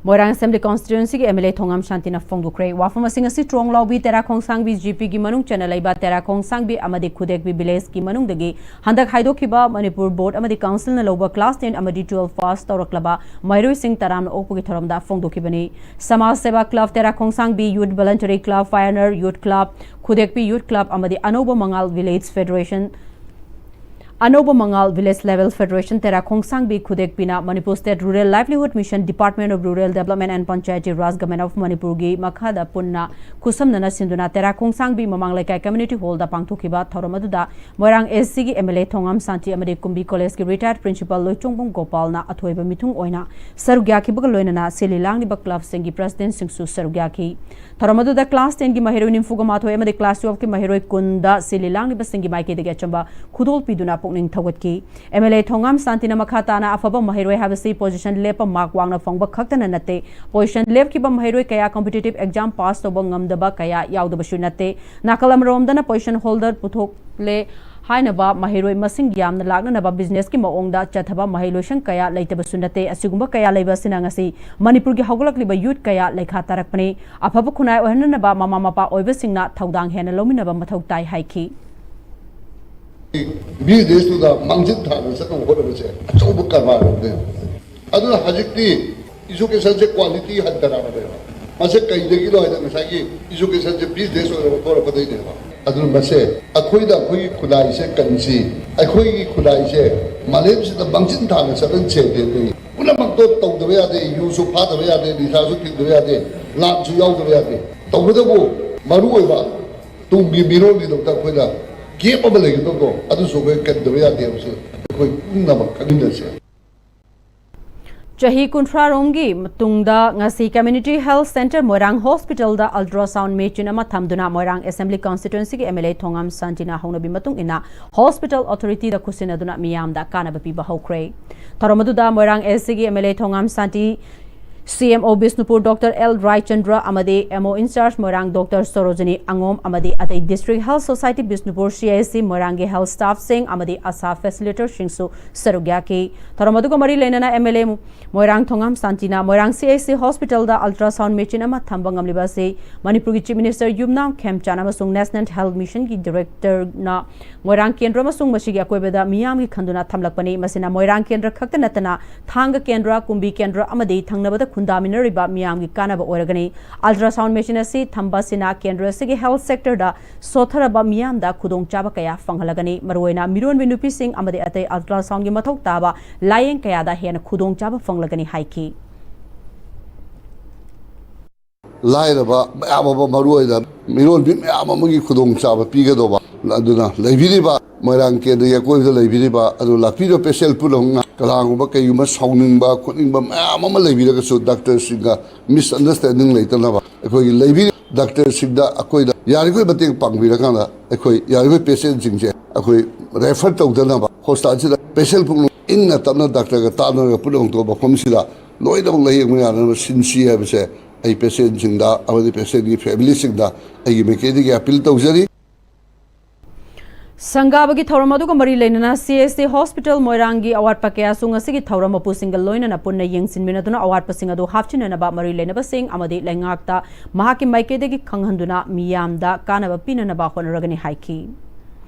ꯃꯣꯏꯔꯥꯡ Assembly Constituencyꯒꯤ M L A ꯊꯣꯉꯥꯝ ꯁꯥꯟꯇꯤꯅ ꯐꯣꯡꯗꯣꯛꯈ꯭ꯔꯦ꯫ ꯋꯥꯐꯝ ꯑꯁꯤꯡ ꯑꯁꯤ ꯇ꯭ꯔꯣꯡꯂꯥꯎꯕꯤ ꯇꯦꯔꯥ ꯈꯣꯡꯁꯥꯡꯕꯤ G Pꯒꯤ ꯃꯅꯨꯡ ꯆꯟꯅ ꯂꯩꯕ ꯇꯦꯔꯥ ꯈꯣꯡꯁꯥꯡꯕꯤ ꯑꯃꯗꯤ ꯈꯨꯗꯦꯛꯄꯤ villageꯀꯤ ꯃꯅꯨꯡꯗꯒꯤ ꯍꯟꯗꯛ ꯍꯥꯏꯗꯣꯛꯈꯤꯕ ꯃꯅꯤꯄꯨꯔ board ꯑꯃꯗꯤ councilꯅ ꯂꯧꯕ class ten ꯑꯃꯗꯤ twelve pass ꯇꯧꯔꯛꯂꯕ ꯃꯍꯩꯔꯣꯏꯁꯤꯡ ꯇꯔꯥꯝꯅ ꯑꯣꯛꯄꯒꯤ ꯊꯧꯔꯝꯗ ꯐꯣꯡꯗꯣꯛꯈꯤꯕꯅꯤ꯫ ꯁꯃꯥꯖ ꯁꯦꯕꯥ club ꯇꯦꯔꯥ ꯈꯣꯡꯁꯥꯡꯕꯤ, Youth Voluntary Club, Pioneer Youth Club, ꯈꯨꯗꯦꯛꯄꯤ Youth Club ꯑꯃꯗꯤ ꯑꯅꯧꯕ ꯃꯉꯥꯜ Village Federation, ꯑꯅꯧꯕ ꯃꯉꯥꯜ Village Level Federation Tera ꯈꯣꯡꯁꯥꯡꯕꯤ ꯈꯨꯗꯦꯛꯄꯤꯅ Manipur State Rural Livelihood Mission, Department of Rural Development and Panchayati Raj, Government of ꯃꯅꯤꯄꯨꯔꯒꯤ ꯃꯈꯥꯗ ꯄꯨꯟꯅ ꯈꯨꯠꯁꯝꯅꯅ ꯁꯤꯟꯗꯨꯅ ꯇꯦꯔꯥ ꯈꯣꯡꯁꯥꯡꯕꯤ ꯃꯃꯥꯡ ꯂꯩꯀꯥꯏ community hallꯗ ꯄꯥꯡꯊꯣꯛꯈꯤꯕ ꯊꯧꯔꯝ ꯑꯗꯨꯗ ꯃꯣꯏꯔꯥꯡ SCꯒꯤ M L A ꯊꯣꯉꯥꯝ ꯁꯥꯟꯇꯤ ꯑꯃꯗꯤ ꯀꯨꯝꯕꯤ Collegeꯀꯤ retired principal ꯂꯣꯏꯆꯣꯡꯕꯝ ꯒꯣꯄꯥꯜꯅ ꯑꯊꯣꯏꯕ ꯃꯤꯊꯨꯡ ꯑꯣꯏꯅ ꯁꯔꯨꯛ ꯌꯥꯈꯤꯕꯒ ꯂꯣꯏꯅꯅ ꯁꯤꯜꯂꯤ ꯂꯥꯡꯂꯤꯕ clubꯁꯤꯡꯒꯤ presidentꯁꯤꯡꯁꯨ ꯁꯔꯨꯛ ꯌꯥꯈꯤ꯫ ꯊꯧꯔꯝ ꯑꯗꯨꯗ class tenꯒꯤ ꯃꯍꯩꯔꯣꯏ ꯅꯤꯐꯨꯒ ꯃꯥꯊꯣꯏ ꯑꯃꯗꯤ class twelveꯀꯤ ꯃꯍꯩꯔꯣꯏ ꯀꯨꯟꯗ ꯁꯤꯜꯂꯤ ꯂꯥꯡꯂꯤꯕꯁꯤꯡꯒꯤ ꯃꯥꯏꯀꯩꯗꯒꯤ ꯑꯆꯝꯕ ꯈꯨꯗꯣꯜ ꯄꯤꯗꯨꯅ ꯄꯨꯛꯅꯤꯡ ꯊꯧꯒꯠꯈꯤ꯫ M L A ꯊꯣꯉꯥꯝ ꯁꯥꯟꯇꯤꯅ ꯃꯈꯥ ꯇꯥꯅ ꯑꯐꯕ ꯃꯍꯩꯔꯣꯏ ꯍꯥꯏꯕꯁꯤ position ꯂꯦꯞꯄ mark ꯋꯥꯡꯅ ꯐꯪꯕ ꯈꯛꯇꯅ ꯅꯠꯇꯦ, position ꯂꯦꯞꯈꯤꯕ ꯃꯍꯩꯔꯣꯏ ꯀꯌꯥ competitive exam pass ꯇꯧꯕ ꯉꯝꯗꯕ ꯀꯌꯥ ꯌꯥꯎꯗꯕꯁꯨ ꯅꯠꯇꯦ꯫ ꯅꯥꯀꯜ ꯑꯃꯔꯣꯝꯗꯅ position holder ꯄꯨꯊꯣꯛꯂꯦ ꯍꯥꯏꯅꯕ ꯃꯍꯩꯔꯣꯏ ꯃꯁꯤꯡ ꯌꯥꯝꯅ ꯂꯥꯛꯅꯅꯕ businessꯀꯤ ꯃꯑꯣꯡꯗ ꯆꯠꯊꯕ ꯃꯍꯩ ꯂꯣꯏꯁꯪ ꯀꯌꯥ ꯂꯩꯇꯕꯁꯨ ꯅꯠꯇꯦ꯫ ꯑꯁꯤꯒꯨꯝꯕ ꯀꯌꯥ ꯂꯩꯕ ꯑꯁꯤꯅ ꯉꯁꯤ ꯃꯅꯤꯄꯨꯔꯒꯤ ꯍꯧꯒꯠꯂꯛꯂꯤꯕ youth ꯀꯌꯥ ꯂꯩꯈꯥ ꯇꯥꯔꯛꯄꯅꯤ꯫ ꯑꯐꯕ ꯈꯨꯟꯅꯥꯏ ꯑꯣꯏꯍꯟꯅꯅꯕ ꯃꯃꯥ ꯃꯄꯥ ꯑꯣꯏꯕꯁꯤꯡꯅ ꯊꯧꯗꯥꯡ ꯍꯦꯟꯅ ꯂꯧꯃꯤꯟꯅꯕ ꯃꯊꯧ ꯇꯥꯏ ꯍꯥꯏꯈꯤ꯫ ꯕꯤꯖꯤꯅꯦꯁꯇꯨꯗ ꯃꯥꯡꯖꯤꯜ ꯊꯥꯅ ꯆꯠꯅꯕ ꯍꯣꯠꯅꯕꯁꯦ ꯑꯆꯧꯕ ꯀꯔꯕꯥꯔ ꯑꯃꯅꯦꯕ꯫ ꯑꯗꯨꯅ ꯍꯧꯖꯤꯛꯇꯤ educationꯁꯦ quality ꯍꯟꯊꯔꯛꯑꯕꯅꯦꯕ꯫ ꯃꯁꯦ ꯀꯩꯗꯒꯤꯅꯣ ꯍꯥꯏꯗ ꯉꯁꯥꯏꯒꯤ ꯏꯖꯨꯀꯦꯁꯟꯁꯦ ꯕꯤꯖꯤꯅꯦꯁ ꯑꯣꯏꯔꯒ ꯊꯣꯔꯛꯄꯗꯩꯅꯦꯕ꯫ ꯑꯗꯨꯅ ꯃꯁꯦ ꯑꯩꯈꯣꯏꯗ ꯑꯩꯈꯣꯏꯒꯤ ꯈꯨꯟꯅꯥꯏꯁꯦ ꯀꯟꯁꯤ, ꯑꯩꯈꯣꯏꯒꯤ ꯈꯨꯟꯅꯥꯏꯁꯦ ꯃꯥꯂꯦꯝꯁꯤꯗ ꯃꯥꯡꯖꯤꯟ ꯊꯥꯅ ꯆꯠꯍꯟꯁꯦ ꯍꯥꯏꯗꯤ ꯑꯩꯈꯣꯏ ꯄꯨꯝꯅꯃꯛꯇꯣ ꯇꯧꯗꯕ ꯌꯥꯗꯦ, ꯌꯨꯁꯨ ꯐꯥꯗꯕ ꯌꯥꯗꯦ, ꯅꯤꯁꯥꯁꯨ ꯊꯤꯡꯗꯕ ꯌꯥꯗꯦ, ꯂꯥꯟꯁꯨ ꯌꯥꯎꯗꯕ ꯌꯥꯗꯦ꯫ ꯇꯧꯕꯇꯕꯨ ꯃꯔꯨ ꯑꯣꯏꯕ ꯇꯨꯡꯒꯤ ꯃꯤꯔꯣꯜꯒꯤꯗꯃꯛꯇ ꯑꯩꯈꯣꯏꯅ ꯒꯦꯞ ꯑꯃ ꯂꯩꯒꯗꯧꯕꯗꯣ ꯑꯗꯨꯁꯨ ꯑꯩꯈꯣꯏ ꯀꯟꯗꯕ ꯌꯥꯗꯦ ꯍꯥꯏꯕꯁꯦ ꯑꯩꯈꯣꯏ ꯄꯨꯝꯅꯃꯛ ꯈꯪꯃꯤꯟꯅꯁꯦ꯫ ꯆꯍꯤ ꯀꯨꯟꯊ꯭ꯔꯥꯔꯣꯝꯒꯤ ꯃꯇꯨꯡꯗ ꯉꯁꯤ Community Health Centre ꯃꯣꯏꯔꯥꯡ ꯍꯣꯁꯄꯤꯇꯥꯜꯗ ꯑꯜꯇ꯭ꯔꯥꯁꯥꯎꯟ ꯃꯦꯆꯤꯟ ꯑꯃ ꯊꯝꯗꯨꯅ ꯃꯣꯏꯔꯥꯡ ꯑꯦꯁꯦꯝꯕ꯭ꯂꯤ ꯀꯟꯁꯇꯤꯇ꯭ꯋꯦꯟꯁꯤꯒꯤ ꯑꯦꯝ ꯑꯦꯜ ꯑꯦ ꯊꯣꯉꯥꯝ ꯁꯥꯟꯇꯤꯅ ꯍꯧꯅꯕꯤ ꯃꯇꯨꯡ ꯏꯟꯅ ꯍꯣꯁꯄꯤꯇꯥꯜ ꯑꯣꯊꯣꯔꯤꯇꯤꯗ ꯈꯨꯠꯁꯤꯟꯅꯗꯨꯅ ꯃꯤꯌꯥꯝꯗ ꯀꯥꯟꯅꯕ ꯄꯤꯕ ꯍꯧꯈ꯭ꯔꯦ꯫ ꯊꯧꯔꯝ ꯑꯗꯨꯗ ꯃꯣꯏꯔꯥꯡ ꯑꯦꯁ ꯁꯤꯒꯤ ꯑꯦꯝ ꯑꯦꯜ ꯑꯦ ꯊꯣꯉꯥꯝ ꯁꯥꯟꯇꯤ, ꯁꯤ M O Bishnupur doctor L Raichandra ꯑꯃꯗꯤ ꯑꯦꯝ ꯑꯣ ꯏꯟꯆꯥꯔꯖ ꯃꯣꯏꯔꯥꯡ ꯗꯣꯛꯇꯔ ꯁꯣꯔꯣꯖꯤꯅꯤ ꯑꯉꯣꯝ ꯑꯃꯗꯤ ꯑꯇꯩ District Health Society Bishnupur, C I C ꯃꯣꯏꯔꯥꯡꯒꯤ ꯍꯦꯜꯊ ꯁ꯭ꯇꯥꯐꯁꯤꯡ ꯑꯃꯗꯤ ꯑꯁꯥ ꯐꯦꯁꯤꯂꯤꯇꯔꯁꯤꯡꯁꯨ ꯁꯔꯨꯛ ꯌꯥꯈꯤ꯫ ꯊꯧꯔꯝ ꯑꯗꯨꯒ ꯃꯔꯤ ꯂꯩꯅꯅ M L A Moirang Thongam ꯁꯥꯟꯇꯤꯅ Moirang C I C ꯍꯣꯁꯄꯤꯇꯥꯜꯗ ꯑꯜꯇ꯭ꯔꯥꯁꯥꯎꯟ ꯃꯦꯆꯤꯟ ꯑꯃ ꯊꯝꯕ ꯉꯝꯂꯤꯕ ꯑꯁꯤ ꯃꯅꯤꯄꯨꯔꯒꯤ ꯆꯤꯐ ꯃꯤꯅꯤꯁꯇꯔ ꯌꯨꯝꯅꯥꯝ ꯈꯦꯝꯆꯥꯟ ꯑꯃꯁꯨꯡ ꯅꯦꯁꯅꯦꯜ ꯍꯦꯜꯊ ꯃꯤꯁꯟꯒꯤ ꯗꯤꯔꯦꯛꯇꯔꯅ ꯃꯣꯏꯔꯥꯡ ꯀꯦꯟꯗ꯭ꯔ ꯑꯃꯁꯨꯡ ꯃꯁꯤꯒꯤ ꯑꯀꯣꯏꯕꯗ ꯃꯤꯌꯥꯝꯒꯤ ꯈꯟꯗꯨꯅ ꯊꯝꯂꯛꯄꯅꯤ꯫ ꯃꯁꯤꯅ ꯃꯣꯏꯔꯥꯡ ꯀꯦꯟꯗ꯭ꯔ ꯈꯛꯇ ꯅꯠꯇꯅ ꯊꯥꯡꯒ ꯀꯦꯟꯗ꯭ꯔ, ꯀꯨꯝꯕꯤ ꯀꯦꯟꯗ꯭ꯔ ꯑꯃꯗꯤ ꯊꯪꯅꯕꯗ ꯈꯨꯟꯗꯥꯃꯤꯟꯅꯔꯤꯕ ꯃꯤꯌꯥꯝꯒꯤ ꯀꯥꯟꯅꯕ ꯑꯣꯏꯔꯒꯅꯤ꯫ ꯑꯜꯇ꯭ꯔꯥꯁꯥꯎꯟ ꯃꯦꯆꯤꯟ ꯑꯁꯤ ꯊꯝꯕ ꯑꯁꯤꯅ ꯀꯦꯟꯗ꯭ꯔ ꯑꯁꯤꯒꯤ ꯍꯦꯜꯊ ꯁꯦꯛꯇꯔꯗ ꯁꯣꯠꯊꯔꯕ ꯃꯤꯌꯥꯝꯗ ꯈꯨꯗꯣꯡꯆꯥꯕ ꯀꯌꯥ ꯐꯪꯍꯜꯂꯒꯅꯤ꯫ ꯃꯔꯨꯑꯣꯏꯅ ꯃꯤꯔꯣꯟꯕꯤ ꯅꯨꯄꯤꯁꯤꯡ ꯑꯃꯗꯤ ꯑꯇꯩ ꯑꯜꯇ꯭ꯔꯥꯁꯥꯎꯟꯒꯤ ꯃꯊꯧ ꯇꯥꯕ ꯂꯥꯏꯌꯦꯡ ꯀꯌꯥꯗ ꯍꯦꯟꯅ ꯈꯨꯗꯣꯡꯆꯥꯕ ꯐꯪꯂꯒꯅꯤ ꯍꯥꯏꯈꯤ꯫ ꯂꯥꯏꯔꯕ ꯃꯌꯥꯝ ꯑꯃ, ꯃꯔꯨꯑꯣꯏꯅ ꯃꯤꯔꯣꯟꯕꯤ ꯃꯌꯥꯝ ꯑꯃꯒꯤ ꯈꯨꯗꯣꯡꯆꯥꯕ ꯄꯤꯒꯗꯧꯕ꯫ ꯑꯗꯨꯅ ꯂꯩꯕꯤꯔꯤꯕ ꯃꯣꯏꯔꯥꯡ ꯀꯦꯟꯗ꯭ꯔꯒꯤ ꯑꯀꯣꯏꯕꯗ ꯂꯩꯕꯤꯔꯤꯕ ꯑꯗꯨ ꯂꯥꯛꯄꯤꯔꯤꯕ ꯄꯦꯁꯦꯟ ꯄꯨꯝꯅꯃꯛꯅ ꯀꯅꯥꯒꯨꯝꯕ ꯀꯩꯒꯨꯝꯕ ꯁꯥꯎꯅꯤꯡꯕ ꯈꯣꯠꯅꯤꯡꯕ ꯃꯌꯥꯝ ꯑꯃ ꯂꯩꯕꯤꯔꯒꯁꯨ ꯗꯥꯛꯇꯔꯁꯤꯡꯒ ꯃꯤꯁꯑꯟꯗꯔꯁꯇꯦꯟꯗꯤꯡ ꯂꯩꯇꯅꯕ ꯑꯩꯈꯣꯏꯒꯤ ꯂꯩꯕꯤꯔꯤꯕ ꯗꯥꯛꯇꯔꯁꯤꯡꯗ ꯑꯩꯈꯣꯏꯗ ꯌꯥꯔꯤꯈꯣꯏ ꯃꯇꯦꯡ ꯄꯥꯡꯕꯤꯔꯀꯥꯟꯗ ꯑꯩꯈꯣꯏ ꯌꯥꯔꯤꯈꯣꯏ ꯄꯦꯁꯦꯟꯁꯤꯡꯁꯦ ꯑꯩꯈꯣꯏ ꯔꯦꯐꯔ ꯇꯧꯗꯅꯕ ꯍꯣꯁꯄꯤꯇꯥꯜꯁꯤꯗ ꯄꯦꯁꯦꯟ ꯄꯨꯝꯅꯃꯛ ꯏꯪꯅ ꯇꯞꯅ ꯗꯥꯛꯇꯔꯒ ꯇꯥꯟꯅꯔꯒ ꯄꯨꯝꯅꯃꯛꯇꯣ ꯃꯐꯝꯁꯤꯗ ꯂꯣꯏꯅꯃꯛ ꯂꯥꯌꯦꯡꯕ ꯌꯥꯅꯅꯕ ꯁꯤꯟꯁꯤ ꯍꯥꯏꯕꯁꯦ ꯑꯩ ꯄꯦꯁꯦꯟꯁꯤꯡꯗ ꯑꯃꯗꯤ ꯄꯦꯁꯦꯟꯒꯤ ꯐꯦꯃꯤꯂꯤꯁꯤꯡꯗ ꯑꯩꯒꯤ ꯃꯥꯏꯀꯩꯗꯒꯤ ꯑꯄꯤꯜ ꯇꯧꯖꯔꯤ꯫ ꯁꯪꯒꯥꯕꯒꯤ ꯊꯧꯔꯝ ꯑꯗꯨꯒ ꯃꯔꯤ ꯂꯩꯅꯅ ꯁꯤ ꯑꯦꯁ ꯁꯤ ꯍꯣꯁꯄꯤꯇꯥꯜ ꯃꯣꯏꯔꯥꯡꯒꯤ ꯑꯋꯥꯠꯄ ꯀꯌꯥꯁꯨ ꯉꯁꯤꯒꯤ ꯊꯧꯔꯝ ꯃꯄꯨꯁꯤꯡꯒ ꯂꯣꯏꯅꯅ ꯄꯨꯟꯅ ꯌꯦꯡꯁꯤꯟꯃꯤꯟꯅꯗꯨꯅ ꯑꯋꯥꯠꯄꯁꯤꯡ ꯑꯗꯨ ꯍꯥꯞꯆꯤꯟꯅꯅꯕ ꯃꯔꯤ ꯂꯩꯅꯕꯁꯤꯡ ꯑꯃꯗꯤ ꯂꯩꯉꯥꯛꯇ ꯃꯍꯥꯛꯀꯤ ꯃꯥꯏꯀꯩꯗꯒꯤ ꯈꯪꯍꯟꯗꯨꯅ ꯃꯤꯌꯥꯝꯗ ꯀꯥꯟꯅꯕ ꯄꯤꯅꯅꯕ ꯍꯣꯠꯅꯔꯒꯅꯤ ꯍꯥꯏꯈꯤ꯫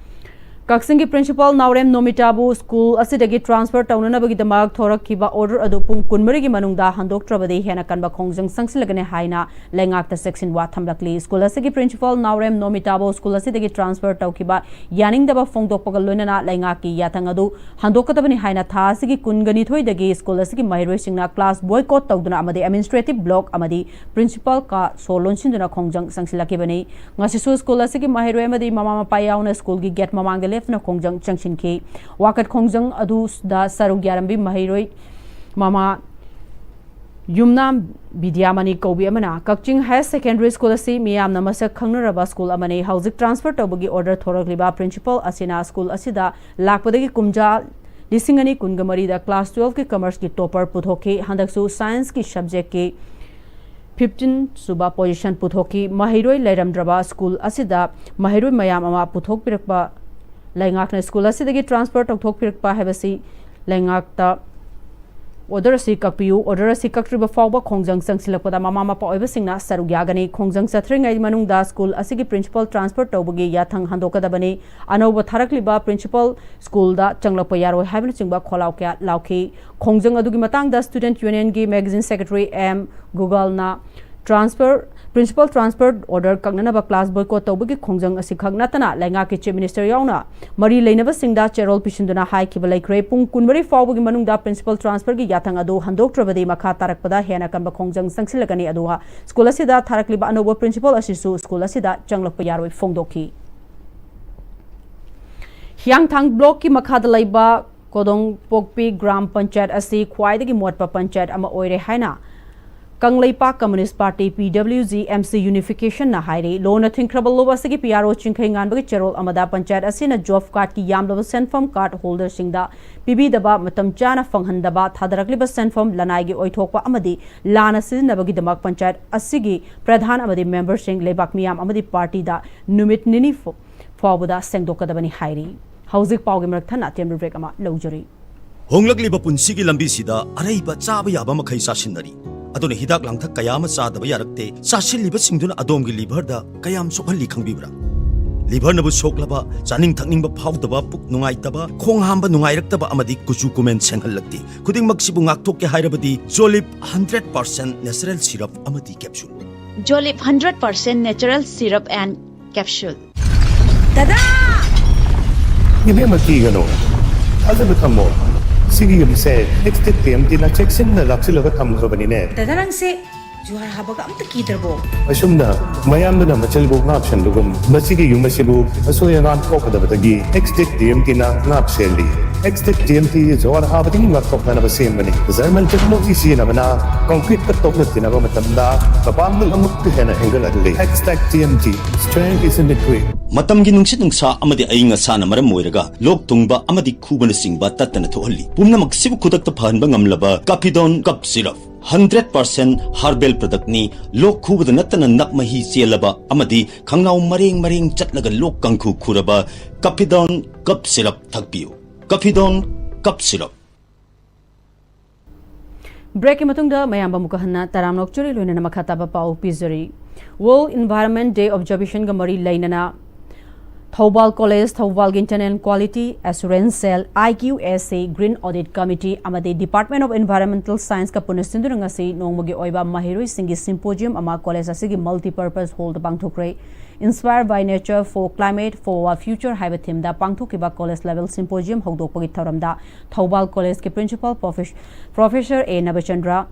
ꯀꯛꯆꯤꯡꯒꯤ ꯄ꯭ꯔꯤꯟꯁꯤꯄꯥꯜ ꯅꯥꯎꯔꯦꯝ ꯅꯣꯃꯤꯇꯥꯕꯨ ꯁ꯭ꯀꯨꯜ ꯑꯁꯤꯗꯒꯤ ꯇ꯭ꯔꯥꯟꯁꯐꯔ ꯇꯧꯅꯅꯕꯒꯤꯗꯃꯛ ꯊꯣꯔꯛꯈꯤꯕ ꯑꯣꯔꯗꯔ ꯑꯗꯨ ꯄꯨꯡ ꯀꯨꯟꯃꯔꯤꯒꯤ ꯃꯅꯨꯡꯗ ꯍꯟꯗꯣꯛꯇ꯭ꯔꯕꯗꯤ ꯍꯦꯟꯅ ꯀꯟꯕ ꯈꯣꯡꯖꯪ ꯆꯪꯁꯤꯜꯂꯒꯅꯤ ꯍꯥꯏꯅ ꯂꯩꯉꯥꯛꯇ ꯆꯦꯛꯁꯤꯟ ꯋꯥ ꯊꯝꯂꯛꯂꯤ꯫ ꯁ꯭ꯀꯨꯜ ꯑꯁꯤꯒꯤ ꯄ꯭ꯔꯤꯟꯁꯤꯄꯥꯜ ꯅꯥꯎꯔꯦꯝ ꯅꯣꯃꯤꯇꯥꯕꯨ ꯁ꯭ꯀꯨꯜ ꯑꯁꯤꯗꯒꯤ ꯇ꯭ꯔꯥꯟꯁꯐꯔ ꯇꯧꯈꯤꯕ ꯌꯥꯅꯤꯡꯗꯕ ꯐꯣꯡꯗꯣꯛꯄꯒ ꯂꯣꯏꯅꯅ ꯂꯩꯉꯥꯛꯀꯤ ꯌꯥꯊꯪ ꯑꯗꯨ ꯍꯟꯗꯣꯛꯀꯗꯕꯅꯤ ꯍꯥꯏꯅ ꯊꯥ ꯑꯁꯤꯒꯤ ꯀꯨꯟꯒ ꯅꯤꯊꯣꯏꯗꯒꯤ ꯁ꯭ꯀꯨꯜ ꯑꯁꯤꯒꯤ ꯃꯍꯩꯔꯣꯏꯁꯤꯡꯅ ꯀ꯭ꯂꯥꯁ ꯕꯣꯏꯀꯣꯠ ꯇꯧꯗꯨꯅ ꯑꯃꯗꯤ ꯑꯦꯗꯃꯤꯅꯤꯁꯇ꯭ꯔꯦꯇꯤꯚ ꯕ꯭ꯂꯣꯛ ꯑꯃꯗꯤ ꯄ꯭ꯔꯤꯟꯁꯤꯄꯥꯜ ꯀꯥ ꯁꯣ ꯂꯣꯟꯁꯤꯟꯗꯨꯅ ꯈꯣꯡꯖꯪ ꯆꯪꯁꯤꯜꯂꯛꯈꯤꯕꯅꯤ꯫ ꯉꯁꯤꯁꯨ ꯁ꯭ꯀꯨꯜ ꯑꯁꯤꯒꯤ ꯃꯍꯩꯔꯣꯏ ꯑꯃꯗꯤ ꯃꯃꯥ ꯃꯄꯥ ꯌꯥꯎꯅ ꯁ꯭ꯀꯨꯜꯒꯤ ꯒꯦꯠ ꯃꯃꯥꯡꯗ ꯂꯦꯞꯇꯨꯅ ꯈꯣꯡꯖꯪ ꯆꯪꯁꯤꯟꯈꯤ꯫ ꯋꯥꯀꯠ ꯈꯣꯡꯖꯪ ꯑꯗꯨꯗ ꯁꯔꯨꯛ ꯌꯥꯔꯝꯕꯤ ꯃꯍꯩꯔꯣꯏ ꯃꯃꯥ ꯌꯨꯝꯅꯥꯝ ꯕꯤꯗ꯭ꯌꯥꯃꯅꯤ ꯀꯧꯕꯤ ꯑꯃꯅ ꯀꯛꯆꯤꯡ ꯍꯥꯌꯔ ꯁꯦꯀꯦꯟꯗꯔꯤ ꯁ꯭ꯀꯨꯜ ꯑꯁꯤ ꯃꯤꯌꯥꯝꯅ ꯃꯁꯛ ꯈꯪꯅꯔꯕ ꯁ꯭ꯀꯨꯜ ꯑꯃꯅꯤ꯫ ꯍꯧꯖꯤꯛ ꯇ꯭ꯔꯥꯟꯁꯐꯔ ꯇꯧꯕꯒꯤ ꯑꯣꯔꯗꯔ ꯊꯣꯔꯛꯂꯤꯕ ꯄ꯭ꯔꯤꯟꯁꯤꯄꯥꯜ ꯑꯁꯤꯅ ꯁ꯭ꯀꯨꯜ ꯑꯁꯤꯗ ꯂꯥꯛꯄꯗꯒꯤ ꯀꯨꯝꯖꯥ ꯂꯤꯁꯤꯡ ꯑꯅꯤ ꯀꯨꯟꯒ ꯃꯔꯤꯗ ꯀ꯭ꯂꯥꯁ ꯇꯨꯋꯦꯜꯐꯀꯤ ꯀꯃꯔꯁꯀꯤ ꯇꯣꯄꯔ ꯄꯨꯊꯣꯛꯈꯤ꯫ ꯍꯟꯗꯛꯁꯨ ꯁꯥꯏꯟꯁꯀꯤ ꯁꯕꯖꯦꯛꯀꯤ ꯐꯤꯐꯇꯤꯟ ꯁꯨꯕ ꯄꯣꯖꯤꯁꯟ ꯄꯨꯊꯣꯛꯈꯤ꯫ ꯃꯍꯩꯔꯣꯏ ꯂꯩꯔꯝꯗ꯭ꯔꯕ ꯁ꯭ꯀꯨꯜ ꯑꯁꯤꯗ ꯃꯍꯩꯔꯣꯏ ꯃꯌꯥꯝ ꯑꯃ ꯄꯨꯊꯣꯛꯄꯤꯔꯛꯄ ꯂꯩꯉꯥꯛꯅ ꯁ꯭ꯀꯨꯜ ꯑꯁꯤꯗꯒꯤ ꯇ꯭ꯔꯥꯟꯁꯐꯔ ꯇꯧꯊꯣꯛꯄꯤꯔꯛꯄ ꯍꯥꯏꯕꯁꯤ ꯂꯩꯉꯥꯛꯇ ꯑꯣꯔꯗꯔ ꯑꯁꯤ ꯀꯛꯄꯤꯌꯨ, ꯑꯣꯔꯗꯔ ꯑꯁꯤ ꯀꯛꯇ꯭ꯔꯤꯕ ꯐꯥꯎꯕ ꯈꯣꯡꯖꯪ ꯆꯪꯁꯤꯜꯂꯛꯄꯗ ꯃꯃꯥ ꯃꯄꯥ ꯑꯣꯏꯕꯁꯤꯡꯅ ꯁꯔꯨꯛ ꯌꯥꯒꯅꯤ꯫ ꯈꯣꯡꯖꯪ ꯆꯠꯊ꯭ꯔꯤꯉꯩ ꯃꯅꯨꯡꯗ ꯁ꯭ꯀꯨꯜ ꯑꯁꯤꯒꯤ ꯄ꯭ꯔꯤꯟꯁꯤꯄꯥꯜ ꯇ꯭ꯔꯥꯟꯁꯐꯔ ꯇꯧꯕꯒꯤ ꯌꯥꯊꯪ ꯍꯟꯗꯣꯛꯀꯗꯕꯅꯤ꯫ ꯑꯅꯧꯕ ꯊꯥꯔꯛꯂꯤꯕ ꯄ꯭ꯔꯤꯟꯁꯤꯄꯥꯜ ꯁ꯭ꯀꯨꯜꯗ ꯆꯪꯂꯛꯄ ꯌꯥꯔꯣꯏ ꯍꯥꯏꯕꯅꯆꯤꯡꯕ ꯈꯣꯜꯂꯥꯎ ꯀꯌꯥ ꯂꯥꯎꯈꯤ꯫ ꯈꯣꯡꯖꯪ ꯑꯗꯨꯒꯤ ꯃꯇꯥꯡꯗ ꯁ꯭ꯇꯨꯗꯦꯟꯠ ꯌꯨꯅꯤꯌꯟꯒꯤ ꯃꯦꯒꯥꯖꯤꯟ ꯁꯦꯀ꯭ꯔꯦꯇꯔꯤ ꯑꯦꯝ ꯒꯨꯒꯜꯅ ꯇ꯭ꯔꯥꯟꯁꯐꯔ, ꯄ꯭ꯔꯤꯟꯁꯤꯄꯥꯜ ꯇ꯭ꯔꯥꯟꯁꯐꯔ ꯑꯣꯔꯗꯔ ꯀꯛꯅꯅꯕ ꯀ꯭ꯂꯥꯁ ꯕꯣꯏꯀꯣꯠ ꯇꯧꯕꯒꯤ ꯈꯣꯡꯖꯪ ꯑꯁꯤꯈꯛ ꯅꯠꯇꯅ ꯂꯩꯉꯥꯛꯀꯤ ꯆꯤꯐ ꯃꯤꯅꯤꯁꯇꯔ ꯌꯥꯎꯅ ꯃꯔꯤ ꯂꯩꯅꯕꯁꯤꯡꯗ ꯆꯦꯔꯣꯜ ꯄꯤꯁꯤꯟꯗꯨꯅ ꯍꯥꯏꯈꯤꯕ ꯂꯩꯈ꯭ꯔꯦ꯫ ꯄꯨꯡ ꯀꯨꯟꯃꯔꯤ ꯐꯥꯎꯕꯒꯤ ꯃꯅꯨꯡꯗ ꯄ꯭ꯔꯤꯟꯁꯤꯄꯥꯜ ꯇ꯭ꯔꯥꯟꯁꯐꯔꯒꯤ ꯌꯥꯊꯪ ꯑꯗꯨ ꯍꯟꯗꯣꯛꯇ꯭ꯔꯕꯗꯤ ꯃꯈꯥ ꯇꯥꯔꯛꯄꯗ ꯍꯦꯟꯅ ꯀꯟꯕ ꯈꯣꯡꯖꯪ ꯆꯪꯁꯤꯜꯂꯒꯅꯤ꯫ ꯑꯗꯨꯒ ꯁ꯭ꯀꯨꯜ ꯑꯁꯤꯗ ꯊꯥꯔꯛꯂꯤꯕ ꯑꯅꯧꯕ ꯄ꯭ꯔꯤꯟꯁꯤꯄꯥꯜ ꯑꯁꯤꯁꯨ ꯁ꯭ꯀꯨꯜ ꯑꯁꯤꯗ ꯆꯪꯂꯛꯄ ꯌꯥꯔꯣꯏ ꯐꯣꯡꯗꯣꯛꯈꯤ꯫ ꯍꯤꯌꯥꯡꯊꯥꯡ ꯕ꯭ꯂꯣꯛꯀꯤ ꯃꯈꯥꯗ ꯂꯩꯕ ꯀꯣꯗꯣꯡꯄꯣꯛꯄꯤ ꯒ꯭ꯔꯥꯝ ꯄꯟꯆꯥꯌꯠ ꯑꯁꯤ ꯈ꯭ꯋꯥꯏꯗꯒꯤ ꯃꯣꯠꯄ ꯄꯟꯆꯥꯌꯠ ꯑꯃ ꯑꯣꯏꯔꯦ ꯍꯥꯏꯅ ꯀꯪꯂꯩꯄꯥꯛ ꯀꯝꯃꯨꯅꯤꯁ꯭ꯠ ꯄꯥꯔꯇꯤ, ꯄꯤ ꯗꯕ꯭ꯂꯤꯌꯨ ꯖꯤ, ꯑꯦꯝ ꯁꯤ ꯌꯨꯅꯤꯐꯤꯀꯦꯁꯟꯅ ꯍꯥꯏꯔꯤ꯫ ꯂꯣꯟꯅ ꯊꯤꯡꯈ꯭ꯔꯕ ꯂꯨꯞ ꯑꯁꯤꯒꯤ ꯄꯤ ꯑꯥꯔ ꯑꯣ ꯆꯤꯡꯈꯩ ꯉꯥꯟꯕꯒꯤ ꯆꯦꯔꯣꯜ ꯑꯃꯗ ꯄꯟꯆꯥꯌꯠ ꯑꯁꯤꯅ ꯖꯣꯕ ꯀꯥꯔꯗꯀꯤ ꯌꯥꯝꯂꯕ ꯁꯦꯟꯐꯝ ꯀꯥꯔꯗ ꯍꯣꯜꯗꯔꯁꯤꯡꯗ ꯄꯤꯕꯤꯗꯕ, ꯃꯇꯝ ꯆꯥꯅ ꯐꯪꯍꯟꯗꯕ, ꯊꯥꯗꯔꯛꯂꯤꯕ ꯁꯦꯟꯐꯝ ꯂꯅꯥꯏꯒꯤ ꯑꯣꯏꯊꯣꯛꯄ ꯑꯃꯗꯤ ꯂꯥꯟꯅ ꯁꯤꯖꯤꯟꯅꯕꯒꯤꯗꯃꯛ ꯄꯟꯆꯥꯌꯠ ꯑꯁꯤꯒꯤ ꯄ꯭ꯔꯙꯥꯟ ꯑꯃꯗꯤ ꯃꯦꯝꯕꯔꯁꯤꯡ, ꯂꯩꯕꯥꯛ ꯃꯤꯌꯥꯝ ꯑꯃꯗꯤ ꯄꯥꯔꯇꯤꯗ ꯅꯨꯃꯤꯠ ꯅꯤꯅꯤ ꯐꯥꯎꯕꯗ ꯁꯦꯡꯗꯣꯛꯀꯗꯕꯅꯤ ꯍꯥꯏꯔꯤ꯫ ꯍꯧꯖꯤꯛ ꯄꯥꯎꯒꯤ ꯃꯔꯛ ꯊꯠꯅ ꯇꯦꯝꯕ꯭ꯔꯤ ꯕ꯭ꯔꯦꯛ ꯑꯃ ꯂꯧꯖꯔꯤ꯫ ꯍꯣꯡꯂꯛꯂꯤꯕ ꯄꯨꯟꯁꯤꯒꯤ ꯂꯝꯕꯤꯁꯤꯗ ꯑꯔꯩꯕ ꯆꯥꯕ ꯌꯥꯕ ꯃꯈꯩ ꯆꯥꯁꯤꯟꯅꯔꯤ꯫ ꯑꯗꯨꯅ ꯍꯤꯗꯥꯛ ꯂꯥꯡꯊꯛ ꯀꯌꯥ ꯑꯃ ꯆꯥꯗꯕ ꯌꯥꯔꯛꯇꯦ꯫ ꯆꯥꯁꯤꯜꯂꯤꯕꯁꯤꯡꯗꯨꯅ ꯑꯗꯣꯝꯒꯤ ꯂꯤꯚꯔꯗ ꯀꯌꯥꯝ ꯁꯣꯛꯍꯜꯂꯤ ꯈꯪꯕꯤꯕ꯭ꯔꯥ? ꯂꯤꯚꯔꯅꯕꯨ ꯁꯣꯛꯂꯕ, ꯆꯥꯅꯤꯡ ꯊꯛꯅꯤꯡꯕ ꯐꯥꯎꯗꯕ, ꯄꯨꯛ ꯅꯨꯡꯉꯥꯏꯇꯕ, ꯈꯣꯡ ꯍꯥꯝꯕ ꯅꯨꯡꯉꯥꯏꯔꯛꯇꯕ ꯑꯃꯗꯤ ꯀꯨꯆꯨ ꯀꯨꯃꯦꯟ ꯁꯦꯡꯍꯜꯂꯛꯇꯦ꯫ ꯈꯨꯗꯤꯡꯃꯛꯁꯤꯕꯨ ꯉꯥꯛꯊꯣꯛꯀꯦ ꯍꯥꯏꯔꯕꯗꯤ ꯖꯣꯂꯤꯞ ꯍꯟꯗ꯭ꯔꯦꯠ ꯄꯥꯔꯁꯦꯟ ꯅꯦꯆꯔꯦꯜ ꯁꯤꯔꯞ ꯑꯃꯗꯤ capsule. Jolib hundred percent natural syrup and capsule. ꯗꯗꯥ! ꯏꯕꯦꯝꯃ, ꯀꯤꯒꯅꯨ꯫ ꯊꯥꯖꯕ ꯊꯝꯃꯣ꯫ ꯁꯤꯒꯤ ꯌꯨꯝꯁꯦ ꯑꯦꯛꯁꯇꯦꯛ ꯇꯤ ꯑꯦꯝ ꯇꯤꯅ ꯆꯦꯛꯁꯤꯟꯅ ꯂꯥꯛꯁꯤꯜꯂꯒ ꯊꯝꯈ꯭ꯔꯕꯅꯤꯅꯦ꯫ ꯗꯗꯥ, ꯅꯪꯁꯦ ꯖꯨꯍꯥꯔ ꯍꯥꯕꯒ ꯑꯝꯇ ꯀꯤꯗ꯭ꯔꯕꯣ? ꯑꯁꯨꯝꯅ ꯃꯌꯥꯝꯗꯨꯅ ꯃꯆꯜꯕꯨ ꯉꯥꯛꯁꯦꯟꯕꯒꯨꯝ, ꯃꯁꯤꯒꯤ ꯌꯨꯝ ꯑꯁꯤꯕꯨ ꯑꯁꯣꯏ ꯑꯉꯥꯝ ꯊꯣꯛꯀꯗꯕꯗꯒꯤ ꯑꯦꯛꯁꯇꯦꯛ ꯇꯤ ꯑꯦꯝ ꯇꯤꯅ ꯉꯥꯛ ꯁꯦꯜꯂꯤ꯫ ꯑꯦꯛꯁꯇꯦꯛ ꯇꯤ ꯑꯦꯝ ꯇꯤ ꯖꯨꯍꯥꯔ ꯍꯥꯕꯗꯒꯤ ꯉꯥꯛꯊꯣꯛꯅꯅꯕ ꯁꯦꯝꯕꯅꯤ꯫ ꯖꯔꯃꯟ ꯇꯦꯛꯅꯣꯂꯣꯖꯤ ꯁꯤꯖꯤꯟꯅꯕꯅ ꯀꯪꯀ꯭ꯔꯤꯠꯀ ꯇꯣꯛꯅ ꯇꯤꯟꯅꯕ ꯃꯇꯝꯗ ꯃꯄꯥꯡꯒꯜ ꯑꯃꯨꯛꯀ ꯍꯦꯟꯅ ꯍꯦꯟꯒꯠꯍꯜꯂꯤ꯫ Xtech T M T, strength is in the grit. ꯃꯇꯝꯒꯤ ꯅꯨꯡꯁꯤꯠ ꯅꯨꯡꯁꯥ ꯑꯃꯗꯤ ꯑꯏꯪ ꯑꯁꯥꯅ ꯃꯔꯝ ꯑꯣꯏꯔꯒ ꯂꯣꯛ ꯊꯨꯡꯕ ꯑꯃꯗꯤ ꯈꯨꯕꯅꯆꯤꯡꯕ ꯇꯠꯇꯅ ꯊꯣꯛꯍꯜꯂꯤ꯫ ꯄꯨꯝꯅꯃꯛꯁꯤꯕꯨ ꯈꯨꯗꯛꯇ ꯐꯍꯟꯕ ꯉꯝꯂꯕ ꯀꯥꯐꯤꯗꯣꯟ cough syrup. Hundred percent herbal ꯄ꯭ꯔꯗꯛꯅꯤ꯫ ꯂꯣꯛ ꯈꯨꯕꯗ ꯅꯠꯇꯅ ꯅꯞ ꯃꯍꯤ ꯆꯦꯜꯂꯕ ꯑꯃꯗꯤ ꯈꯪꯅꯥꯎ ꯃꯔꯦꯡ ꯃꯔꯦꯡ ꯆꯠꯂꯒ ꯂꯣꯛ ꯀꯥꯡꯈꯨ ꯈꯨꯔꯕ ꯀꯥꯐꯤꯗꯣꯟ ꯀꯞ ꯁꯤꯔꯞ ꯊꯛꯄꯤꯌꯨ꯫ ꯀꯥꯐꯤꯗꯣꯟ cough syrup. ꯕ꯭ꯔꯦꯛꯀꯤ ꯃꯇꯨꯡꯗ ꯃꯌꯥꯝꯕꯨ ꯑꯃꯨꯛꯀ ꯍꯟꯅ ꯇꯔꯥꯝꯅ ꯑꯣꯛꯆꯔꯤ, ꯂꯣꯏꯅꯅ ꯃꯈꯥ ꯇꯥꯕ ꯄꯥꯎ ꯄꯤꯖꯔꯤ꯫ World Environment Day observationꯒ ꯃꯔꯤ ꯂꯩꯅꯅ ꯊꯧꯕꯥꯜ ꯀꯣꯂꯦꯖ, ꯊꯧꯕꯥꯜꯒꯤ Internal Quality Assurance Cell, I Q A C, Green Audit Committee ꯑꯃꯗꯤ Department of Environmental Scienceꯀ ꯄꯨꯟꯅ ꯁꯤꯟꯗꯨꯅ ꯉꯁꯤ ꯅꯣꯡꯃꯒꯤ ꯑꯣꯏꯕ ꯃꯍꯩꯔꯣꯏꯁꯤꯡꯒꯤ symposium ꯑꯃ ꯀꯣꯂꯦꯖ ꯑꯁꯤꯒꯤ multipurpose hallꯗ ꯄꯥꯡꯊꯣꯛꯈ꯭ꯔꯦ꯫ Inspired by Nature for Climate for a Future ꯍꯥꯏꯕ themeꯗ ꯄꯥꯡꯊꯣꯛꯈꯤꯕ ꯀꯣꯂꯦꯖ level symposium ꯍꯧꯗꯣꯛꯄꯒꯤ ꯊꯧꯔꯝꯗ ꯊꯧꯕꯥꯜ ꯀꯣꯂꯦꯖꯀꯤ principal professor, professor A Nabachandra,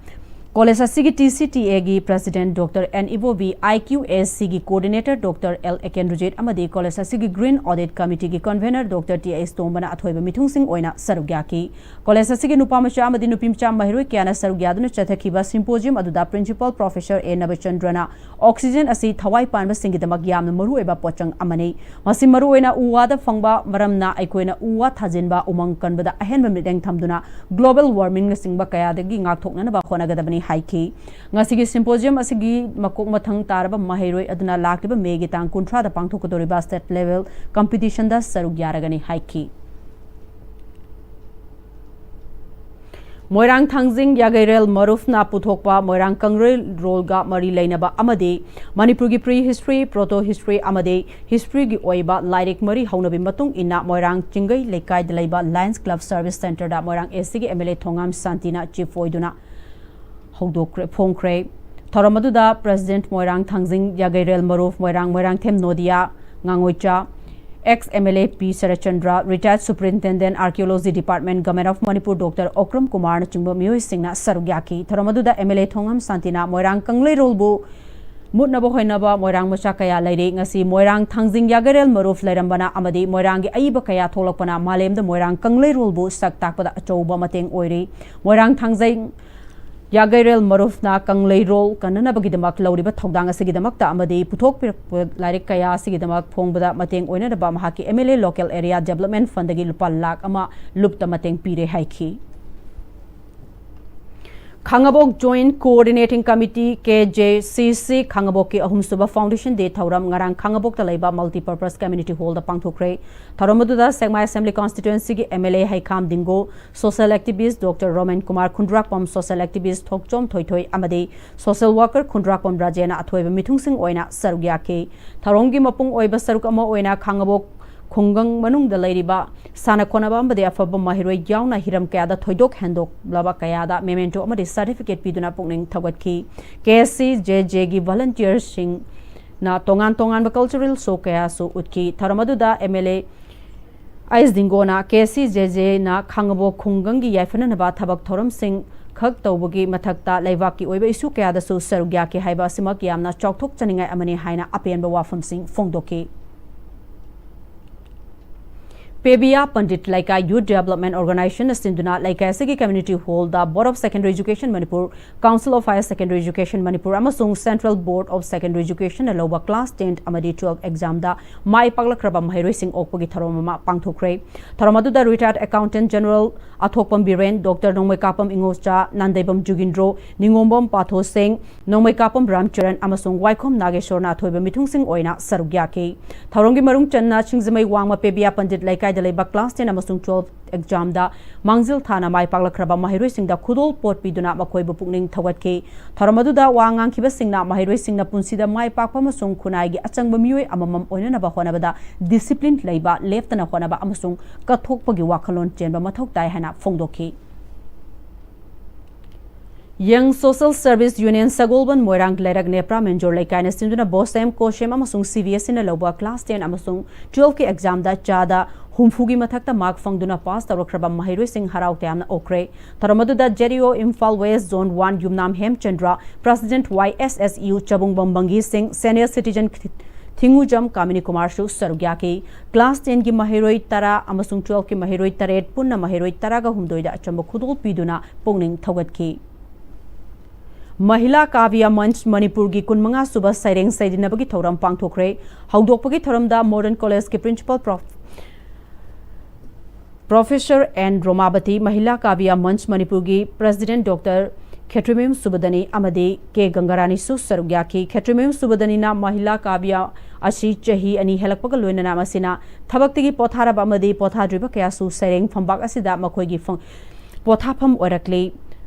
college ꯑꯁꯤꯒꯤ T C T Aꯒꯤ president Doctor N Ibobi, I Q A Cꯒꯤ coordinator Doctor L ꯑꯦꯀꯦꯟꯗ꯭ꯔꯖꯤꯠ ꯑꯃꯗꯤ ꯀꯣꯂꯦꯖ ꯑꯁꯤꯒꯤ Green Audit Committeeꯒꯤ convener Doctor T H ꯇꯣꯝꯕꯅ ꯑꯊꯣꯏꯕ ꯃꯤꯊꯨꯡꯁꯤꯡ ꯑꯣꯏꯅ ꯁꯔꯨꯛ ꯌꯥꯈꯤ꯫ ꯀꯣꯂꯦꯖ ꯑꯁꯤꯒꯤ ꯅꯨꯄꯥ ꯃꯆꯥ ꯑꯃꯗꯤ ꯅꯨꯄꯤ ꯃꯆꯥ ꯃꯍꯩꯔꯣꯏ ꯀꯌꯥꯅ ꯁꯔꯨꯛ ꯌꯥꯗꯨꯅ ꯆꯠꯊꯈꯤꯕ symposium ꯑꯗꯨꯗ principal professor A ꯅꯕꯆꯟꯗ꯭ꯔꯅ oxygen ꯑꯁꯤ ꯊꯋꯥꯏ ꯄꯥꯟꯕꯁꯤꯡꯒꯤꯗꯃꯛ ꯌꯥꯝꯅ ꯃꯔꯨꯑꯣꯏꯕ ꯄꯣꯠꯆꯪ ꯑꯃꯅꯤ꯫ ꯃꯁꯤ ꯃꯔꯨꯑꯣꯏꯅ ꯎ ꯋꯥꯗ ꯐꯪꯕ ꯃꯔꯝꯅ ꯑꯩꯈꯣꯏꯅ ꯎ ꯋꯥ ꯊꯥꯖꯤꯟꯕ, ꯎꯃꯪ ꯀꯟꯕꯗ ꯑꯍꯦꯟꯕ ꯃꯤꯠꯌꯦꯡ ꯊꯝꯗꯨꯅ global warmingꯅꯆꯤꯡꯕ ꯀꯌꯥꯗꯒꯤ ꯉꯥꯛꯊꯣꯛꯅꯅꯕ ꯍꯣꯠꯅꯒꯗꯕꯅꯤ ꯍꯥꯏꯈꯤ꯫ ꯉꯁꯤꯒꯤ symposium ꯑꯁꯤꯒꯤ ꯃꯀꯣꯛ ꯃꯊꯪ ꯇꯥꯔꯕ ꯃꯍꯩꯔꯣꯏ ꯑꯗꯨꯅ ꯂꯥꯛꯂꯤꯕ ꯃꯦꯒꯤ ꯇꯥꯡ ꯀꯨꯟꯊ꯭ꯔꯥꯗ ꯄꯥꯡꯊꯣꯛꯀꯗꯧꯔꯤꯕ state level competitionꯗ ꯁꯔꯨꯛ ꯌꯥꯔꯒꯅꯤ ꯍꯥꯏꯈꯤ꯫ ꯃꯣꯏꯔꯥꯡ ꯊꯥꯡꯖꯤꯡ ꯌꯥꯒꯩꯔꯦꯜ ꯃꯔꯨꯞꯅ ꯄꯨꯊꯣꯛꯄ ꯃꯣꯏꯔꯥꯡ ꯀꯪꯂꯩꯔꯣꯜꯒ ꯃꯔꯤ ꯂꯩꯅꯕ ꯑꯃꯗꯤ ꯃꯅꯤꯄꯨꯔꯒꯤ pre history, proto history ꯑꯃꯗꯤ historyꯒꯤ ꯑꯣꯏꯕ ꯂꯥꯏꯔꯤꯛ ꯃꯔꯤ ꯍꯧꯅꯕꯤ ꯃꯇꯨꯡ ꯏꯟꯅ ꯃꯣꯏꯔꯥꯡ ꯆꯤꯡꯒꯩ ꯂꯩꯀꯥꯏꯗ ꯂꯩꯕ Lions Club Service Centreꯗ ꯃꯣꯏꯔꯥꯡ ACꯒꯤ MLA ꯊꯣꯉꯥꯝ ꯁꯥꯟꯇꯤꯅ chief ꯑꯣꯏꯗꯨꯅ ꯍꯧꯗꯣꯛꯈ꯭ꯔꯦ, ꯐꯣꯡꯈ꯭ꯔꯦ꯫ ꯊꯧꯔꯝ ꯑꯗꯨꯗ President ꯃꯣꯏꯔꯥꯡ ꯊꯥꯡꯖꯤꯡ ꯌꯥꯒꯩꯔꯦꯜ ꯃꯔꯨꯞ ꯃꯣꯏꯔꯥꯡ, Moirangthem ꯅꯣꯗꯤꯌꯥ, ꯉꯥꯉꯣꯏꯆꯥ, ex MLA P Saratchandra, retired Superintendent Archaeology Department, Government of Manipur Doctor Okram ꯀꯨꯃꯥꯔꯅꯆꯤꯡꯕ ꯃꯤꯑꯣꯏꯁꯤꯡꯅ ꯁꯔꯨꯛ ꯌꯥꯈꯤ꯫ ꯊꯧꯔꯝ ꯑꯗꯨꯗ MLA ꯊꯣꯉꯥꯝ ꯁꯥꯟꯇꯤꯅ ꯃꯣꯏꯔꯥꯡ ꯀꯪꯂꯩꯔꯣꯜꯕꯨ ꯃꯨꯠꯅꯕ ꯍꯣꯠꯅꯕ ꯃꯣꯏꯔꯥꯡ ꯃꯆꯥ ꯀꯌꯥ ꯂꯩꯔꯤ꯫ ꯉꯁꯤ ꯃꯣꯏꯔꯥꯡ ꯊꯥꯡꯖꯤꯡ ꯌꯥꯒꯩꯔꯦꯜ ꯃꯔꯨꯞ ꯂꯩꯔꯝꯕꯅ ꯑꯃꯗꯤ ꯃꯣꯏꯔꯥꯡꯒꯤ ꯑꯏꯕ ꯀꯌꯥ ꯊꯣꯛꯂꯛꯄꯅ ꯃꯥꯂꯦꯝꯗ ꯃꯣꯏꯔꯥꯡ ꯀꯪꯂꯩꯔꯣꯜꯕꯨ ꯁꯛ ꯇꯥꯛꯄꯗ ꯑꯆꯧꯕ ꯃꯇꯦꯡ ꯑꯣꯏꯔꯤ꯫ ꯃꯣꯏꯔꯥꯡ ꯊꯥꯡꯖꯤꯡ ꯌꯥꯒꯩꯔꯦꯜ ꯃꯔꯨꯞꯅ ꯀꯪꯂꯩꯔꯣꯜ ꯀꯟꯅꯅꯕꯒꯤꯗꯃꯛ ꯂꯧꯔꯤꯕ ꯊꯧꯗꯥꯡ ꯑꯁꯤꯒꯤꯗꯃꯛꯇ ꯑꯃꯗꯤ ꯄꯨꯊꯣꯛꯄꯤꯔꯛꯄ ꯂꯥꯏꯔꯤꯛ ꯀꯌꯥ ꯑꯁꯤꯒꯤꯗꯃꯛ ꯐꯣꯡꯕꯗ ꯃꯇꯦꯡ ꯑꯣꯏꯅꯅꯕ ꯃꯍꯥꯛꯀꯤ MLA Local Area Development Fundꯗꯒꯤ ꯂꯨꯄꯥ ꯂꯥꯈ ꯑꯃ ꯂꯨꯞꯇ ꯃꯇꯦꯡ ꯄꯤꯔꯦ ꯍꯥꯏꯈꯤ꯫ ꯈꯥꯉꯕꯣꯛ Joint Coordinating Committee, KJCC, ꯈꯥꯉꯕꯣꯛꯀꯤ ꯑꯍꯨꯝꯁꯨꯕ Foundation Day ꯊꯧꯔꯝ ꯉꯔꯥꯡ ꯈꯥꯉꯕꯣꯛꯇ ꯂꯩꯕ Multipurpose Community Hallꯗ ꯄꯥꯡꯊꯣꯛꯈ꯭ꯔꯦ꯫ ꯊꯧꯔꯝ ꯑꯗꯨꯗ ꯁꯦꯛꯃꯥꯏ Assembly Constituencyꯒꯤ MLA Heikham Dingo, social activist Doctor Romen Kumar Khundrakpam, social activist Thokchom Thoithoi ꯑꯃꯗꯤ social worker ꯈꯨꯟꯗ꯭ꯔꯥꯛꯄꯝ ꯔꯥꯖꯦꯅ ꯑꯊꯣꯏꯕ ꯃꯤꯊꯨꯡꯁꯤꯡ ꯑꯣꯏꯅ ꯁꯔꯨꯛ ꯌꯥꯈꯤ꯫ ꯊꯧꯔꯝꯒꯤ ꯃꯄꯨꯡ ꯑꯣꯏꯕ ꯁꯔꯨꯛ ꯑꯃ ꯑꯣꯏꯅ ꯈꯥꯉꯕꯣꯛ ꯈꯨꯡꯒꯪ ꯃꯅꯨꯡꯗ ꯂꯩꯔꯤꯕ ꯁꯥꯟꯅ ꯈꯣꯠꯅꯕ ꯑꯃꯗꯤ ꯑꯐꯕ ꯃꯍꯩꯔꯣꯏ ꯌꯥꯎꯅ ꯍꯤꯔꯝ ꯀꯌꯥꯗ ꯊꯣꯏꯗꯣꯛ ꯍꯦꯟꯗꯣꯛꯂꯕ ꯀꯌꯥꯗ memento ꯑꯃꯗꯤ certificate ꯄꯤꯗꯨꯅ ꯄꯨꯛꯅꯤꯡ ꯊꯧꯒꯠꯈꯤ꯫ KCJJꯒꯤ volunteerꯁꯤꯡꯅ ꯇꯣꯉꯥꯟ ꯇꯣꯉꯥꯟꯕ cultural show ꯀꯌꯥꯁꯨ ꯎꯠꯈꯤ꯫ ꯊꯧꯔꯝ ꯑꯗꯨꯗ MLA ꯑꯩꯁ ꯗꯤꯡꯒꯣꯅ KCJJꯅ ꯈꯥꯉꯕꯣꯛ ꯈꯨꯡꯒꯪꯒꯤ ꯌꯥꯏꯐꯅꯅꯕ ꯊꯕꯛ ꯊꯧꯔꯝꯁꯤꯡ ꯈꯛ ꯇꯧꯕꯒꯤ ꯃꯊꯛꯇ ꯂꯩꯕꯥꯛꯀꯤ ꯑꯣꯏꯕ issue ꯀꯌꯥꯗꯁꯨ ꯁꯔꯨꯛ ꯌꯥꯈꯤ ꯍꯥꯏꯕ ꯑꯁꯤꯃꯛ ꯌꯥꯝꯅ ꯆꯥꯎꯊꯣꯛꯆꯅꯤꯡꯉꯥꯏ ꯑꯃꯅꯤ ꯍꯥꯏꯅ ꯑꯄꯦꯟꯕ ꯋꯥꯐꯝꯁꯤꯡ ꯐꯣꯡꯗꯣꯛꯈꯤ꯫ ꯄꯦꯕꯤꯌꯥ ꯄꯟꯗꯤꯠ ꯂꯩꯀꯥꯏ Youth Development Organizationꯅ ꯁꯤꯟꯗꯨꯅ ꯂꯩꯀꯥꯏ ꯑꯁꯤꯒꯤ community hallꯗ Board of Secondary Education Manipur, Council of Higher Secondary Education Manipur ꯑꯃꯁꯨꯡ Central Board of Secondary Educationꯅ ꯂꯧꯕ class ten ꯑꯃꯗꯤ twelve examꯗ ꯃꯥꯏ ꯄꯥꯛꯂꯛꯈ꯭ꯔꯕ ꯃꯍꯩꯔꯣꯏꯁꯤꯡ ꯑꯣꯛꯄꯒꯤ ꯊꯧꯔꯝ ꯑꯃ ꯄꯥꯡꯊꯣꯛꯈ꯭ꯔꯦ꯫ ꯊꯧꯔꯝ ꯑꯗꯨꯗ retired Accountant General ꯑꯊꯣꯛꯄꯝ ꯕꯤꯔꯦꯟ, Doctor ꯅꯣꯡꯃꯩꯀꯥꯄꯝ ꯏꯉꯣꯆꯥ, ꯅꯥꯟꯗꯩꯕꯝ ꯖꯨꯒꯤꯟꯗ꯭ꯔꯣ, ꯅꯤꯉꯣꯝꯕꯝ ꯄꯥꯊꯣ ꯁꯤꯡ, ꯅꯣꯡꯃꯩꯀꯥꯄꯝ ꯔꯥꯝꯆꯔꯟ ꯑꯃꯁꯨꯡ ꯋꯥꯏꯈꯣꯝ ꯅꯥꯒꯦꯁꯣꯔꯅ ꯑꯊꯣꯏꯕ ꯃꯤꯊꯨꯡꯁꯤꯡ ꯑꯣꯏꯅ ꯁꯔꯨꯛ ꯌꯥꯈꯤ꯫ ꯊꯧꯔꯝꯒꯤ ꯃꯔꯨꯡ ꯆꯟꯅ ꯁꯤꯡꯖꯃꯩ ꯋꯥꯡꯃ ꯄꯦꯕꯤꯌꯥ ꯄꯟꯗꯤꯠ ꯂꯩꯀꯥꯏ ꯂꯩꯕ class ten ꯑꯃꯁꯨꯡ twelve examꯗ ꯃꯥꯡꯖꯤꯜ ꯊꯥꯅ ꯃꯥꯏ ꯄꯥꯛꯂꯛꯈ꯭ꯔꯕ ꯃꯍꯩꯔꯣꯏꯁꯤꯡꯗ ꯈꯨꯗꯣꯜ ꯄꯣꯠ ꯄꯤꯗꯨꯅ ꯃꯈꯣꯏꯕꯨ ꯄꯨꯛꯅꯤꯡ ꯊꯧꯒꯠꯈꯤ꯫ ꯊꯧꯔꯝ ꯑꯗꯨꯗ ꯋꯥ ꯉꯥꯡꯈꯤꯕꯁꯤꯡꯅ ꯃꯍꯩꯔꯣꯏꯁꯤꯡꯅ ꯄꯨꯟꯁꯤꯗ ꯃꯥꯏ ꯄꯥꯛꯄ ꯑꯃꯁꯨꯡ ꯈꯨꯟꯅꯥꯏꯒꯤ ꯑꯆꯪꯕ ꯃꯤꯑꯣꯏ ꯑꯃꯃꯝ ꯑꯣꯏꯅꯅꯕ ꯍꯣꯠꯅꯕꯗ discipline ꯂꯩꯕ, ꯂꯦꯞꯇꯅ ꯍꯣꯠꯅꯕ ꯑꯃꯁꯨꯡ ꯀꯠꯊꯣꯛꯄꯒꯤ ꯋꯥꯈꯜꯂꯣꯟ ꯆꯦꯟꯕ ꯃꯊꯧ ꯇꯥꯏ ꯍꯥꯏꯅ ꯐꯣꯡꯗꯣꯛꯈꯤ꯫ Young Social Service Union ꯁꯒꯣꯜꯕꯟ ꯃꯣꯏꯔꯥꯡ ꯂꯩꯔꯛ ꯅꯦꯄ꯭ꯔꯥ ꯃꯦꯟꯖꯣꯔ ꯂꯩꯀꯥꯏꯅ ꯁꯤꯟꯗꯨꯅ BOSEM, COSEM ꯑꯃꯁꯨꯡ CBSEꯅ ꯂꯧꯕ class ten ꯑꯃꯁꯨꯡ twelveꯀꯤ examꯗ ꯆꯥꯗ ꯍꯨꯝꯐꯨꯒꯤ ꯃꯊꯛꯇ mark ꯐꯪꯗꯨꯅ pass ꯇꯧꯔꯛꯈ꯭ꯔꯕ ꯃꯍꯩꯔꯣꯏꯁꯤꯡ ꯍꯔꯥꯎ ꯇꯌꯥꯝꯅ ꯑꯣꯛꯈ꯭ꯔꯦ꯫ ꯊꯧꯔꯝ ꯑꯗꯨꯗ JDO Imphal West Zone one ꯌꯨꯝꯅꯥꯝ ꯍꯦꯝꯆꯟꯗ꯭ꯔ, President Y S S U ꯆꯕꯨꯡꯕꯝ ꯕꯪꯒꯤ ꯁꯤꯡ, senior citizen ꯊꯤꯡꯉꯨꯖꯝ ꯀꯥꯃꯤꯅꯤ ꯀꯨꯃꯥꯔꯁꯨ ꯁꯔꯨꯛ ꯌꯥꯈꯤ꯫ Class tenꯒꯤ ꯃꯍꯩꯔꯣꯏ ꯇꯔꯥ ꯑꯃꯁꯨꯡ twelveꯀꯤ ꯃꯍꯩꯔꯣꯏ ꯇꯔꯦꯠ, ꯄꯨꯟꯅ ꯃꯍꯩꯔꯣꯏ ꯇꯔꯥꯒ ꯍꯨꯝꯗꯣꯏꯗ ꯑꯆꯝꯕ ꯈꯨꯗꯣꯜ ꯄꯤꯗꯨꯅ ꯄꯨꯛꯅꯤꯡ ꯊꯧꯒꯠꯈꯤ꯫ ꯃꯍꯤꯂꯥ ꯀꯥꯕ꯭ꯌ ꯃꯟꯆ ꯃꯅꯤꯄꯨꯔꯒꯤ ꯀꯨꯟꯃꯉꯥ ꯁꯨꯕ ꯁꯩꯔꯦꯡ ꯁꯩꯗꯤꯟꯅꯕꯒꯤ ꯊꯧꯔꯝ ꯄꯥꯡꯊꯣꯛꯈ꯭ꯔꯦ꯫ ꯍꯧꯗꯣꯛꯄꯒꯤ ꯊꯧꯔꯝꯗ Modern Collegeꯀꯤ Principal Prof Professor N ꯔꯣꯃꯥꯕꯇꯤ, ꯃꯍꯤꯂꯥ ꯀꯥꯕ꯭ꯌ ꯃꯟꯆ ꯃꯅꯤꯄꯨꯔꯒꯤ President Doctor ꯈꯦꯇ꯭ꯔꯤꯃꯌꯨꯝ ꯁꯨꯕꯗꯅꯤ ꯑꯃꯗꯤ ꯀꯦ ꯒꯪꯒꯥꯔꯥꯅꯤꯁꯨ ꯁꯔꯨꯛ ꯌꯥꯈꯤ꯫ ꯈꯦꯇ꯭ꯔꯤꯃꯌꯨꯝ ꯁꯨꯕꯗꯅꯤꯅ ꯃꯍꯤꯂꯥ ꯀꯥꯕ꯭ꯌ ꯑꯁꯤ ꯆꯍꯤ ꯑꯅꯤ ꯍꯦꯜꯂꯛꯄꯒ ꯂꯣꯏꯅꯅ ꯃꯁꯤꯅ ꯊꯕꯛꯇꯒꯤ ꯄꯣꯊꯥꯔꯕ ꯑꯃꯗꯤ ꯄꯣꯊꯥꯗ꯭ꯔꯤꯕ ꯀꯌꯥꯁꯨ ꯁꯩꯔꯦꯡ ꯐꯝꯕꯥꯛ ꯑꯁꯤꯗ ꯃꯈꯣꯏꯒꯤ ꯐꯪ-, ꯄꯣꯊꯥꯐꯝ ꯑꯣꯏꯔꯛꯂꯤ꯫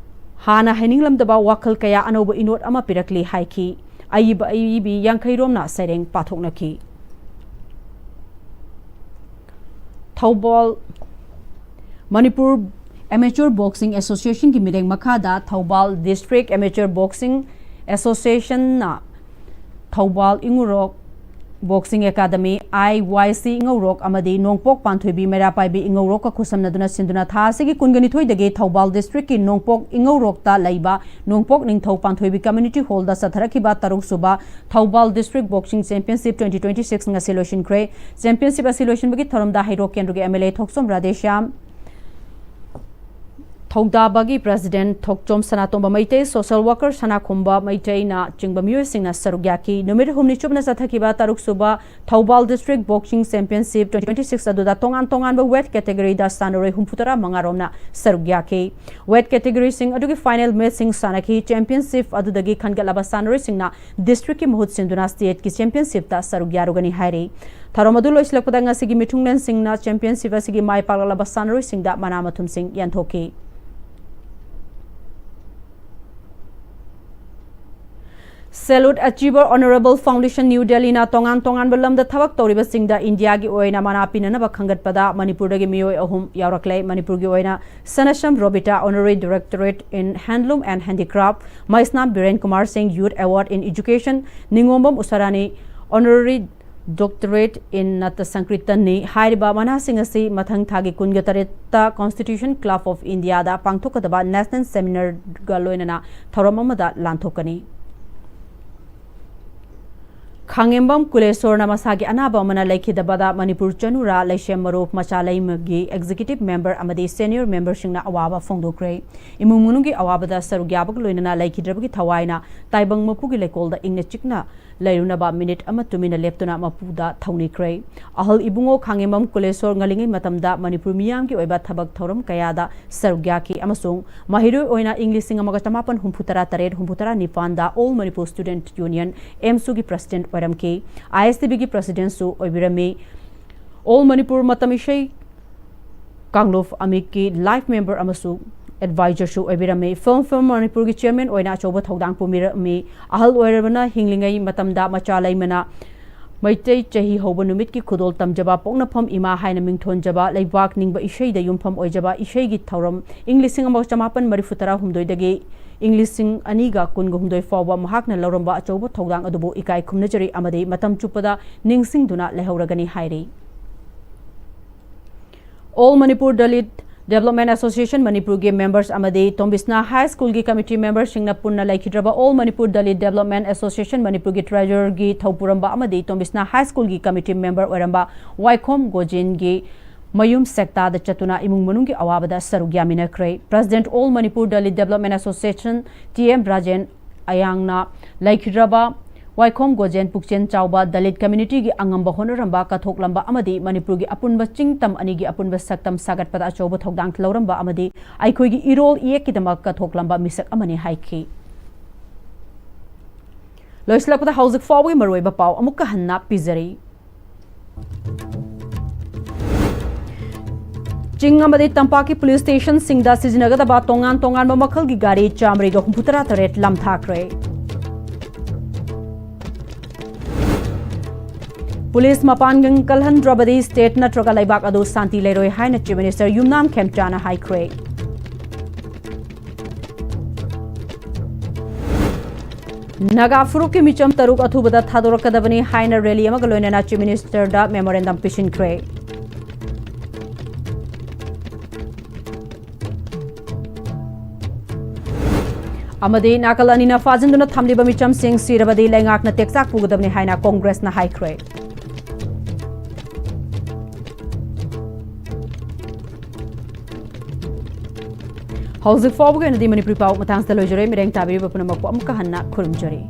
ꯍꯥꯟꯅ ꯍꯥꯏꯅꯤꯡꯂꯝꯗꯕ ꯋꯥꯈꯜ ꯀꯌꯥ ꯑꯅꯧꯕ ꯏꯅꯣꯠ ꯑꯃ ꯄꯤꯔꯛꯂꯤ ꯍꯥꯏꯈꯤ꯫ ꯑꯏꯕ ꯑꯏꯕꯤ ꯌꯥꯡꯈꯩꯔꯣꯝꯅ ꯁꯩꯔꯦꯡ ꯄꯥꯊꯣꯛꯅꯈꯤ꯫ ꯊꯧꯕꯥꯜ, ꯃꯅꯤꯄꯨꯔ Amateur Boxing Associationꯒꯤ ꯃꯤꯠꯌꯦꯡ ꯃꯈꯥꯗ Thoubal District Amateur Boxing Associationꯅ Thoubal ꯏꯉꯧꯔꯣꯛ Boxing Academy, I Y C ꯏꯉꯧꯔꯣꯛ ꯑꯃꯗꯤ ꯅꯣꯡꯄꯣꯛ ꯄꯥꯟꯊꯣꯏꯕꯤ ꯃꯩꯔꯥ ꯄꯥꯏꯕꯤ ꯏꯉꯧꯔꯣꯛꯀ ꯈꯨꯠꯁꯝꯅꯗꯨꯅ ꯁꯤꯟꯗꯨꯅ ꯊꯥ ꯑꯁꯤꯒꯤ ꯀꯨꯟꯒ ꯅꯤꯊꯣꯏꯗꯒꯤ ꯊꯧꯕꯥꯜ Districtꯀꯤ ꯅꯣꯡꯄꯣꯛ ꯏꯉꯧꯔꯣꯛꯇ ꯂꯩꯕ ꯅꯣꯡꯄꯣꯛ ꯅꯤꯡꯊꯧ ꯄꯥꯟꯊꯣꯏꯕꯤ Community Hallꯗ ꯆꯠꯊꯔꯛꯈꯤꯕ ꯇꯔꯨꯛ ꯁꯨꯕ Thoubal District Boxing Championship twenty twenty six ꯉꯁꯤ ꯂꯣꯏꯁꯤꯟꯈ꯭ꯔꯦ꯫ Championship ꯑꯁꯤ ꯂꯣꯏꯁꯤꯟꯕꯒꯤ ꯊꯧꯔꯝꯗ ꯍꯩꯔꯣꯛ ꯀꯦꯟꯗ꯭ꯔꯒꯤ M L A Thokchom Radheshyam, ꯊꯧꯗꯥꯕꯒꯤ president Thokchom Sanatomba Meitei, social worker Sanakhomba ꯃꯩꯇꯩꯅ ꯆꯤꯡꯕ ꯃꯤꯑꯣꯏꯁꯤꯡꯅ ꯁꯔꯨꯛ ꯌꯥꯈꯤ꯫ ꯅꯨꯃꯤꯠ ꯍꯨꯝꯅꯤ ꯆꯨꯞꯅ ꯆꯠꯊꯈꯤꯕ ꯇꯔꯨꯛ ꯁꯨꯕ Thoubal district boxing championship twenty twenty-six ꯑꯗꯨꯗ ꯇꯣꯉꯥꯟ ꯇꯣꯉꯥꯟꯕ ꯋꯦꯠ ꯀꯦꯇꯦꯒꯣꯔꯤꯗ ꯁꯥꯟꯅꯔꯣꯏ ꯍꯨꯝꯐꯨꯇꯔꯥ ꯃꯉꯥ ꯔꯣꯝꯅ ꯁꯔꯨꯛ ꯌꯥꯈꯤ꯫ ꯋꯦꯠ ꯀꯦꯇꯦꯒꯣꯔꯤꯁꯤꯡ ꯑꯗꯨꯒꯤ ꯐꯥꯏꯅꯦꯜ ꯃꯦꯆꯁꯤꯡ ꯁꯥꯟꯅꯈꯤ꯫ ꯆꯦꯝꯄꯤꯌꯟꯁꯤꯞ ꯑꯗꯨꯗꯒꯤ ꯈꯟꯒꯠꯂꯕ ꯁꯥꯟꯅꯔꯣꯏꯁꯤꯡꯅ ꯗꯤꯁꯇ꯭ꯔꯤꯛꯀꯤ ꯃꯍꯨꯠ ꯁꯤꯟꯗꯨꯅ ꯁ꯭ꯇꯦꯠꯀꯤ ꯆꯦꯝꯄꯤꯌꯟꯁꯤꯞꯇ ꯁꯔꯨꯛ ꯌꯥꯔꯨꯒꯅꯤ ꯍꯥꯏꯔꯤ꯫ ꯊꯧꯔꯝ ꯑꯗꯨ ꯂꯣꯏꯁꯤꯜꯂꯛꯄꯗ ꯉꯁꯤꯒꯤ ꯃꯤꯊꯨꯡꯂꯦꯟꯁꯤꯡꯅ ꯆꯦꯝꯄꯤꯌꯟꯁꯤꯞ ꯑꯁꯤꯒꯤ ꯃꯥꯏ ꯄꯥꯛꯂꯛꯂꯕ ꯁꯥꯟꯅꯔꯣꯏꯁꯤꯡꯗ ꯃꯅꯥ ꯃꯊꯨꯝꯁꯤꯡ ꯌꯦꯟꯊꯣꯛꯈꯤ꯫ Salute Achiever Honorable Foundation, New Delhi ꯅ ꯇꯣꯉꯥꯟ ꯇꯣꯉꯥꯟꯕ ꯂꯝꯗ ꯊꯕꯛ ꯇꯧꯔꯤꯕꯁꯤꯡꯗ ꯏꯟꯗꯤꯌꯥꯒꯤ ꯑꯣꯏꯅ ꯃꯅꯥ ꯄꯤꯅꯅꯕ ꯈꯟꯒꯠꯄꯗ ꯃꯅꯤꯄꯨꯔꯗꯒꯤ ꯃꯤꯑꯣꯏ ꯑꯍꯨꯝ ꯌꯥꯎꯔꯛꯂꯦ꯫ ꯃꯅꯤꯄꯨꯔꯒꯤ ꯑꯣꯏꯅ ꯁꯅꯁꯝ Robita, Honorary Directorate in Handloom and Handicraft, ꯃꯩꯁꯅꯥꯝ ꯕꯤꯔꯦꯟ ꯀꯨꯃꯥꯔ ꯁꯤꯡ, Youth Award in Education, ꯅꯤꯉꯣꯝꯕꯝ Usharani, Honorary Doctorate in Natya Sankirtan ꯅꯤ꯫ ꯍꯥꯏꯔꯤꯕ ꯃꯅꯥꯁꯤꯡ ꯑꯁꯤ ꯃꯊꯪ ꯊꯥꯒꯤ ꯀꯨꯟꯒ ꯇꯔꯦꯠꯇ Constitution Club of India ꯗ ꯄꯥꯡꯊꯣꯛꯀꯗꯕ National Seminar ꯒ ꯂꯣꯏꯅꯅ ꯊꯧꯔꯝ ꯑꯃꯗ ꯂꯥꯟꯊꯣꯛꯀꯅꯤ꯫ ꯈꯥꯉꯦꯝꯕꯝ ꯀꯨꯂꯦꯁꯣꯔꯅ ꯃꯁꯥꯒꯤ ꯑꯅꯥꯕ ꯑꯃꯅ ꯂꯩꯈꯤꯗꯕꯗ ꯃꯅꯤꯄꯨꯔ ꯆꯅꯨꯔꯥ ꯂꯩꯁꯦꯝ ꯃꯔꯨꯞ ꯃꯆꯥ ꯂꯩꯃꯒꯤ Executive Member ꯑꯃꯗꯤ Senior Member ꯁꯤꯡꯅ ꯑꯋꯥꯕ ꯐꯣꯡꯗꯣꯛꯈ꯭ꯔꯦ꯫ ꯏꯃꯨꯡ ꯃꯅꯨꯡꯒꯤ ꯑꯋꯥꯕꯗ ꯁꯔꯨꯛ ꯌꯥꯕꯒ ꯂꯣꯏꯅꯅ ꯂꯩꯈꯤꯗ꯭ꯔꯕꯒꯤ ꯊꯋꯥꯏꯅ ꯇꯥꯏꯕꯪ ꯃꯄꯨꯒꯤ ꯂꯩꯀꯣꯜꯗ ꯏꯪꯅ ꯆꯤꯛꯅ ꯂꯩꯔꯨꯅꯕ ꯃꯤꯅꯤꯠ ꯑꯃ ꯇꯨꯃꯤꯟꯅ ꯂꯦꯞꯇꯨꯅ ꯃꯄꯨꯗ ꯊꯧꯅꯤꯈ꯭ꯔꯦ꯫ ꯑꯍꯜ ꯏꯕꯨꯡꯉꯣ ꯈꯥꯉꯦꯝꯕꯝ ꯀꯨꯂꯦꯁꯣꯔ ꯉꯜꯂꯤꯉꯩ ꯃꯇꯝꯗ ꯃꯅꯤꯄꯨꯔ ꯃꯤꯌꯥꯝꯒꯤ ꯑꯣꯏꯕ ꯊꯕꯛ ꯊꯧꯔꯝ ꯀꯌꯥꯗ ꯁꯔꯨꯛ ꯌꯥꯈꯤ ꯑꯃꯁꯨꯡ ꯃꯍꯩꯔꯣꯏ ꯑꯣꯏꯅ ꯏꯪ ꯂꯤꯁꯤꯡ ꯑꯃꯒ ꯆꯃꯥꯄꯟ ꯍꯨꯝꯐꯨ ꯇꯔꯥ ꯇꯔꯦꯠ ꯍꯨꯝꯐꯨ ꯇꯔꯥ ꯅꯤꯄꯥꯟꯗ All Manipur Student Union, ꯑꯦꯝꯁꯨꯒꯤ President ꯑꯣꯏꯔꯝꯈꯤ꯫ ꯑꯥꯏ ꯑꯦꯁ ꯇꯤ ꯕꯤꯒꯤ President ꯁꯨ ꯑꯣꯏꯕꯤꯔꯝꯃꯤ꯫ All Manipur ꯃꯇꯝ ꯏꯁꯩ ꯀꯥꯡꯂꯨꯞ ꯑꯃꯤꯛꯀꯤ Life Member ꯑꯃꯁꯨꯡ Advisor ꯁꯨ ꯑꯣꯏꯕꯤꯔꯝꯃꯤ꯫ Film Film ꯃꯅꯤꯄꯨꯔꯒꯤ Chairman ꯑꯣꯏꯅ ꯑꯆꯧꯕ ꯊꯧꯗꯥꯡ ꯄꯨꯃꯤꯔꯝꯃꯤ꯫ ꯑꯍꯜ ꯑꯣꯏꯔꯕꯅ ꯍꯤꯡꯂꯤꯉꯩ ꯃꯇꯝꯗ ꯃꯆꯥ ꯂꯩꯃꯅ ꯃꯩꯇꯩ ꯆꯍꯤ ꯍꯧꯕ ꯅꯨꯃꯤꯠꯀꯤ ꯈꯨꯗꯣꯜ ꯇꯝꯖꯕ, ꯄꯣꯛꯅꯐꯝ ꯏꯃꯥ ꯍꯥꯏꯅ ꯃꯤꯡꯊꯣꯟꯖꯕ, ꯂꯩꯕꯥꯛ ꯅꯤꯡꯕ ꯏꯁꯩꯗ ꯌꯨꯝꯐꯝ ꯑꯣꯏꯖꯕ ꯏꯁꯩꯒꯤ ꯊꯧꯔꯝ ꯏꯪ ꯂꯤꯁꯤꯡ ꯑꯃꯒ ꯆꯃꯥꯄꯟ ꯃꯔꯤꯐꯨ ꯇꯔꯥ ꯍꯨꯝꯗꯣꯏꯗꯒꯤ ꯏꯪ ꯂꯤꯁꯤꯡ ꯑꯅꯤꯒ ꯀꯨꯟꯒ ꯍꯨꯝꯗꯣꯏ ꯐꯥꯎꯕ ꯃꯍꯥꯛꯅ ꯂꯧꯔꯝꯕ ꯑꯆꯧꯕ ꯊꯧꯗꯥꯡ ꯑꯗꯨꯕꯨ ꯏꯀꯥꯏ ꯈꯨꯝꯅꯖꯔꯤ ꯑꯃꯗꯤ ꯃꯇꯝ ꯆꯨꯞꯄꯗ ꯅꯤꯡꯁꯤꯡꯗꯨꯅ ꯂꯩꯍꯧꯔꯒꯅꯤ ꯍꯥꯏꯔꯤ꯫ All Manipur Dalit Development Association ꯃꯅꯤꯄꯨꯔꯒꯤ members ꯑꯃꯗꯤ ꯇꯣꯝꯕꯤꯁꯅꯥ High School ꯒꯤ committee member ꯁꯤꯡꯅ ꯄꯨꯟꯅ ꯂꯩꯈꯤꯗ꯭ꯔꯕ All Manipur Dalit Development Association ꯃꯅꯤꯄꯨꯔꯒꯤ treasurer ꯒꯤ ꯊꯧꯄꯨꯔꯝꯕ ꯑꯃꯗꯤ ꯇꯣꯝꯕꯤꯁꯅꯥ High School ꯒꯤ committee member ꯑꯣꯏꯔꯝꯕ ꯋꯥꯏꯈꯣꯝ ꯒꯣꯖꯤꯟꯒꯤ ꯃꯌꯨꯝ ꯁꯦꯛꯇꯥꯗ ꯆꯠꯇꯨꯅ ꯏꯃꯨꯡ ꯃꯅꯨꯡꯒꯤ ꯑꯋꯥꯕꯗ ꯁꯔꯨꯛ ꯌꯥꯃꯤꯟꯅꯈ꯭ꯔꯦ꯫ President All Manipur Dalit Development Association, T M Rajen Ayangna ꯂꯩꯈꯤꯗ꯭ꯔꯕ ꯋꯥꯏꯈꯣꯝ ꯒꯣꯖꯦꯟ ꯄꯨꯛꯆꯦꯜ ꯆꯥꯎꯕ ꯗꯂꯤꯠ communityꯒꯤ ꯑꯉꯝꯕ ꯍꯣꯠꯅꯔꯝꯕ, ꯀꯠꯊꯣꯛꯂꯝꯕ ꯑꯃꯗꯤ ꯃꯅꯤꯄꯨꯔꯒꯤ ꯑꯄꯨꯟꯕ ꯆꯤꯡ ꯇꯝ ꯑꯅꯤꯒꯤ ꯑꯄꯨꯟꯕ ꯁꯛꯇꯝ ꯁꯥꯒꯠꯄꯗ ꯑꯆꯧꯕ ꯊꯧꯗꯥꯡ ꯂꯧꯔꯝꯕ ꯑꯃꯗꯤ ꯑꯩꯈꯣꯏꯒꯤ ꯏꯔꯣꯜ ꯏꯌꯦꯛꯀꯤꯗꯃꯛ ꯀꯠꯊꯣꯛꯂꯝꯕ ꯃꯤꯁꯛ ꯑꯃꯅꯤ ꯍꯥꯏꯈꯤ꯫ ꯂꯣꯏꯁꯤꯜꯂꯛꯄꯗ ꯍꯧꯖꯤꯛ ꯐꯥꯎꯕꯒꯤ ꯃꯔꯨꯑꯣꯏꯕ ꯄꯥꯎ ꯑꯃꯨꯛꯀ ꯍꯟꯅ ꯄꯤꯖꯔꯤ꯫ ꯆꯤꯡ ꯑꯃꯗꯤ ꯇꯝꯄꯥꯛꯀꯤ police stationꯁꯤꯡꯗ ꯁꯤꯖꯤꯟꯅꯒꯗꯕ ꯇꯣꯉꯥꯟ ꯇꯣꯉꯥꯟꯕ ꯃꯈꯜꯒꯤ ꯒꯥꯔꯤ ꯆꯥꯃꯔꯤꯒ ꯍꯨꯝꯐꯨꯇꯔꯥ ꯇꯔꯦꯠ ꯂꯝꯊꯥꯈ꯭ꯔꯦ꯫ Police ꯃꯄꯥꯡꯒꯜ ꯀꯜꯍꯟꯗ꯭ꯔꯕꯗꯤ state ꯅꯠꯇ꯭ꯔꯒ ꯂꯩꯕꯥꯛ ꯑꯗꯨ ꯁꯥꯟꯇꯤ ꯂꯩꯔꯣꯏ ꯍꯥꯏꯅ Chief Minister ꯌꯨꯝꯅꯥꯝ ꯈꯦꯝꯆꯥꯅ ꯍꯥꯏꯈ꯭ꯔꯦ꯫ ꯅꯥꯒꯥ ꯐꯨꯔꯨꯞꯀꯤ ꯃꯤꯆꯝ ꯇꯔꯨꯛ ꯑꯊꯨꯕꯗ ꯊꯥꯗꯣꯔꯛꯀꯗꯕꯅꯤ ꯍꯥꯏꯅ rally ꯑꯃꯒ ꯂꯣꯏꯅꯅ Chief Ministerꯗ memorandum ꯄꯤꯁꯤꯟꯈ꯭ꯔꯦ꯫ ꯑꯃꯗꯤ ꯅꯥꯀꯜ ꯑꯅꯤꯅ ꯐꯥꯖꯤꯟꯗꯨꯅ ꯊꯝꯂꯤꯕ ꯃꯤꯆꯝꯁꯤꯡ ꯁꯤꯔꯕꯗꯤ ꯂꯩꯉꯥꯛꯅ ꯇꯦꯛꯆꯥꯛ ꯄꯨꯒꯗꯕꯅꯤ ꯍꯥꯏꯅ Congressꯅ ꯍꯥꯏꯈ꯭ꯔꯦ꯫ ꯍꯧꯖꯤꯛ ꯐꯥꯎꯕꯒꯤ ꯑꯣꯏꯅꯗꯤ ꯃꯅꯤꯄꯨꯔꯤ ꯄꯥꯎ ꯃꯇꯥꯡꯁꯤꯗ ꯂꯣꯏꯖꯔꯦ꯫ ꯃꯤꯠꯌꯦꯡ ꯇꯥꯕꯤꯔꯤꯕ ꯄꯨꯝꯅꯃꯛꯄꯨ ꯑꯃꯨꯛꯀ ꯍꯟꯅ ꯈꯨꯔꯨꯝꯖꯔꯤ꯫